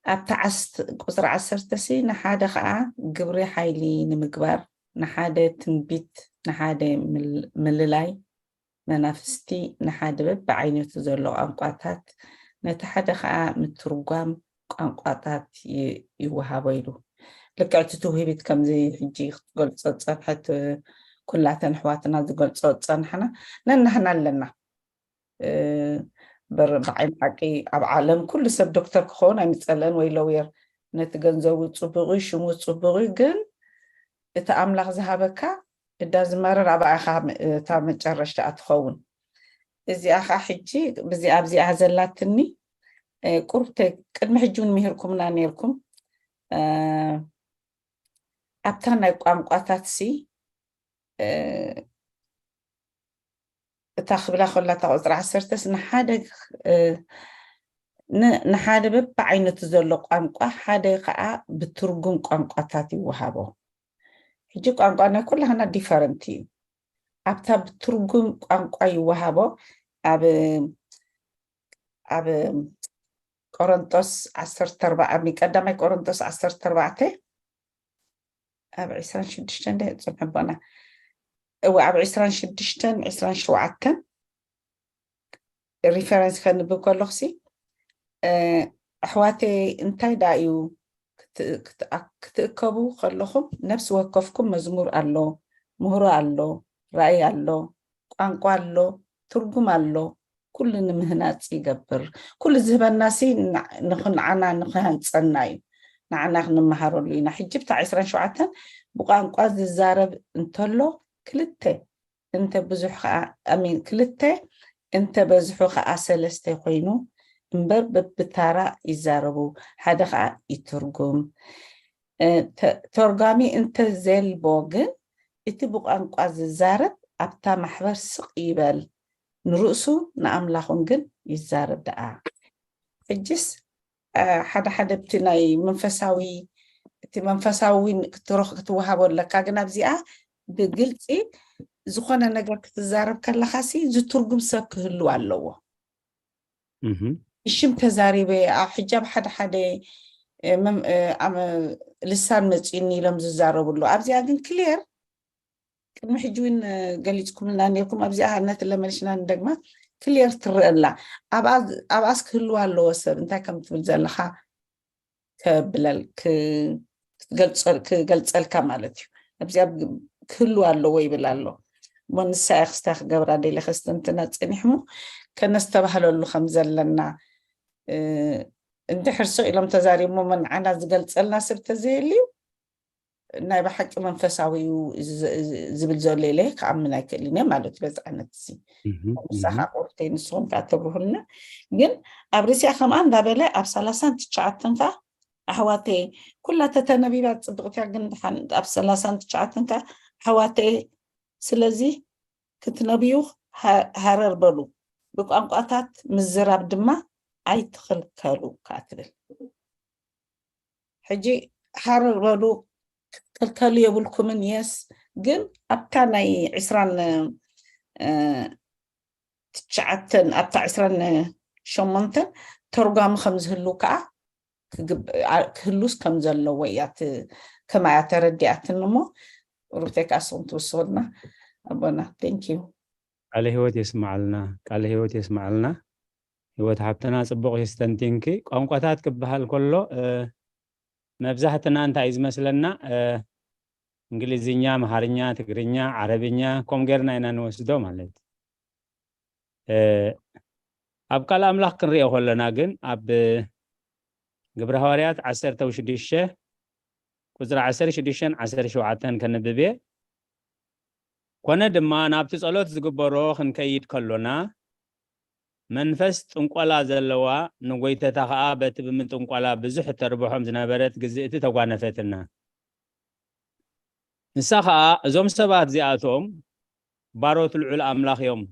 ኣብታ ዓስት ቁፅሪ ዓሰርተ ሲ ንሓደ ከዓ ግብሪ ሓይሊ ንምግባር ንሓደ ትንቢት ንሓደ ምልላይ መናፍስቲ ንሓደ በብዓይነቱ ዘሎ ቋንቋታት ነቲ ሓደ ከዓ ምትርጓም ቋንቋታት ይወሃቦ ኢሉ። ልክዕ እቲ ትውሂቢት ከምዚ ሕጂ ክትገልፆ ዝፀንሐት ኩላተን ኣሕዋትና ዝገልፆ ዝፀንሐና ነናህና ኣለና። በር ብዓይኒ ሓቂ ኣብ ዓለም ኩሉ ሰብ ዶክተር ክኸውን ኣይምፀለን ወይ ሎውየር ነቲ ገንዘቡ ጽቡቕ እዩ፣ ሽሙ ጽቡቕ እዩ፣ ግን እቲ ኣምላኽ ዝሃበካ እዳ ዝመረር ኣብኣ ኢኻ እታ መጨረሽታ ትኸውን። እዚኣ ኸዓ ሕጂ ብዚኣ ኣብዚኣ ዘላትኒ ቁርብ ቅድሚ ሕጂ እውን ምሂርኩምና ነርኩም። ኣብታ ናይ ቋንቋታት ሲ እታ ክብላ ከላ እታ ቁፅሪ ዓሰርተስ ንሓደ ንሓደ በብዓይነቱ ዘሎ ቋንቋ ሓደ ከዓ ብትርጉም ቋንቋታት ይወሃቦ። ሕጂ ቋንቋ ናይ ኩላህና ዲፈረንት እዩ። ኣብታ ብትርጉም ቋንቋ ይወሃቦ ኣብ ኣብ ቆሮንጦስ ዓሰርተ ኣርባዕተ ቀዳማይ ቆሮንጦስ ዓሰርተ ኣርባዕተ ኣብ ዕስራን ሽዱሽተን ደ ፅንሕቦና እወ ኣብ ዕስራን ሽዱሽተን ዕስራን ሸውዓተን ሪፈረንስ ከንብብ ከለኹሲ ኣሕዋተይ እንታይ ደኣ እዩ ክትእከቡ ከለኹም ነፍሲ ወከፍኩም መዝሙር ኣሎ፣ ምህሮ ኣሎ፣ ራእይ ኣሎ፣ ቋንቋ ኣሎ፣ ትርጉም ኣሎ፣ ኩሉ ንምህናፅ ይገብር። ኩሉ ዝህበናሲ ንዓና ንክሃንፀና እዩ፣ ንዓና ክንመሃረሉ ኢና። ሕጂ ብታ ዕስራን ሸውዓተን ብቋንቋ ዝዛረብ እንተሎ ክልተ እንተ ብዙሕ ከዓ ኣሚን ክልተ እንተ በዝሑ ከዓ ሰለስተ ኮይኑ እምበር በብታራ ይዛረቡ፣ ሓደ ከዓ ይትርጉም። ተርጓሚ እንተ ዘልቦ ግን እቲ ብቋንቋ ዝዛረብ ኣብታ ማሕበር ስቕ ይበል፣ ንርእሱ ንኣምላኹን ግን ይዛረብ ደኣ። ሕጅስ ሓደ ሓደ ብቲ ናይ መንፈሳዊ እቲ መንፈሳዊ ክትረኽ ክትወሃቦ ኣለካ፣ ግን ኣብዚኣ ብግልፂ ዝኾነ ነገር ክትዛረብ ከለኻሲ ዝትርጉም ሰብ ክህሉ ኣለዎ። እሽም ተዛሪበ ኣብ ሕጃብ ሓደ ሓደ ልሳን መፂኒ ኢሎም ዝዛረቡ ኣለዉ። ኣብዚኣ ግን ክሊር ቅድሚ ሕጂ እውን ገሊፅኩምልና ነርኩም ኣብዚኣ ነቲ ለመልሽና ንደግማ ክሊር ትረአ ኣላ። ኣብኣስ ክህልዋ ኣለዎ ሰብ እንታይ ከም ትብል ዘለኻ ክገልፀልካ ማለት እዩ። ኣብዚኣ ክህልዋ ኣለዎ ይብል ኣሎ። እሞ ንሳ እያ ክስታ ክገብራ ደለ ከስተንትና ፀኒሕሞ ከነስተባህለሉ ከም ዘለና እንድሕር ስቕ ኢሎም ተዛሪቦሞ ንዓና ዝገልፀልና ሰብ ተዘየልዩ ናይ ብሓቂ መንፈሳዊ እዩ ዝብል ዘሎ ኢለ ክኣምን ኣይክእልን እየ ማለት እዩ። በዚ ዓይነት እዚ ንሳኻ ቁርብተይ ንስኹም ከዓ ተብርሁልና። ግን ኣብ ርእሲኣ ከምኣ እንዳበለ ኣብ ሰላሳን ትሽዓተን ከዓ ኣሕዋተይ ኩላ ተተነቢባ ፅብቕትያ ግን ድሓን ኣብ ሰላሳን ትሽዓተን ከዓ ኣሕዋተይ ስለዚ ክትነብዩ ሃረር በሉ፣ ብቋንቋታት ምዝራብ ድማ ኣይትኽልከሉ ከዓ ትብል። ሕጂ ሃረር በሉ ክትክልከሉ የብልኩምን። የስ ግን ኣብታ ናይ ዕስራን ትሽዓተን ኣብታ ዕስራን ሸሞንተን ተርጓሚ ከም ዝህሉ ከዓ ክህሉስ ከም ዘለዎ እያ ከማያ ተረዲኣትን እሞ ሩቴ ከዓ ስኹም ትውስኹልና ኣቦና። Thank you። ቃለ ህይወት የስማዓልና። ቃለ ህይወት የስማዓልና። ህይወት ሓብትና ጽቡቕ የስተንቲንኪ። ቋንቋታት ክበሃል ከሎ መብዛሕትና እንታይ እዩ ዝመስለና እንግሊዝኛ፣ ኣምሓርኛ፣ ትግርኛ፣ ዓረብኛ ከም ጌርና ኢና ንወስዶ ማለት ኣብ ቃል ኣምላኽ ክንሪኦ ከለና ግን ኣብ ግብረ ሃዋርያት ዓሰርተ ሽዱሽተ ቁፅሪ ዓሰርተ ሽዱሽተን ዓሰርተ ሸውዓተን ከንብብ እየ። ኮነ ድማ ናብቲ ጸሎት ዝግበሮ ክንከይድ ከሎና መንፈስ ጥንቆላ ዘለዋ ንጎይተታ ኸኣ በቲ ብምጥንቆላ ብዙሕ ተርብሖም ዝነበረት ግዝእቲ ተጓነፈትና። ንሳ ኸኣ እዞም ሰባት እዚኣቶም ባሮት ልዑል ኣምላኽ እዮም፣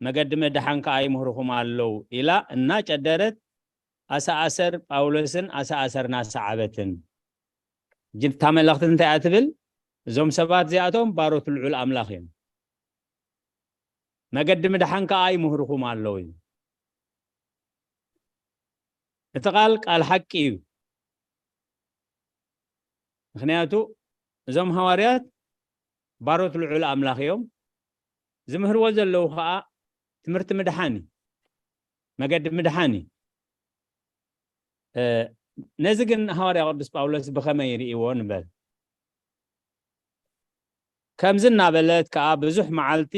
መገዲ ምድሓን ከኣ ይምህርኹም ኣለዉ ኢላ እናጨደረት ኣሰኣሰር ጳውሎስን ኣሰኣሰርና ሰዓበትን። እታ መልእኽቲ እንታይ እያ ትብል? እዞም ሰባት እዚኣቶም ባሮት ልዑል ኣምላኽ እዮም፣ መገዲ ምድሓን ከኣ ይምህርኹም ኣለዉ እዩ። እቲ ቃል ቃል ሓቂ እዩ። ምኽንያቱ እዞም ሃዋርያት ባሮት ልዑል ኣምላኽ እዮም። ዝምህርዎ ዘለዉ ኸዓ ትምህርቲ ምድሓን እዩ፣ መገዲ ምድሓን እዩ። ነዚ ግን ሃዋርያ ቅዱስ ጳውሎስ ብኸመይ ይርእይዎ ንበል? ከምዚ እናበለት ከኣ ብዙሕ መዓልቲ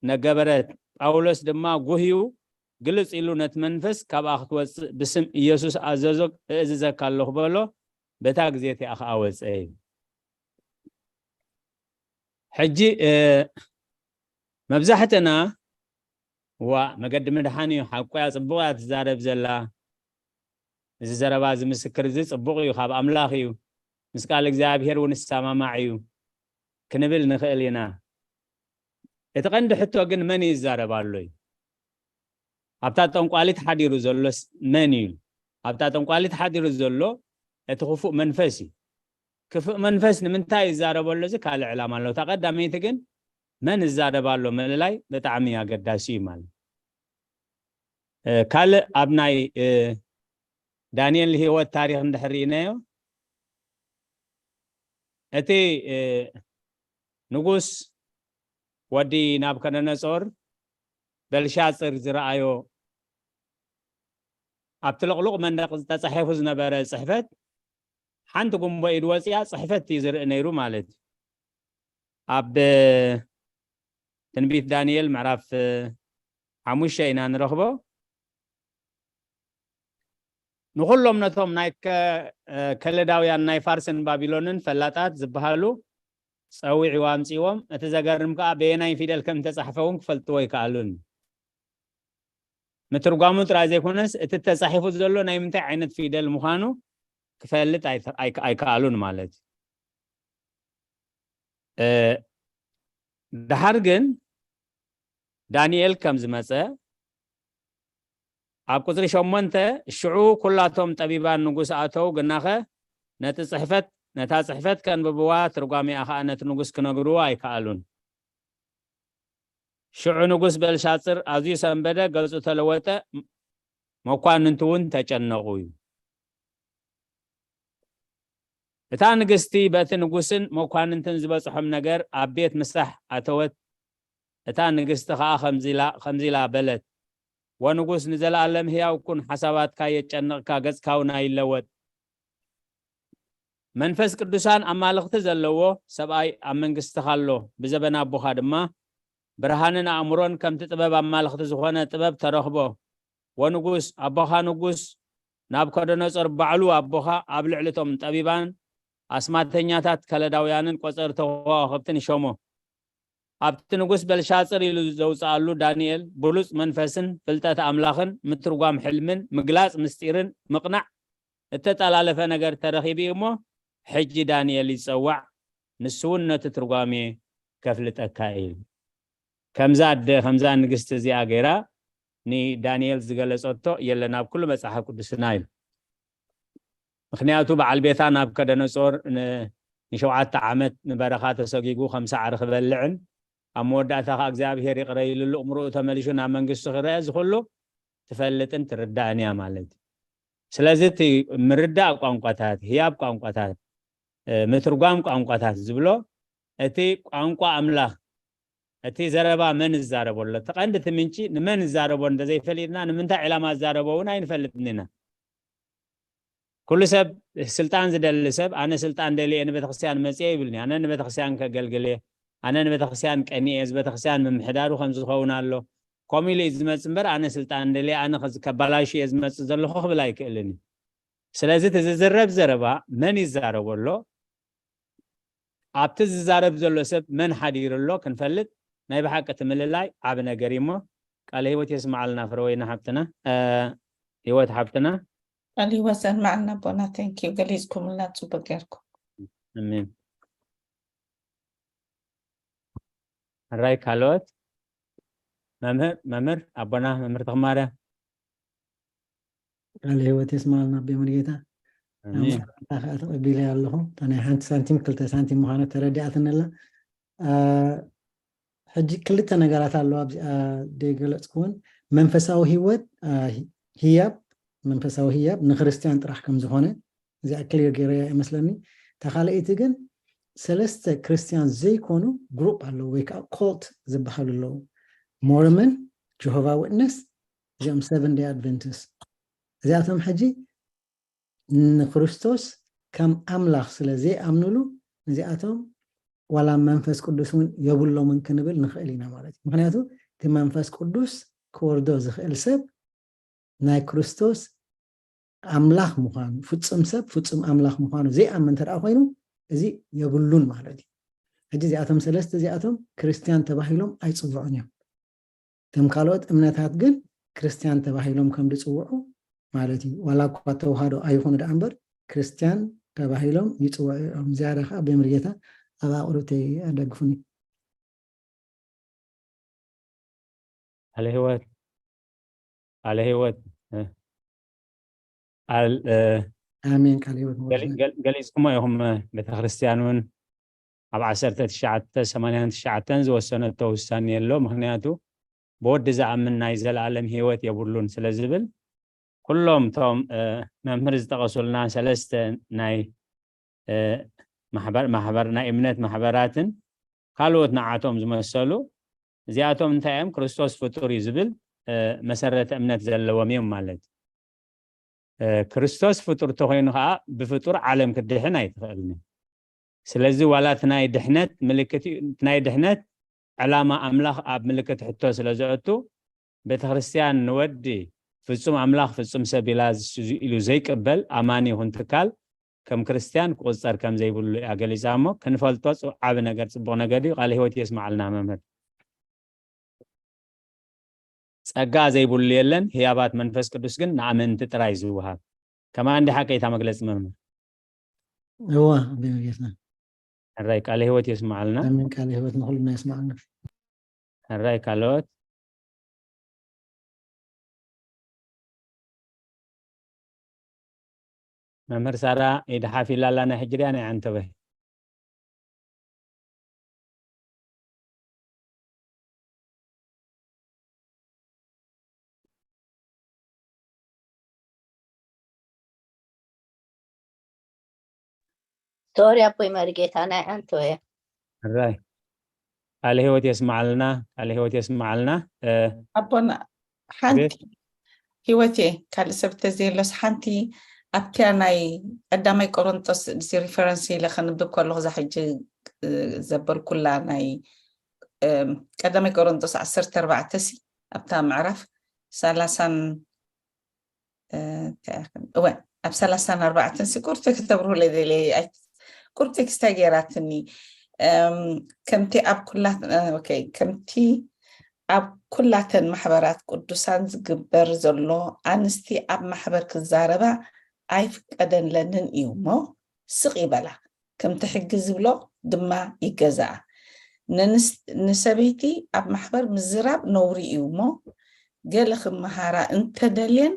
ነገበረት። ጳውሎስ ድማ ጉህዩ ግልጽ ኢሉ ነቲ መንፈስ ካብኣ ክትወጽእ ብስም ኢየሱስ ኣዘዞ፣ እእዝዘካ ኣለኹ በሎ። በታ ግዜ እቲኣ ኸኣ ወጸ እዩ። ሕጂ መብዛሕትና ዋ መገዲ ምድሓን እዩ፣ ሓቁ እያ፣ ጽቡቕ እያ ትዛረብ ዘላ፣ እዚ ዘረባ እዚ ምስክር እዚ ጽቡቕ እዩ፣ ካብ ኣምላኽ እዩ፣ ምስ ቃል እግዚኣብሔር እውን ይሰማማዕ እዩ ክንብል ንኽእል ኢና። እቲ ቀንዲ ሕቶ ግን መን እዩ ዝዛረብ ኣሎ እዩ። ኣብታ ጠንቋሊት ሓዲሩ ዘሎስ መን እዩ? ኣብታ ጠንቋሊት ሓዲሩ ዘሎ እቲ ክፉእ መንፈስ እዩ። ክፉእ መንፈስ ንምንታይ ይዛረበሉ? እዚ ካልእ ዕላማ ኣለዎ። እታ ቀዳመይቲ ግን መን ይዛረብ ኣሎ ምልላይ ብጣዕሚ ኣገዳሲ እዩ ማለት። ካልእ ኣብ ናይ ዳንኤል ህይወት ታሪኽ እንድሕር ርኢናዮ፣ እቲ ንጉስ ወዲ ናብከደነጾር በልሻጽር ዝረኣዮ ኣብቲ ልቕሉቕ መንደቕ ዝተጻሒፉ ዝነበረ ጽሕፈት ሓንቲ ጉንቦ ኢድ ወጽያ ጽሕፈት እዩ ዝርኢ ነይሩ ማለት እዩ። ኣብ ትንቢት ዳንኤል ምዕራፍ ሓሙሽተ ኢና ንረኽቦ። ንኹሎም ነቶም ናይ ከለዳውያን ናይ ፋርስን ባቢሎንን ፈላጣት ዝበሃሉ ጸዊዕዎ ኣምጺዎም፣ እቲ ዘገርም ከኣ በየናይ ፊደል ከም ተጻሕፈ እውን ክፈልጥዎ ኣይከኣሉን። ምትርጓሙ ጥራይ ዘይኮነስ እቲ ተጻሒፉ ዘሎ ናይ ምንታይ ዓይነት ፊደል ምዃኑ ክፈልጥ ኣይከኣሉን ማለት እዩ። ደሓር ግን ዳንኤል ከም ዝመጸ ኣብ ቁጽሪ ሸሞንተ ሽዑ ኩላቶም ጠቢባን ንጉስ ኣተው፣ ግናኸ ነቲ ጽሕፈት ነታ ጽሕፈት ከንብብዋ ትርጓሜኣ ኸኣ ነቲ ንጉስ ክነግርዎ ኣይከኣሉን። ሽዑ ንጉስ በልሻጽር ኣዝዩ ሰንበደ፣ ገጹ ተለወጠ፣ መኳንንቱ እውን ተጨነቑ እዩ። እታ ንግስቲ በቲ ንጉስን መኳንንትን ዝበጽሖም ነገር ኣብ ቤት ምሳሕ ኣተወት። እታ ንግስቲ ኸኣ ከምዚ ኢላ በለት፣ ወንጉስ ንዘለኣለም ህያው ኩን፣ ሓሳባትካ የጨንቕካ፣ ገጽካ እውን ኣይለወጥ። መንፈስ ቅዱሳን ኣማልኽቲ ዘለዎ ሰብኣይ ኣብ መንግስትኻ ኣሎ፣ ብዘበን ኣቦኻ ድማ ብርሃንን ኣእምሮን ከምቲ ጥበብ ኣማልኽቲ ዝኾነ ጥበብ ተረኽቦ። ወንጉስ ኣቦኻ ንጉስ ናቡከደነጾር ባዕሉ ኣቦኻ ኣብ ልዕሊ እቶም ጠቢባን ኣስማተኛታት ከለዳውያንን ቆጸርቲ ከዋኽብትን ይሾሞ። ኣብቲ ንጉስ በልሻጽር ኢሉ ዘውጽኣሉ ዳንኤል ብሉጽ መንፈስን ፍልጠት ኣምላኽን ምትርጓም ሕልምን ምግላጽ ምስጢርን ምቕናዕ እተጠላለፈ ነገር ተረኺቡ እዩ እሞ ሕጂ ዳንኤል ይጸዋዕ፣ ንሱ እውን ነቲ ትርጓሜ ከፍልጠካ እዩ። ከምዛ ኣደ ከምዛ ንግስቲ እዚኣ ገይራ ንዳንኤል ዝገለጸቶ የለን ኣብ ኩሉ መጽሓፍ ቅዱስና እዩ። ምክንያቱ በዓል ቤታ ናቡከደነጾር ንሸውዓተ ዓመት ንበረኻ ተሰጊጉ ከም ሳዕሪ ክበልዕን ኣብ መወዳእታ ከዓ እግዚኣብሔር ይቕረ ኢሉ ልእምርኡ ተመሊሹ ናብ መንግስቱ ክረአ ዝኽእሉ ትፈልጥን ትርዳእን እያ ማለት እዩ። ስለዚ እቲ ምርዳእ ቋንቋታት፣ ህያብ ቋንቋታት፣ ምትርጓም ቋንቋታት ዝብሎ እቲ ቋንቋ ኣምላኽ እቲ ዘረባ መን ዝዛረቦ ኣሎ እቲ ቀንዲ እቲ ምንጪ ንመን ዝዛረቦ እንደዘይፈሊጥና ንምንታይ ዕላማ ዝዛረቦ እውን ኣይንፈልጥን ኢና። ኩሉ ሰብ ስልጣን ዝደሊ ሰብ ኣነ ስልጣን ደልየ ንቤተክርስትያን መፅየ ይብልኒ። ኣነ ንቤተክርስትያን ከገልግል እየ፣ ኣነ ንቤተክርስትያን ቀኒ እየ፣ እዚ ቤተክርስትያን ምምሕዳሩ ከም ዝኸውን ኣሎ ከምኡ ኢሉ እዩ ዝመፅ እምበር ኣነ ስልጣን ደልየ ኣነ ከዚ ከባላሹ እየ ዝመፅ ዘለኹ ክብል ኣይክእልን እዩ። ስለዚ እቲ ዝዝረብ ዘረባ መን ይዛረቦ ኣሎ ኣብቲ ዝዛረብ ዘሎ ሰብ መን ሓዲሩ ኣሎ ክንፈልጥ ናይ ብሓቂ እቲ ምልላይ ዓቢ ነገር እዩ እሞ ቃለ ህይወት የስምዓልና ፍረወይኒ ሓብትና። ህይወት ሓብትና ቃለ ህይወት ዘስምዓልና ኣቦና። Thank you ገሊጽኩምልና ጽቡቅ ጌርኩም። ኣሜን። ሕራይ ካልኦት መምህር መምህር ኣቦና መምህር ተኽማርያም ቃለ ህይወት የስማልና ኣቤ ሙሉጌታ። ኣሜን። ናምስጋና ከዓ ተቐቢለ ኣለኹ። እታ ናይ ሓንቲ ሳንቲም ክልተ ሳንቲም ምዃኑ ተረዲኣትኒ ኣላ። ሕጂ ክልተ ነገራት ኣለዋ ኣብዚኣ ዘይገለፅኩውን። መንፈሳዊ ህይወት ህያብ መንፈሳዊ ህያብ ንክርስትያን ጥራሕ ከም ዝኾነ እዚኣ ክሊር ገይረያ ይመስለኒ። እታ ካልኣይቲ ግን ሰለስተ ክርስትያን ዘይኮኑ ግሩፕ ኣለዉ ወይ ከዓ ኮልት ዝበሃሉ ኣለዉ። ሞርመን፣ ጀሆቫ ዊትነስ፣ እዚኦም ሰቨን ደይ ኣድቨንቲስት። እዚኣቶም ሕጂ ንክርስቶስ ከም ኣምላኽ ስለ ዘይኣምንሉ ነዚኣቶም ዋላ መንፈስ ቅዱስ እውን የብሎምን ክንብል ንኽእል ኢና ማለት እዩ። ምክንያቱ እቲ መንፈስ ቅዱስ ክወርዶ ዝኽእል ሰብ ናይ ክርስቶስ ኣምላኽ ምዃኑ፣ ፍጹም ሰብ ፍጹም ኣምላኽ ምዃኑ ዘይኣምን እንተ ደኣ ኮይኑ፣ እዚ የብሉን ማለት እዩ። ሕጂ እዚኣቶም ሰለስተ እዚኣቶም ክርስትያን ተባሂሎም ኣይጽውዑን እዮም። እቶም ካልኦት እምነታት ግን ክርስትያን ተባሂሎም ከም ዝጽውዑ ማለት እዩ። ዋላ እኳ ተዋህዶ ኣይኹኑ ደኣ እምበር፣ ክርስትያን ተባሂሎም ይጽውዑ እዮም። ዝያዳ ከኣ ብምርጌታ ኣብ ኣቕርብተይ ኣደግፉኒ። ቃለ ህይወት፣ ቃለ ህይወት። እ፣ ቃል፣ እ፣ ኣሜን። ቃለ ህይወት ገሊ- ገል- ገሊጽኩሞ ኢኹም። እ፣ ቤተክርስትያን እውን ኣብ ዓሰርተ ትሽዓተ ሰማንያን ትሽዓተን ዝወሰነቶ ውሳኔ ኣሎ። ምክንያቱ ብወዲ ዝኣምን ናይ ዘለኣለም ህይወት የብሉን ስለ ዝብል፣ ኩሎም እቶም፣ እ፣ መምህር ዝጠቐሱልና ሰለስተ ናይ፣ እ፣ ማሕበር፣ ማሕበር ናይ እምነት ማሕበራትን ካልኦት ንዓቶም ዝመሰሉ፣ እዚኣቶም እንታይ እዮም? ክርስቶስ ፍጡር እዩ ዝብል፣ እ፣ መሰረተ እምነት ዘለዎም እዮም ማለት እዩ። እ፣ ክርስቶስ ፍጡር ተኮይኑ ከዓ ብፍጡር ዓለም ክድሕን ኣይትኽእልን እዩ። ስለዚ ዋላ እቲ ናይ ድሕነት ምልክት እዩ፣ እቲ ናይ ድሕነት ዕላማ ኣምላኽ ኣብ ምልክት ሕቶ ስለ ዘእቱ፣ ቤተክርስትያን ንወዲ ፍጹም ኣምላኽ ፍጹም ሰብ ኢላ ዝ- ኢሉ ዘይቅበል ኣማኒ ይኹን ትካል ከም ክርስትያን ክቁጸር ከም ዘይብሉ እያ ገሊጻ። እሞ ክንፈልጦ ጽ- ዓቢ ነገር፣ ጽቡቕ ነገር እዩ። ቃለ ህይወት የስማዓልና መምህር። ጸጋ ዘይብሉ የለን፣ ህያባት መንፈስ ቅዱስ ግን ንኣመንቲ ጥራይ ዝወሃብ። ከማን እንዲ ሓቀይታ መግለጺ መምህር? እዋ፣ ኣቤ መርጌታ። ሕራይ ቃለ ህይወት የስማዓልና። ኣሜን። ቃለ ህይወት ንኹልና የስማዓልና። ሕራይ ካልኦት? መምህር ሳራ ኢድ ሓፍ ኢላ ኣላ፣ ናይ ሕጂ ድያ ናይ ዓንተበ? ሶሪ ኣቦይ መርጌታ፣ ናይ ዓንቶ እየ። ሕራይ ቃለ ህይወት የስማዓልና፣ ቃለ ህይወት የስማዓልና። እ፣ ኣቦና ሓንቲ ቤት ህይወቴ፣ ካልእ ሰብ ተዘየሎስ ሓንቲ ኣብቲያ ናይ ቀዳማይ ቆሮንጦስ እዚ ሪፈረንስ ኢለ ከንብብ ከለኹ እዛ ሕጂ፣ እ፣ ዘበልኩላ ናይ፣ እም፣ ቀዳማይ ቆሮንጦስ ዓሰርተ ኣርባዕተ ሲ ኣብታ ምዕራፍ ሰላሳን እ፣ እንታይ ይኹን? እወ፣ ኣብ ሰላሳን ኣርባዕተን ሲ ቁርቲ ክተብርሁለይ ደልየ። ኣይ፣ ቁርቲ ክስታይ ገይራትኒ። እም፣ ከምቲ ኣብ ኩላት-፣ እ፣ ኦኬ፣ ከምቲ ኣብ ኩላተን ማሕበራት ቅዱሳን ዝግበር ዘሎ፣ ኣንስቲ ኣብ ማሕበር ክዛረባ ኣይፍቀደንለንን እዩ እሞ ስቕ ይበላ፣ ከምቲ ሕጊ ዝብሎ ድማ ይገዝኣ። ንንስ-፣ ንሰበይቲ ኣብ ማሕበር ምዝራብ ነውሪ እዩ እሞ፣ ገለ ክመሃራ እንተደልየን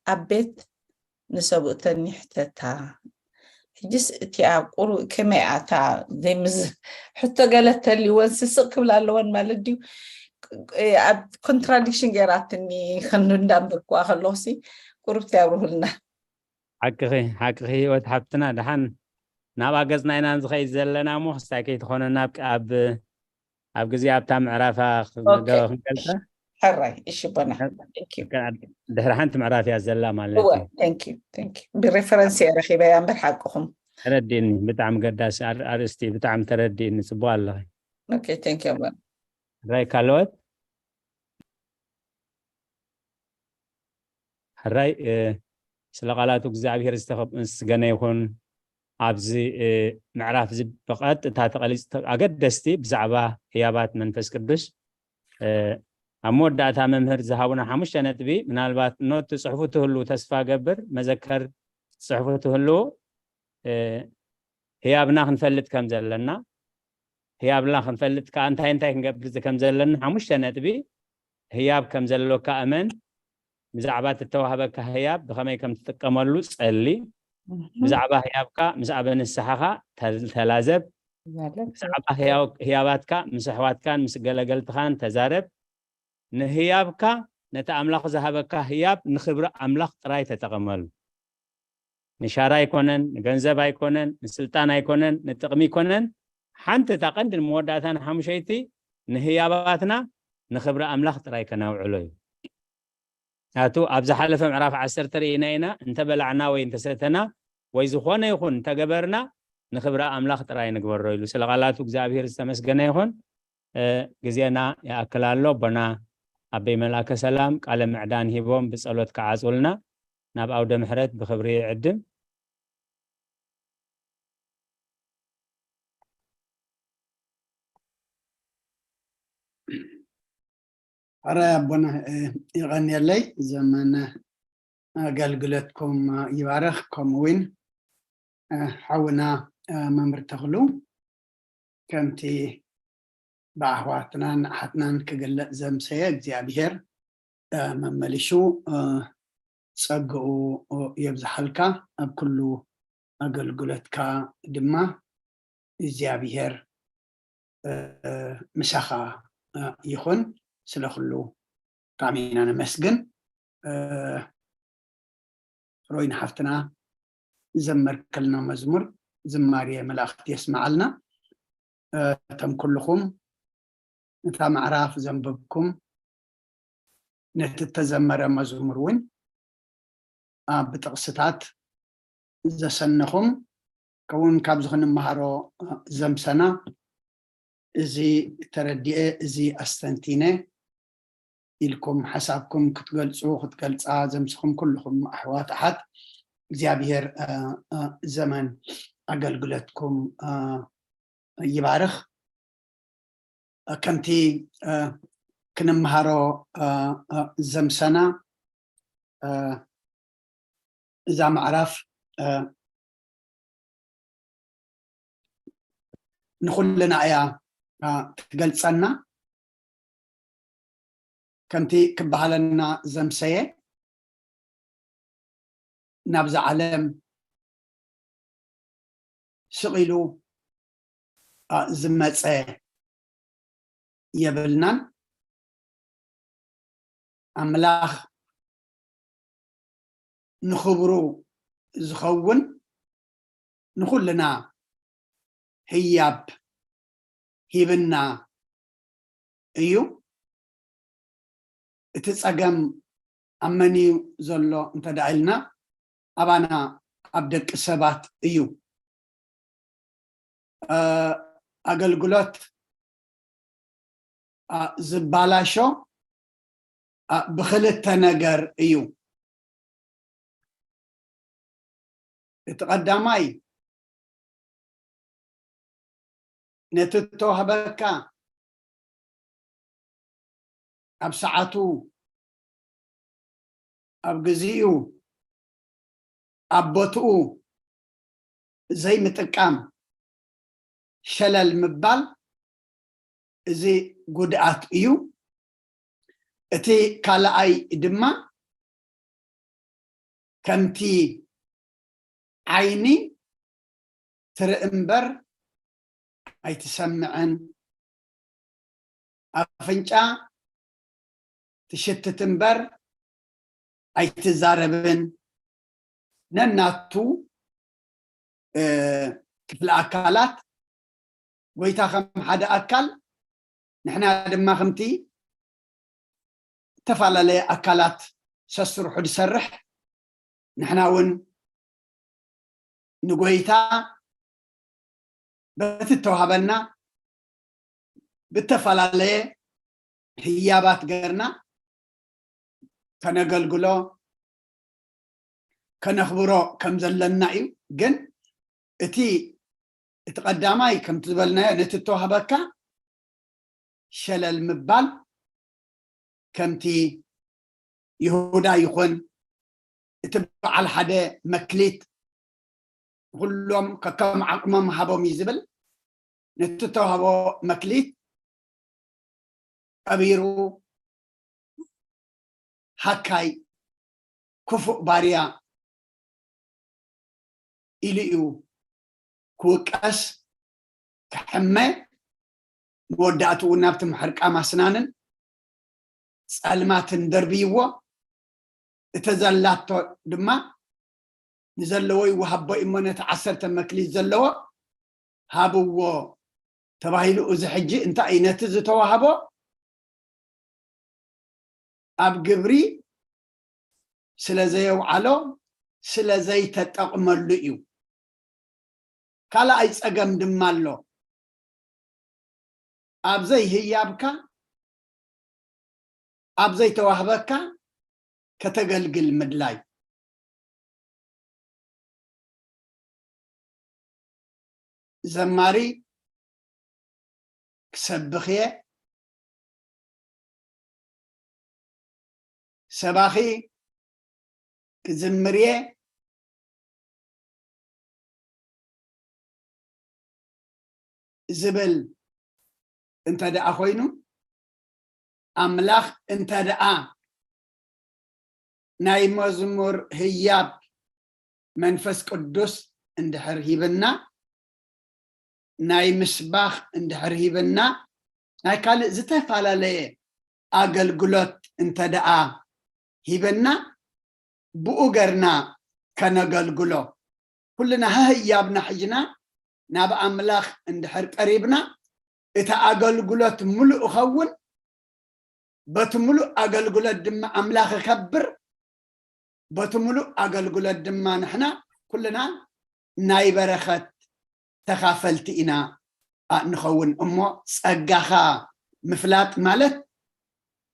ኣብ ቤት ንሰብኡተን ይሕተታ። ሕጅስ እቲኣ ቁሩብ ከመይ እያ እታ ዘይምዝ-፣ ሕቶ ገለ ተልይወን ስስቕ ክብላ ኣለወን ማለት ድዩ? ኣብ ኮንትራዲክሽን ገይራትኒ ክንዱ እንዳንበብኩዋ ከለኹሲ ቁሩብ ትያብርሁልና። ሓቅኺ፣ ሓቅኺ ህይወት ሓብትና። ደሓን ናብኣ ገጽና ኢና ዝኸይድ ዘለና እሞ ክስታይ ከይትኾነና ኣብ፣ ኣብ፣ ኣብ ግዜ ኣብታ ምዕራፋ ክ-፣ ኦኬ። ክንገልጸ። ሕራይ፣ እሺ፣ ቦና። Thank you። ድሕሪ ሓንቲ ምዕራፍ እያ ዘላ ማለት እወ፣ እዩ። thank you፣ thank you። ብሬፈረንስ እየ ረኺበያ እምበር ሓቅኹም። ተረዲእኒ፣ ብጣዕሚ ገዳሲ ኣር-፣ ኣርእስቲ እዩ፣ ብጣዕሚ ተረዲእኒ፣ ጽቡቕ ኣለኺ። ኦኬ፣ thank you፣ ኣቦና። ሕራይ ካልኦት? ሕራይ፣ እ፣ ስለ ቃላቱ እግዚኣብሔር ዝተኸ-፣ ዝተመስገነ ይኹን። ኣብዚ፣ እ፣ ምዕራፍ እዚ ብቐጥታ ተቐሊጽ-፣ ተ-፣ ኣገደስቲ ብዛዕባ ህያባት መንፈስ ቅዱስ፣ እ፣ ኣብ መወዳእታ መምህር ዝሃቡና ሓሙሽተ ነጥቢ፣ ምናልባት ኖት ትጽሕፉ ትህልዉ ተስፋ ገብር፣ መዘከር ትጽሕፉ ትህልዉ፣ እ፣ ህያብና ክንፈልጥ ከም ዘለና፣ ህያብና ክንፈልጥ ከኣ እንታይ እንታይ ክንገብር ከም ዘለና ሓሙሽተ ነጥቢ፣ ህያብ ከም ዘሎካ እመን፣ ብዛዕባ እተዋህበካ ህያብ ብኸመይ ከም ትጥቀመሉ ጸሊ፣ ብዛዕባ ህያብካ ምስ ኣብ ንስሓኻ ተ-፣ ተላዘብ፣ ብዛዕባ ህያው-፣ ህያባትካ ምስ ኣሕዋትካን ምስ ገለገልትኻን ተዛረብ፣ ንህያብካ ነቲ ኣምላኽ ዝሃበካ ህያብ ንኽብሪ ኣምላኽ ጥራይ ተጠቐመሉ። ንሻራ ኣይኮነን፣ ንገንዘብ ኣይኮነን፣ ንስልጣን ኣይኮነን፣ ንጥቕሚ ኣይኮነን። ሓንቲ እታ ቀንዲ ንመወዳእታ ንሓሙሸይቲ ንህያባትና ንኽብሪ ኣምላኽ ጥራይ ከናውዕሎ እዩ። ኣቱ ኣብ ዝሓለፈ ምዕራፍ ዓሰርተ ርኢና ኢና፣ እንተበላዕና ወይ እንተሰተና ወይ ዝኾነ ይኹን እንተገበርና ንኽብሪ ኣምላኽ ጥራይ ንግበሮ ኢሉ። ስለ ቃላቱ እግዚኣብሔር ዝተመስገነ ይኹን። እ፣ ግዜና ይኣክል ኣሎ። ኣቦና ኣበይ መልኣከ ሰላም ቃለ ምዕዳን ሂቦም ብጸሎት ክዓጹልና ናብ ኣውደ ምሕረት ብኽብሪ ይዕድም። ሕራይ ኣቦና፣ እ፣ ይቐንየለይ። ዘመን ኣገልግሎትኩም ይባረኽ። ከምኡ እውን፣ እ፣ ሓውና፣ እ፣ መምህር ተኽሉ ከምቲ ብኣሕዋትናን ኣሓትናን ክግለጽ ዘምሰየ እግዚኣብሔር፣ እ፣ መመሊሹ፣ እ፣ ጸግኡ የብዝሓልካ። ኣብ ኩሉ ኣገልግሎትካ ድማ እግዚኣብሔር፣ እ፣ ምሳኻ፣ እ፣ ይኹን። ስለ ኩሉ ብጣዕሚ ኢና ነመስግን። እ፣ ፍሮይን ሓፍትና ዘመርክልና መዝሙር ዝማሬ መላእክት የስምዓልና። እ፣ እቶም ኩልኹም እታ ምዕራፍ ዘንበብኩም፣ ነቲ እተዘመረ መዝሙር እውን፣ እ፣ ብጥቕስታት ዘሰነኹም፣ ከምኡውን ካብዚ ክንመሃሮ፣ እ፣ ዘምሰና፣ እዚ ተረዲኤ፣ እዚ ኣስተንቲነ ኢልኩም ሓሳብኩም ክትገልጹ፣ ክትገልጻ ዘምስኹም ኩልኹም ኣሕዋት ኣሓት፣ እግዚኣብሔር፣ እ፣ እ፣ ዘመን ኣገልግሎትኩም፣ እ፣ ይባርኽ። እ፣ ከምቲ፣ እ፣ ክንመሃሮ፣ እ፣ እ፣ ዘምሰና፣ እ፣ እዛ ምዕራፍ፣ እ፣ ንኹልና እያ፣ እ፣ ትገልጸና። ከምቲ ክበሃለና ዘምሰየ፣ ናብዛ ዓለም ስቕ ኢሉ፣ እ፣ ዝመጸ የብልናን። ኣምላኽ ንኽብሩ ዝኸውን ንኹልና ህያብ ሂብና እዩ። እቲ ጸገም ኣብ መን እዩ ዘሎ እንተ ደኣ ኢልና፣ ኣባና ኣብ ደቂ ሰባት እዩ። እ፣ ኣገልግሎት፣ እ፣ ዝባላሾ፣ እ፣ ብኽልተ ነገር እዩ። እቲ ቀዳማይ፣ ነቲ እተዋህበካ ኣብ ሰዓቱ፣ ኣብ ግዚኡ፣ ኣብ ቦትኡ ዘይምጥቃም፣ ሸለል ምባል፣ እዚ ጉድኣት እዩ። እቲ ካልኣይ ድማ፣ ከምቲ ዓይኒ ትርኢ እምበር ኣይትሰምዕን፣ ኣፍንጫ ትሽትት እምበር ኣይትዛረብን፣ ነናቱ፣ እ፣ ክፍለ ኣካላት፣ ጎይታ ከም ሓደ ኣካል፣ ንሕና ድማ ከምቲ እተፈላለየ ኣካላት ሰስርሑ ዝሰርሕ፣ ንሕና እውን ንጎይታ በቲ እተዋህበና ብተፈላለየ ህያባት ገርና ከነገልግሎ፣ ከነኽብሮ ከም ዘለና እዩ። ግን እቲ፣ እቲ ቀዳማይ ከምቲ ዝበልናዮ፣ ነቲ እተዋህበካ ሸለል ምባል፣ ከምቲ ይሁዳ ይኹን እቲ በዓል ሓደ መክሊት፣ ኩሎም ከከም ዓቕሞም ሃቦም እዩ ዝብል፣ ነቲ እተዋህቦ መክሊት ቀቢሩ፣ ሃካይ፣ ክፉእ ባርያ ኢሉ እዩ ክውቀስ፣ ክሕመ፣ መወዳእትኡ ናብቲ ምሕርቃም ኣስናንን ጸልማትን ደርብይዎ። እተ ዘላቶ ድማ ንዘለዎ ይወሃቦ እሞ፣ ነቲ ዓሰርተ መክሊት ዘለዎ ሃብዎ ተባሂሉ። እዚ ሕጂ እንታይ እዩ? ነቲ ዝተዋህቦ ኣብ ግብሪ ስለ ዘየውዓሎ፣ ስለ ዘይተጠቕመሉ እዩ። ካልኣይ ጸገም ድማ ኣሎ። ኣብ ዘይህያብካ ኣብ ዘይተዋህበካ ከተገልግል ምድላይ። ዘማሪ ክሰብኽ እየ፣ ሰባኺ ክዝምር እየ ዝብል እንተ ደኣ ኮይኑ፣ ኣምላኽ እንተ ደኣ ናይ መዝሙር ህያብ መንፈስ ቅዱስ እንድሕር ሂብና፣ ናይ ምስባኽ እንድሕር ሂብና፣ ናይ ካልእ ዝተፈላለየ ኣገልግሎት እንተ ደኣ ሂበና፣ ብኡ ገርና ከነገልግሎ። ኩልና ህያብና ሒዝና ናብ ኣምላኽ እንድሕር ቀሪብና፣ እቲ ኣገልግሎት ምሉእ እኸውን፣ በቲ ምሉእ ኣገልግሎት ድማ ኣምላኽ እከብር፣ በቲ ምሉእ ኣገልግሎት ድማ ንሕና ኩልና ናይ በረኸት ተኻፈልቲ ኢና ንኸውን። እሞ ጸጋኻ ምፍላጥ ማለት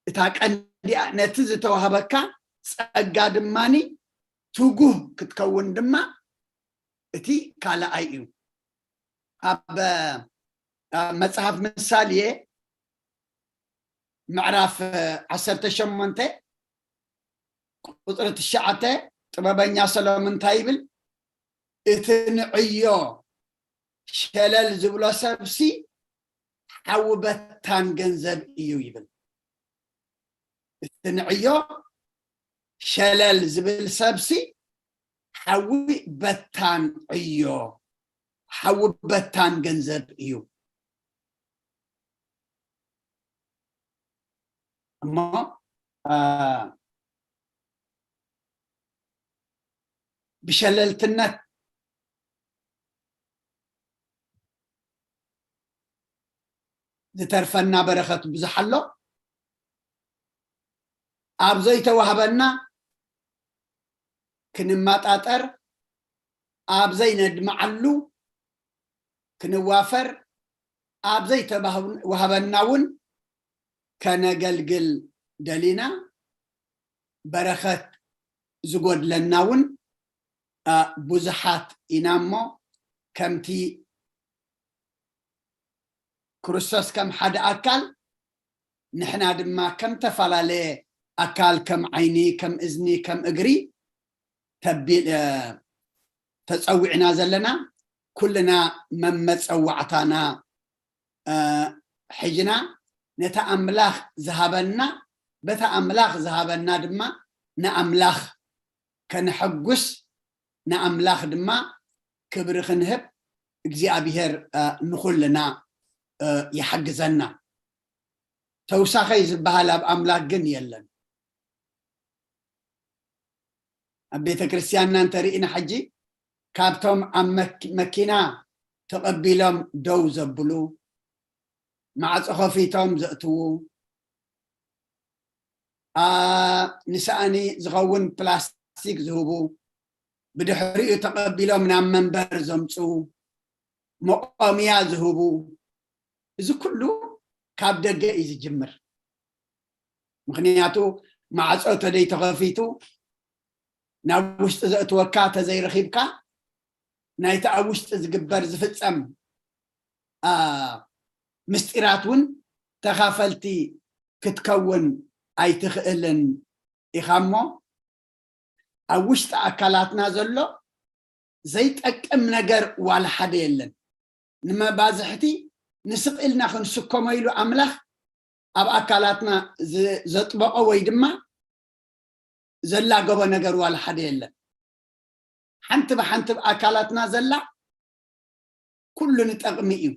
እታ ቀንዲኣ ነቲ ዝተዋህበካ ጸጋ ድማኒ ትጉህ ክትከውን ድማ እቲ ካልኣይ እዩ። ኣብ መጽሓፍ ምሳሌ ምዕራፍ ዓሰርተ ሸሞንተ ቁጽሪ ትሽዓተ ጥበበኛ ሰሎሞን እንታይ ይብል? እቲ ንዕዮ ሸለል ዝብሎ ሰብሲ ሓዊ በታን ገንዘብ እዩ ይብል። እቲ ንዕዮ ሸለል ዝብል ሰብሲ ሓዊ በታን ዕዮ፣ ሓዊ በታን ገንዘብ እዩ። እሞ ብሸለልትነት ዝተርፈና በረኸት ብዙሕ ኣሎ። ኣብ ዘይተዋህበና ክንማጣጠር፣ ኣብ ዘይነድምዓሉ ክንዋፈር፣ ኣብ ዘይተዋህበና እውን ከነገልግል ደሊና፣ በረኸት ዝጎድለና እውን ብዙሓት ኢና። እሞ ከምቲ ክርስቶስ ከም ሓደ ኣካል፣ ንሕና ድማ ከም ተፈላለየ ኣካል፣ ከም ዓይኒ፣ ከም እዝኒ፣ ከም እግሪ ተጸዊዕና ዘለና፣ ኩልና መመጸዋዕታና ሒዝና፣ ነቲ ኣምላኽ ዝሃበና፣ በቲ ኣምላኽ ዝሃበና ድማ ንኣምላኽ ከነሐጉስ፣ ንኣምላኽ ድማ ክብሪ ክንህብ እግዚኣብሔር ንኹልና ይሓግዘና። ተውሳኸይ ዝበሃል ኣብ ኣምላኽ ግን የለን። ኣብ ቤተ ክርስቲያንና እንተርኢና ሕጂ፣ ካብቶም ኣብ መኪና ተቐቢሎም ደው ዘብሉ፣ ማዕጾ ከፊቶም ዘእትዉ፣ ንሰኣኒ ዝኸውን ፕላስቲክ ዝህቡ፣ ብድሕሪኡ ተቐቢሎም ናብ መንበር ዘምፅኡ፣ መቆምያ ዝህቡ፣ እዚ ኩሉ ካብ ደገ እዩ ዝጅምር። ምክንያቱ ማዕጾ ተደይ ተኸፊቱ ናብ ውሽጢ ዘእትወካ ተዘይረኺብካ፣ ናይቲ ኣብ ውሽጢ ዝግበር ዝፍጸም ምስጢራት እውን ተኻፈልቲ ክትከውን ኣይትኽእልን ኢኻ። እሞ ኣብ ውሽጢ ኣካላትና ዘሎ ዘይጠቅም ነገር ዋላ ሓደ የለን። ንመባዝሕቲ ንስቕ ኢልና ክንስከሞ ኢሉ ኣምላኽ ኣብ ኣካላትና ዘጥበቐ ወይ ድማ ዘላገቦ ነገር ዋላ ሓደ የለን። ሓንቲ ብሓንቲ ኣካላትና ዘላ ኩሉ ንጠቕሚ እዩ።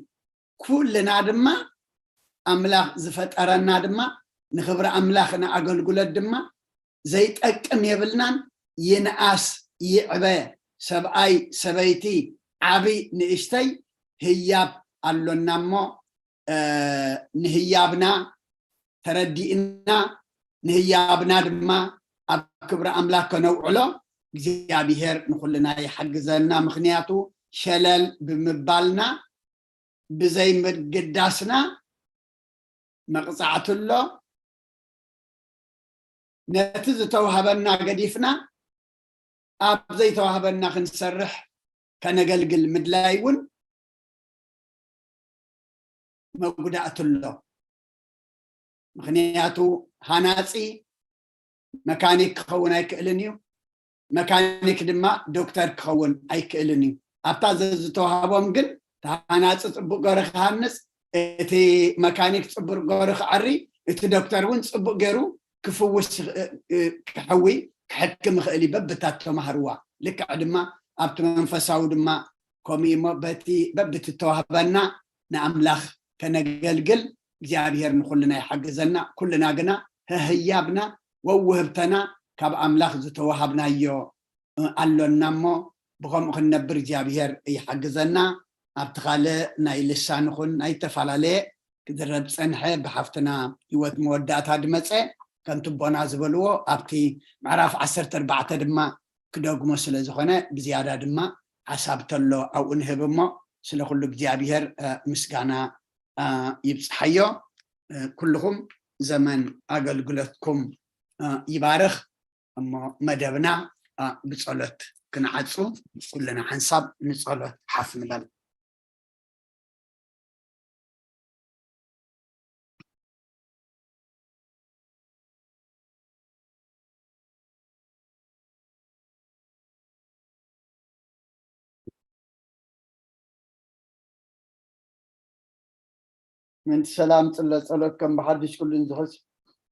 ኩልና ድማ ኣምላኽ ዝፈጠረና ድማ ንኽብሪ ኣምላኽ ንኣገልግሎት ድማ ዘይጠቅም የብልናን። ይንኣስ ይዕበ፣ ሰብኣይ ሰበይቲ፣ ዓቢ ንእሽተይ ህያብ ኣሎና እሞ ንህያብና ተረዲእና ንህያብና ድማ ኣብ ክብሪ ኣምላኽ ከነውዕሎ እግዚኣብሔር ንኹልና ይሓግዘና። ምኽንያቱ ሸለል ብምባልና ብዘይምግዳስና መቕጻዕቲ ኣሎ። ነቲ ዝተዋህበና ገዲፍና ኣብ ዘይተዋህበና ክንሰርሕ ከነገልግል ምድላይ እውን መጉዳእቲ ኣሎ። ምኽንያቱ ሃናጺ መካኒክ ክኸውን ኣይክእልን እዩ፣ መካኒክ ድማ ዶክተር ክኸውን ኣይክእልን እዩ። ኣብታ ዘዝተዋህቦም ግን እቲ ሃናጺ ጽቡቕ ገሩ ክሃንጽ፣ እቲ መካኒክ ጽቡቕ ገሩ ክዓሪ፣ እቲ ዶክተር እውን ጽቡቕ ገሩ ክፍውስ ክሕዊ ክሕክም ይኽእል እዩ በብታ ተማህርዋ። ልክዕ ድማ ኣብቲ መንፈሳዊ ድማ ከምኡ እሞ በቲ በብትተዋህበና ንኣምላኽ ከነገልግል እግዚኣብሔር ንኩልና ይሓግዘና። ኩልና ግና ህህያብና ወውህብተና ካብ ኣምላኽ ዝተዋሃብናዮ ኣሎና እሞ ብኸምኡ ክንነብር እግዚኣብሔር ይሓግዘና። ኣብቲ ካልእ ናይ ልሳን ኹን ናይ ዝተፈላለየ ክዝረብ ጸንሐ ብሓፍትና ህይወት መወዳእታ ድመጸ ከምቲ ቦና ዝበልዎ ኣብቲ ምዕራፍ ዓሰርተ ኣርባዕተ ድማ ክደግሞ ስለ ዝኾነ ብዝያዳ ድማ ሓሳብ ተሎ ኣብኡ ንህብ እሞ ስለ ኩሉ እግዚኣብሔር ምስጋና ይብፅሓዮ። ኩልኹም ዘመን ኣገልግሎትኩም ይባርኽ። እሞ መደብና ብፀሎት ክንዓፁ ኩልና ሓንሳብ ንፀሎት ሓፍ ንበል። ምእንቲ ሰላም ጽለ ጸሎት ከም ብሓድሽ ኩሉን ዝሕዝ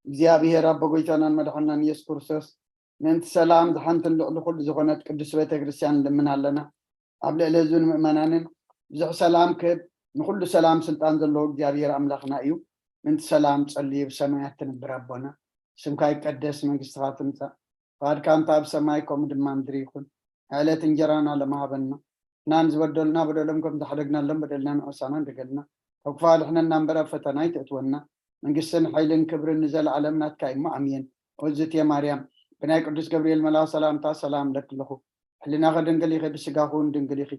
እግዚኣብሔር ኣቦ ጎይታናን መድሓናን ኢየሱስ ክርስቶስ ምእንቲ ሰላም ዝሓንትን ልዕሊ ኩሉ ዝኾነት ቅዱስ ቤተ ክርስቲያን ንልምን ኣለና። ኣብ ልዕሊ ህዝብን ምእመናንን ብዙሕ ሰላም ክህብ ንኩሉ ሰላም ስልጣን ዘለዎ እግዚኣብሔር ኣምላኽና እዩ። ምእንቲ ሰላም ጸልዩ ብሰማያት ትንብር ኣቦና ስምካ ይቀደስ መንግስትኻ ትምጻእ ፍቓድካ እንተ ኣብ ሰማይ ከምኡ ድማ ምድሪ ይኹን። ዕለት እንጀራና ለማሃበና እና ንዝበደሉና በደሎም ከም ዝሓደግናሎም በደልና ንዕሳና እንደገልና ካብ ክፋ ድሕነና እምበር ኣብ ፈተና ይትእትወና። መንግስትን ሓይልን ክብርን ንዘለዓለም ናትካ እሞ ኣሜን። ኦዝት የማርያም ብናይ ቅዱስ ገብርኤል መልኣ ሰላምታ ሰላም ለክልኹ ሕሊናኸ ድንግል ኢኺ ብስጋኹ እውን ድንግል ኢኺ።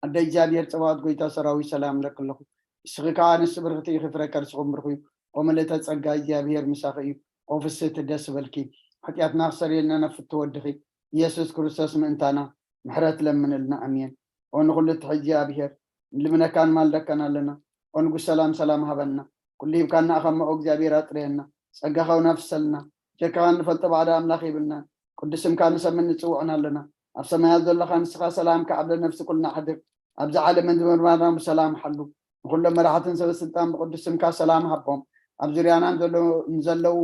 ኣደ እግዚኣብሔር ጸባኦት ጎይታ ሰራዊት ሰላም ለክልኹ እስኺ ከኣ ንስብርኽቲ ኢኺ ፍረ ከርስኹም ብርኽ እዩ። ኦመለተ ጸጋ እግዚኣብሔር ምሳኺ እዩ። ኦፍስቲ ደስ በልኪ ሓጢኣትና ክሰርየልና ነፍቲ ወድኺ ኢየሱስ ክርስቶስ ምእንታና ምሕረት ለምንልና ኣሜን። ኦ ንኹሉ ትሕጂ ኣብሔር ንልምነካን ማልደካን ኣለና። ኦ ንጉስ ሰላም ሰላም ሃበና። ኩሉ ሂብካና ኣኸሞ እግዚኣብሔር ኣጥርየና። ጸጋኻ እውን ኣፍሰልና። ጀካኻ እንፈልጦ ባዕዳ ኣምላኽ የብልናን። ቅዱስ ስምካ ንሰምን ንጽውዕን ኣለና። ኣብ ሰማያት ዘለኻ ንስኻ ሰላም ከዓብለ ነፍሲ ኩልና ሕድር። ኣብዚ ዓለምን ዝምርማርና ብሰላም ሓሉ። ንኹሎም መራሕትን ሰበ ስልጣን ብቅዱስ ስምካ ሰላም ሃቦም። ኣብ ዙርያናን ዘለዉ ንዘለዉ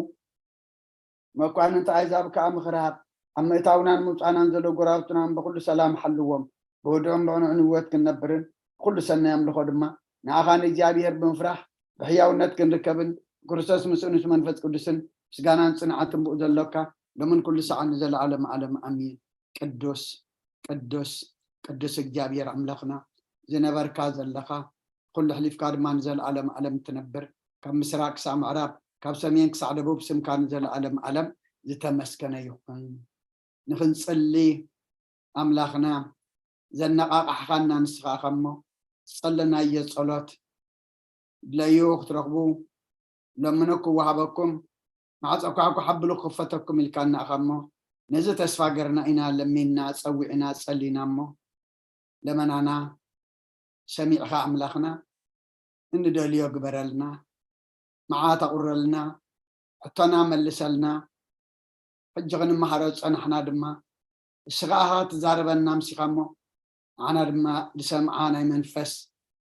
መኳንንቲ ኣሕዛብ ከኣ ምኽሪ ሃብ። ኣብ ምእታውናን ምውጻእናን ዘለዉ ጎረባብትና ብኹሉ ሰላም ሓልዎም። ብህዱእን ብቕኑዕን ህይወት ክንነብርን ብኹሉ ሰናይ ኣምልኾ ድማ ንኣኻ ንእግዚኣብሔር ብምፍራሕ ብሕያውነት ክንርከብን ብክርስቶስ ምስኡ ምስ መንፈስ ቅዱስን ምስጋናን ጽንዓትን ብኡ ዘሎካ ሎምን ኩሉ ሰዓት ንዘለዓለም ዓለም ኣሜን። ቅዱስ ቅዱስ ቅዱስ እግዚኣብሔር ኣምላኽና ዝነበርካ ዘለኻ ኩሉ ኣሕሊፍካ ድማ ንዘለዓለም ዓለም ትነብር ካብ ምስራቅ ክሳዕ ምዕራብ ካብ ሰሜን ክሳዕ ደቡብ ስምካ ንዘለዓለም ዓለም ዝተመስገነ ይኹን። ንኽንጽሊ ኣምላኽና ዘነቓቓሕኻና ንስኻ ኢኻ እሞ ዝጸለናዮ ጸሎት ድለዩ ክትረኽቡ ለምኑ ክወሃበኩም ማዕጾ ኳዕኳ ሓብሉ ክኽፈተኩም ኢልካና ኢኻ እሞ ነዚ ተስፋ ገርና ኢና ለሚንና ጸዊዕና ጸሊና እሞ ለመናና ሰሚዕኻ ኣምላኽና እንደልዮ ግበረልና መዓት ኣቑረልና ሕቶና መልሰልና ሕጂ ክንመሃሮ ዝጸናሕና ድማ እስኻ ኢኻ ትዛረበና ኣምሲኻ እሞ ንዓና ድማ ዝሰምዓ ናይ መንፈስ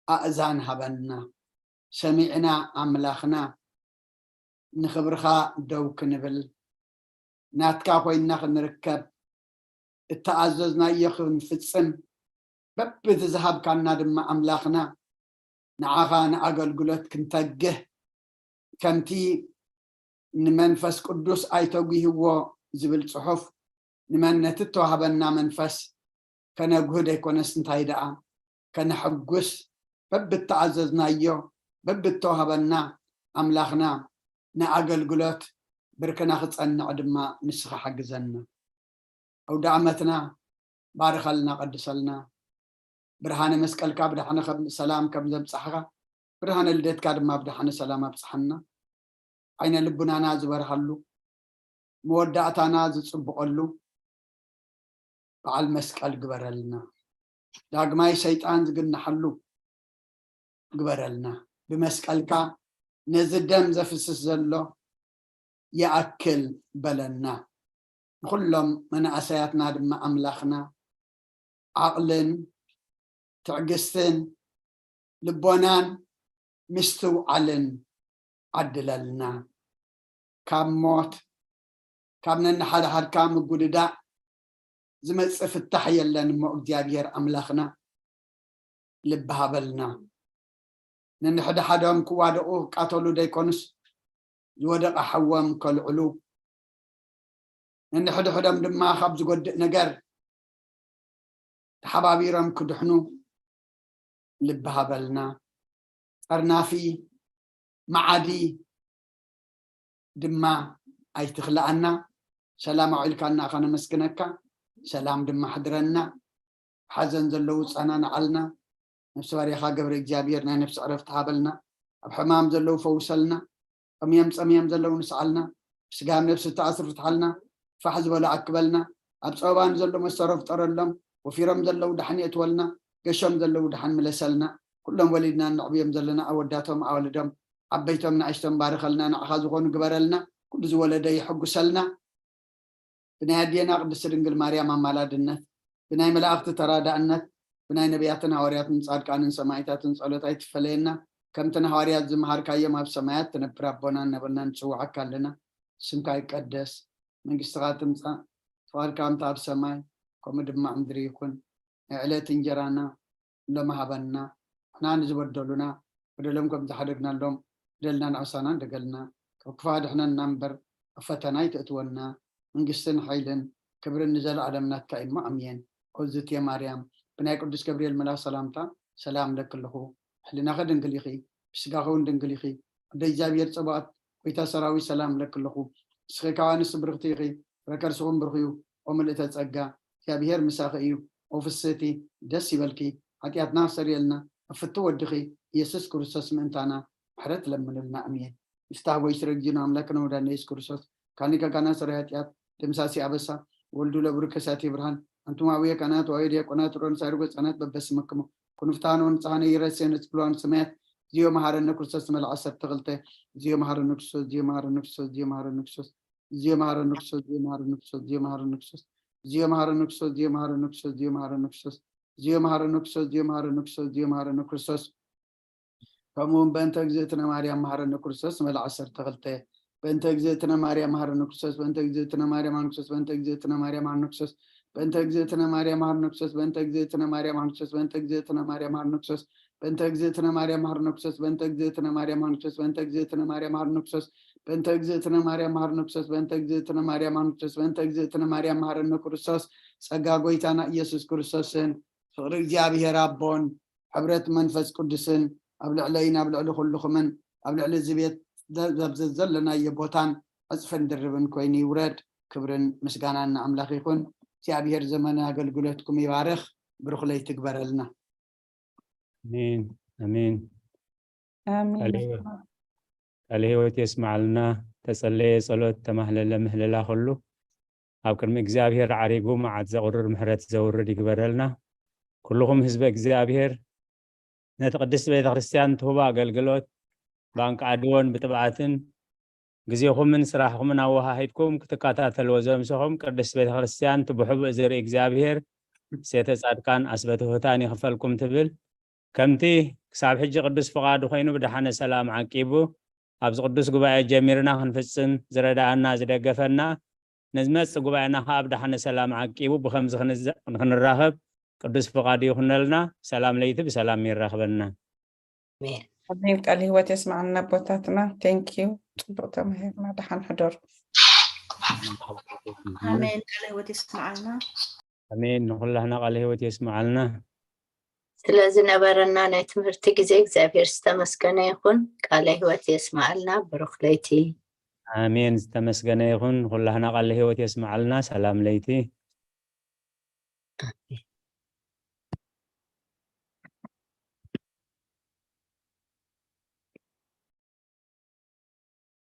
ኣእዛን ሃበና ሰሚዕና ኣምላኽና ንኽብርኻ ደው ክንብል ናትካ ኮይንና ክንርከብ እተኣዘዝናዮ ክንፍጽም በብቲ ዝሃብካና ድማ ኣምላኽና ንዓኻ ንኣገልግሎት ክንተግህ ከምቲ ንመንፈስ ቅዱስ ኣይተጒህዎ ዝብል ጽሑፍ ንመን ነቲ እተዋህበና መንፈስ ከነጉህ ደይኮነስ እንታይ ደኣ ከነሐጉስ በብተኣዘዝናዮ በብተዋህበና ኣምላኽና ንኣገልግሎት ብርክና ክጸንዕ ድማ ንስኻ ሓግዘና። ኣውደ ዓመትና ባርኸልና ቀድሰልና። ብርሃነ መስቀልካ ብድሓነ ከም ሰላም ከም ዘብጻሕኻ ብርሃነ ልደትካ ድማ ብድሓነ ሰላም ኣብጽሓና። ዓይነ ልቡናና ዝበርሃሉ መወዳእታና ዝፅብቐሉ በዓል መስቀል ግበረልና። ዳግማይ ሰይጣን ዝግናሓሉ ግበረልና። ብመስቀልካ ነዚ ደም ዘፍስስ ዘሎ ይኣክል በለና። ንኹሎም መናእሰያትና ድማ ኣምላኽና ዓቕልን ትዕግስትን ልቦናን ምስትውዓልን ዓድለልና። ካብ ሞት፣ ካብ ነንሓድሓድካ ምጉድዳእ ዝመጽእ ፍታሕ የለን እሞ እግዚኣብሔር ኣምላኽና ልቢ ሃበልና። ነንሕድሓዶም ክዋደቑ ክቃተሉ ደይኮኑስ ዝወደቐ ሓዎም ከልዕሉ፣ ነንሕድሕዶም ድማ ካብ ዝጎድእ ነገር ተሓባቢሮም ክድሕኑ ልቢ ሃበልና። ጠርናፊ መዓዲ ድማ ኣይትኽልኣና። ሰላም ኣውዒልካና ኢኻ ነመስግነካ። ሰላም ድማ ሕድረና። ሓዘን ዘለዉ ጸናንዓልና። ነፍሲ ባርያኻ ገብረ እግዚኣብሔር ናይ ነፍሲ ዕረፍቲ ሃበልና። ኣብ ሕማም ዘለዉ ፈውሰልና። ጠምዮም ጸምዮም ዘለዉ ንስዓልና። ብስጋብ ነፍሲ ተኣስሩ ፍትሓልና። ፋሕ ዝበሉ ኣክበልና። ኣብ ጸበባ ንዘሎ መሰሮ ፍጠረሎም። ወፊሮም ዘለዉ ደሓን የእትወልና። ገሾም ዘለዉ ደሓን ምለሰልና። ኩሎም ወሊድና ነዕብዮም ዘለና ኣወዳቶም ኣዋልዶም ዓበይቶም ንኣሽቶም ባርኸልና። ንዓኻ ዝኾኑ ግበረልና። ኩሉ ዝወለደ ይሕጉሰልና። ብናይ ኣዴና ቅድስቲ ድንግል ማርያም ኣማላድነት፣ ብናይ መላእኽቲ ተራዳእነት፣ ብናይ ነቢያትን ሃዋርያትን ጻድቃንን ሰማዕታትን ጸሎት ኣይትፈለየና። ከምቲ ንሃዋርያት ዝመሃርካዮም ኣብ ሰማያት ትነብር ኣቦና እናበልና ንጽውዓካ ኣለና። ስምካ ይቀደስ፣ መንግስትኻ ትምጻእ፣ ፍቓድካ ከምቲ ኣብ ሰማይ ከምኡ ድማ ኣብ ምድሪ ይኹን። ናይ ዕለት እንጀራና ሎሚ ሃበና። ንሕና ንዝበደሉና በደሎም ከም ዝሓደግናሎም በደልና ንዕሳና እንደገልና። ካብ ክፋ ድሕነና እምበር ኣብ ፈተና ኣይተእትወና። መንግስትን ሓይልን ክብርን ንዘለኣለም ናትካ እዩ እሞ ኣሜን። ኦዝትየ ማርያም ብናይ ቅዱስ ገብርኤል መልኣኽ ሰላምታ ሰላም እለኪ ኣለኹ። ሕሊናኺ ድንግል ኢኺ፣ ብስጋኺ እውን ድንግል ኢኺ። ኣደ እግዚኣብሔር ጸባኦት ጎይታ ሰራዊት ሰላም እለኪ ኣለኹ። ንስኺ ካብ ኣንስቲ ብርኽቲ ኢኺ፣ ፍረ ከርስኹም ብሩኽ እዩ። ኦ ምልእተ ጸጋ፣ እግዚኣብሔር ምሳኺ እዩ። ኦ ፍስህቲ፣ ደስ ይበልኪ፣ ሓጢኣትና ኣስተርየልና፣ ኣብ ፍትው ወድኺ ኢየሱስ ክርስቶስ ምእንታና ምሕረት ለምንልና። ኣሜን። ንፍታህ ቦይ ስረ ጊዜና ኣምላክ ነውዳና ኢየሱስ ክርስቶስ ካኒ ከጋና ሰረ ሓጢኣት ደምሳሲ ኣበሳ ወልዱ ለብሩ ከሳቲ ብርሃን። ኣንቱም ኣቡየ ካህናት ዋዩ ዲያቆናት ሮን ሳይርጎ ህጻናት በበስመክሙ ኩንፍታን ወንጽሃነ ይረሴ ንጽብሏን ሰማያት። ዚዮ መሃረነ ክርስቶስ መልዓ ዓሰርተ ክልተ። ዚዮ መሃረነ ክርስቶስ፣ ዚዮ መሃረነ ክርስቶስ፣ ዚዮ መሃረነ ክርስቶስ፣ ዚዮ መሃረነ ክርስቶስ፣ ዚዮ መሃረነ ክርስቶስ፣ ዚዮ መሃረነ ክርስቶስ፣ ዚዮ መሃረነ ክርስቶስ፣ ዚዮ መሃረነ ክርስቶስ፣ ዚዮ መሃረነ ክርስቶስ፣ ዚዮ መሃረነ ክርስቶስ፣ ዚዮ መሃረነ ክርስቶስ። ከምኡ እውን በእንተ እግዝእትነ ማርያም መሃረነ ክርስቶስ መልዓ ዓሰርተ ክልተ። በእንተ እግዝእትነ ማርያም መሃረነ ክርስቶስ፣ በእንተ እግዝእትነ ማርያም መሃረነ ክርስቶስ፣ በእንተ እግዝእትነ ማርያም መሃረነ ክርስቶስ፣ በእንተ እግዝእትነ ማርያም መሃረነ ክርስቶስ፣ በእንተ እግዝእትነ ማርያም መሃረነ ክርስቶስ፣ በእንተ እግዝእትነ ማርያም መሃረነ ክርስቶስ፣ በእንተ እግዝእትነ ማርያም መሃረነ ክርስቶስ፣ በእንተ እግዝእትነ ማርያም መሃረነ ክርስቶስ፣ በእንተ እግዝእትነ ማርያም መሃረነ ክርስቶስ፣ በእንተ እግዝእትነ ማርያም መሃረነ ክርስቶስ፣ በእንተ እግዝእትነ ማርያም መሃረነ ክርስቶስ፣ በእንተ እግዝእትነ ማርያም መሃረነ ክርስቶስ። ጸጋ ጎይታና ኢየሱስ ክርስቶስን ፍቕሪ እግዚኣብሔር ኣቦን ሕብረት መንፈስ ቅዱስን ኣብ ልዕለይን ኣብ ልዕሊ ኩልኹምን ኣብ ልዕሊ እዚ ቤት ዘ-፣ ዘብ-፣ ዘለናዮ ቦታን ዕጽፍን ድርብን ኮይኑ ይውረድ። ክብርን ምስጋናን ንኣምላኽ ይኹን። እግዚኣብሔር ዘመነ ኣገልግሎትኩም ይባርኽ። ብሩኽ ለይቲ ግበረልና። ኣሜን፣ ኣሜን። ኣሜን። ቃለ ህይወት፣ ቃለ ህይወት የስምዓልና። ተጸለየ ጸሎት፣ ተማህለለ ምህለላ ኩሉ ኣብ ቅድሚ እግዚኣብሔር ዓሪጉ መዓት ዘቑርር ምሕረት ዘውርድ ይግበረልና። ኩልኹም ህዝበ እግዚኣብሔር ነቲ ቅድስቲ ቤተ ክርስቲያን ትህቦ ኣገልግሎት ብኣንቃዕድዎን ብትብዓትን ግዜኹምን ስራሕኹምን ኣወሃሂድኩም ክትከታተልዎ ዘምሰኹም ቅድስቲ ቤተ ክርስቲያን እቲ ብሕቡእ ዝርኢ እግዚኣብሔር ሴተ ጻድቃን ኣስበ ትሑታን ይኽፈልኩም ትብል። ከምቲ ክሳብ ሕጂ ቅዱስ ፍቓዱ ኮይኑ ብደሓነ ሰላም ዓቂቡ ኣብዚ ቅዱስ ጉባኤ ጀሚርና ክንፍጽም ዝረዳኣና ዝደገፈና ንዝመጽእ ጉባኤና ከኣ ብደሓነ ሰላም ዓቂቡ ብኸምዚ ክንዘ-፣ ንክንራኸብ ቅዱስ ፍቓዱ ይኹነልና። ሰላም ለይቲ ብሰላም የራኽበና። ኣሜን። ኣሜን። ቃል ህይወት የስማዕና ኣቦታትና። Thank you። ጽቡቕ ተማሂርና። ደሓን ሕደሩ። ኣሜን። ቃለ ህይወት የስምዓልና። ኣሜን። ንኹላህና ቃለ ህይወት የስምዓልና። ስለ ዝነበረና ናይ ትምህርቲ ግዜ እግዚኣብሔር ዝተመስገነ ይኹን። ቃለ ህይወት የስምዓልና። ብሩኽ ለይቲ። ኣሜን። ዝተመስገነ ይኹን። ንኹላህና ቃለ ህይወት የስምዓልና። ሰላም ለይቲ። ኣሜን።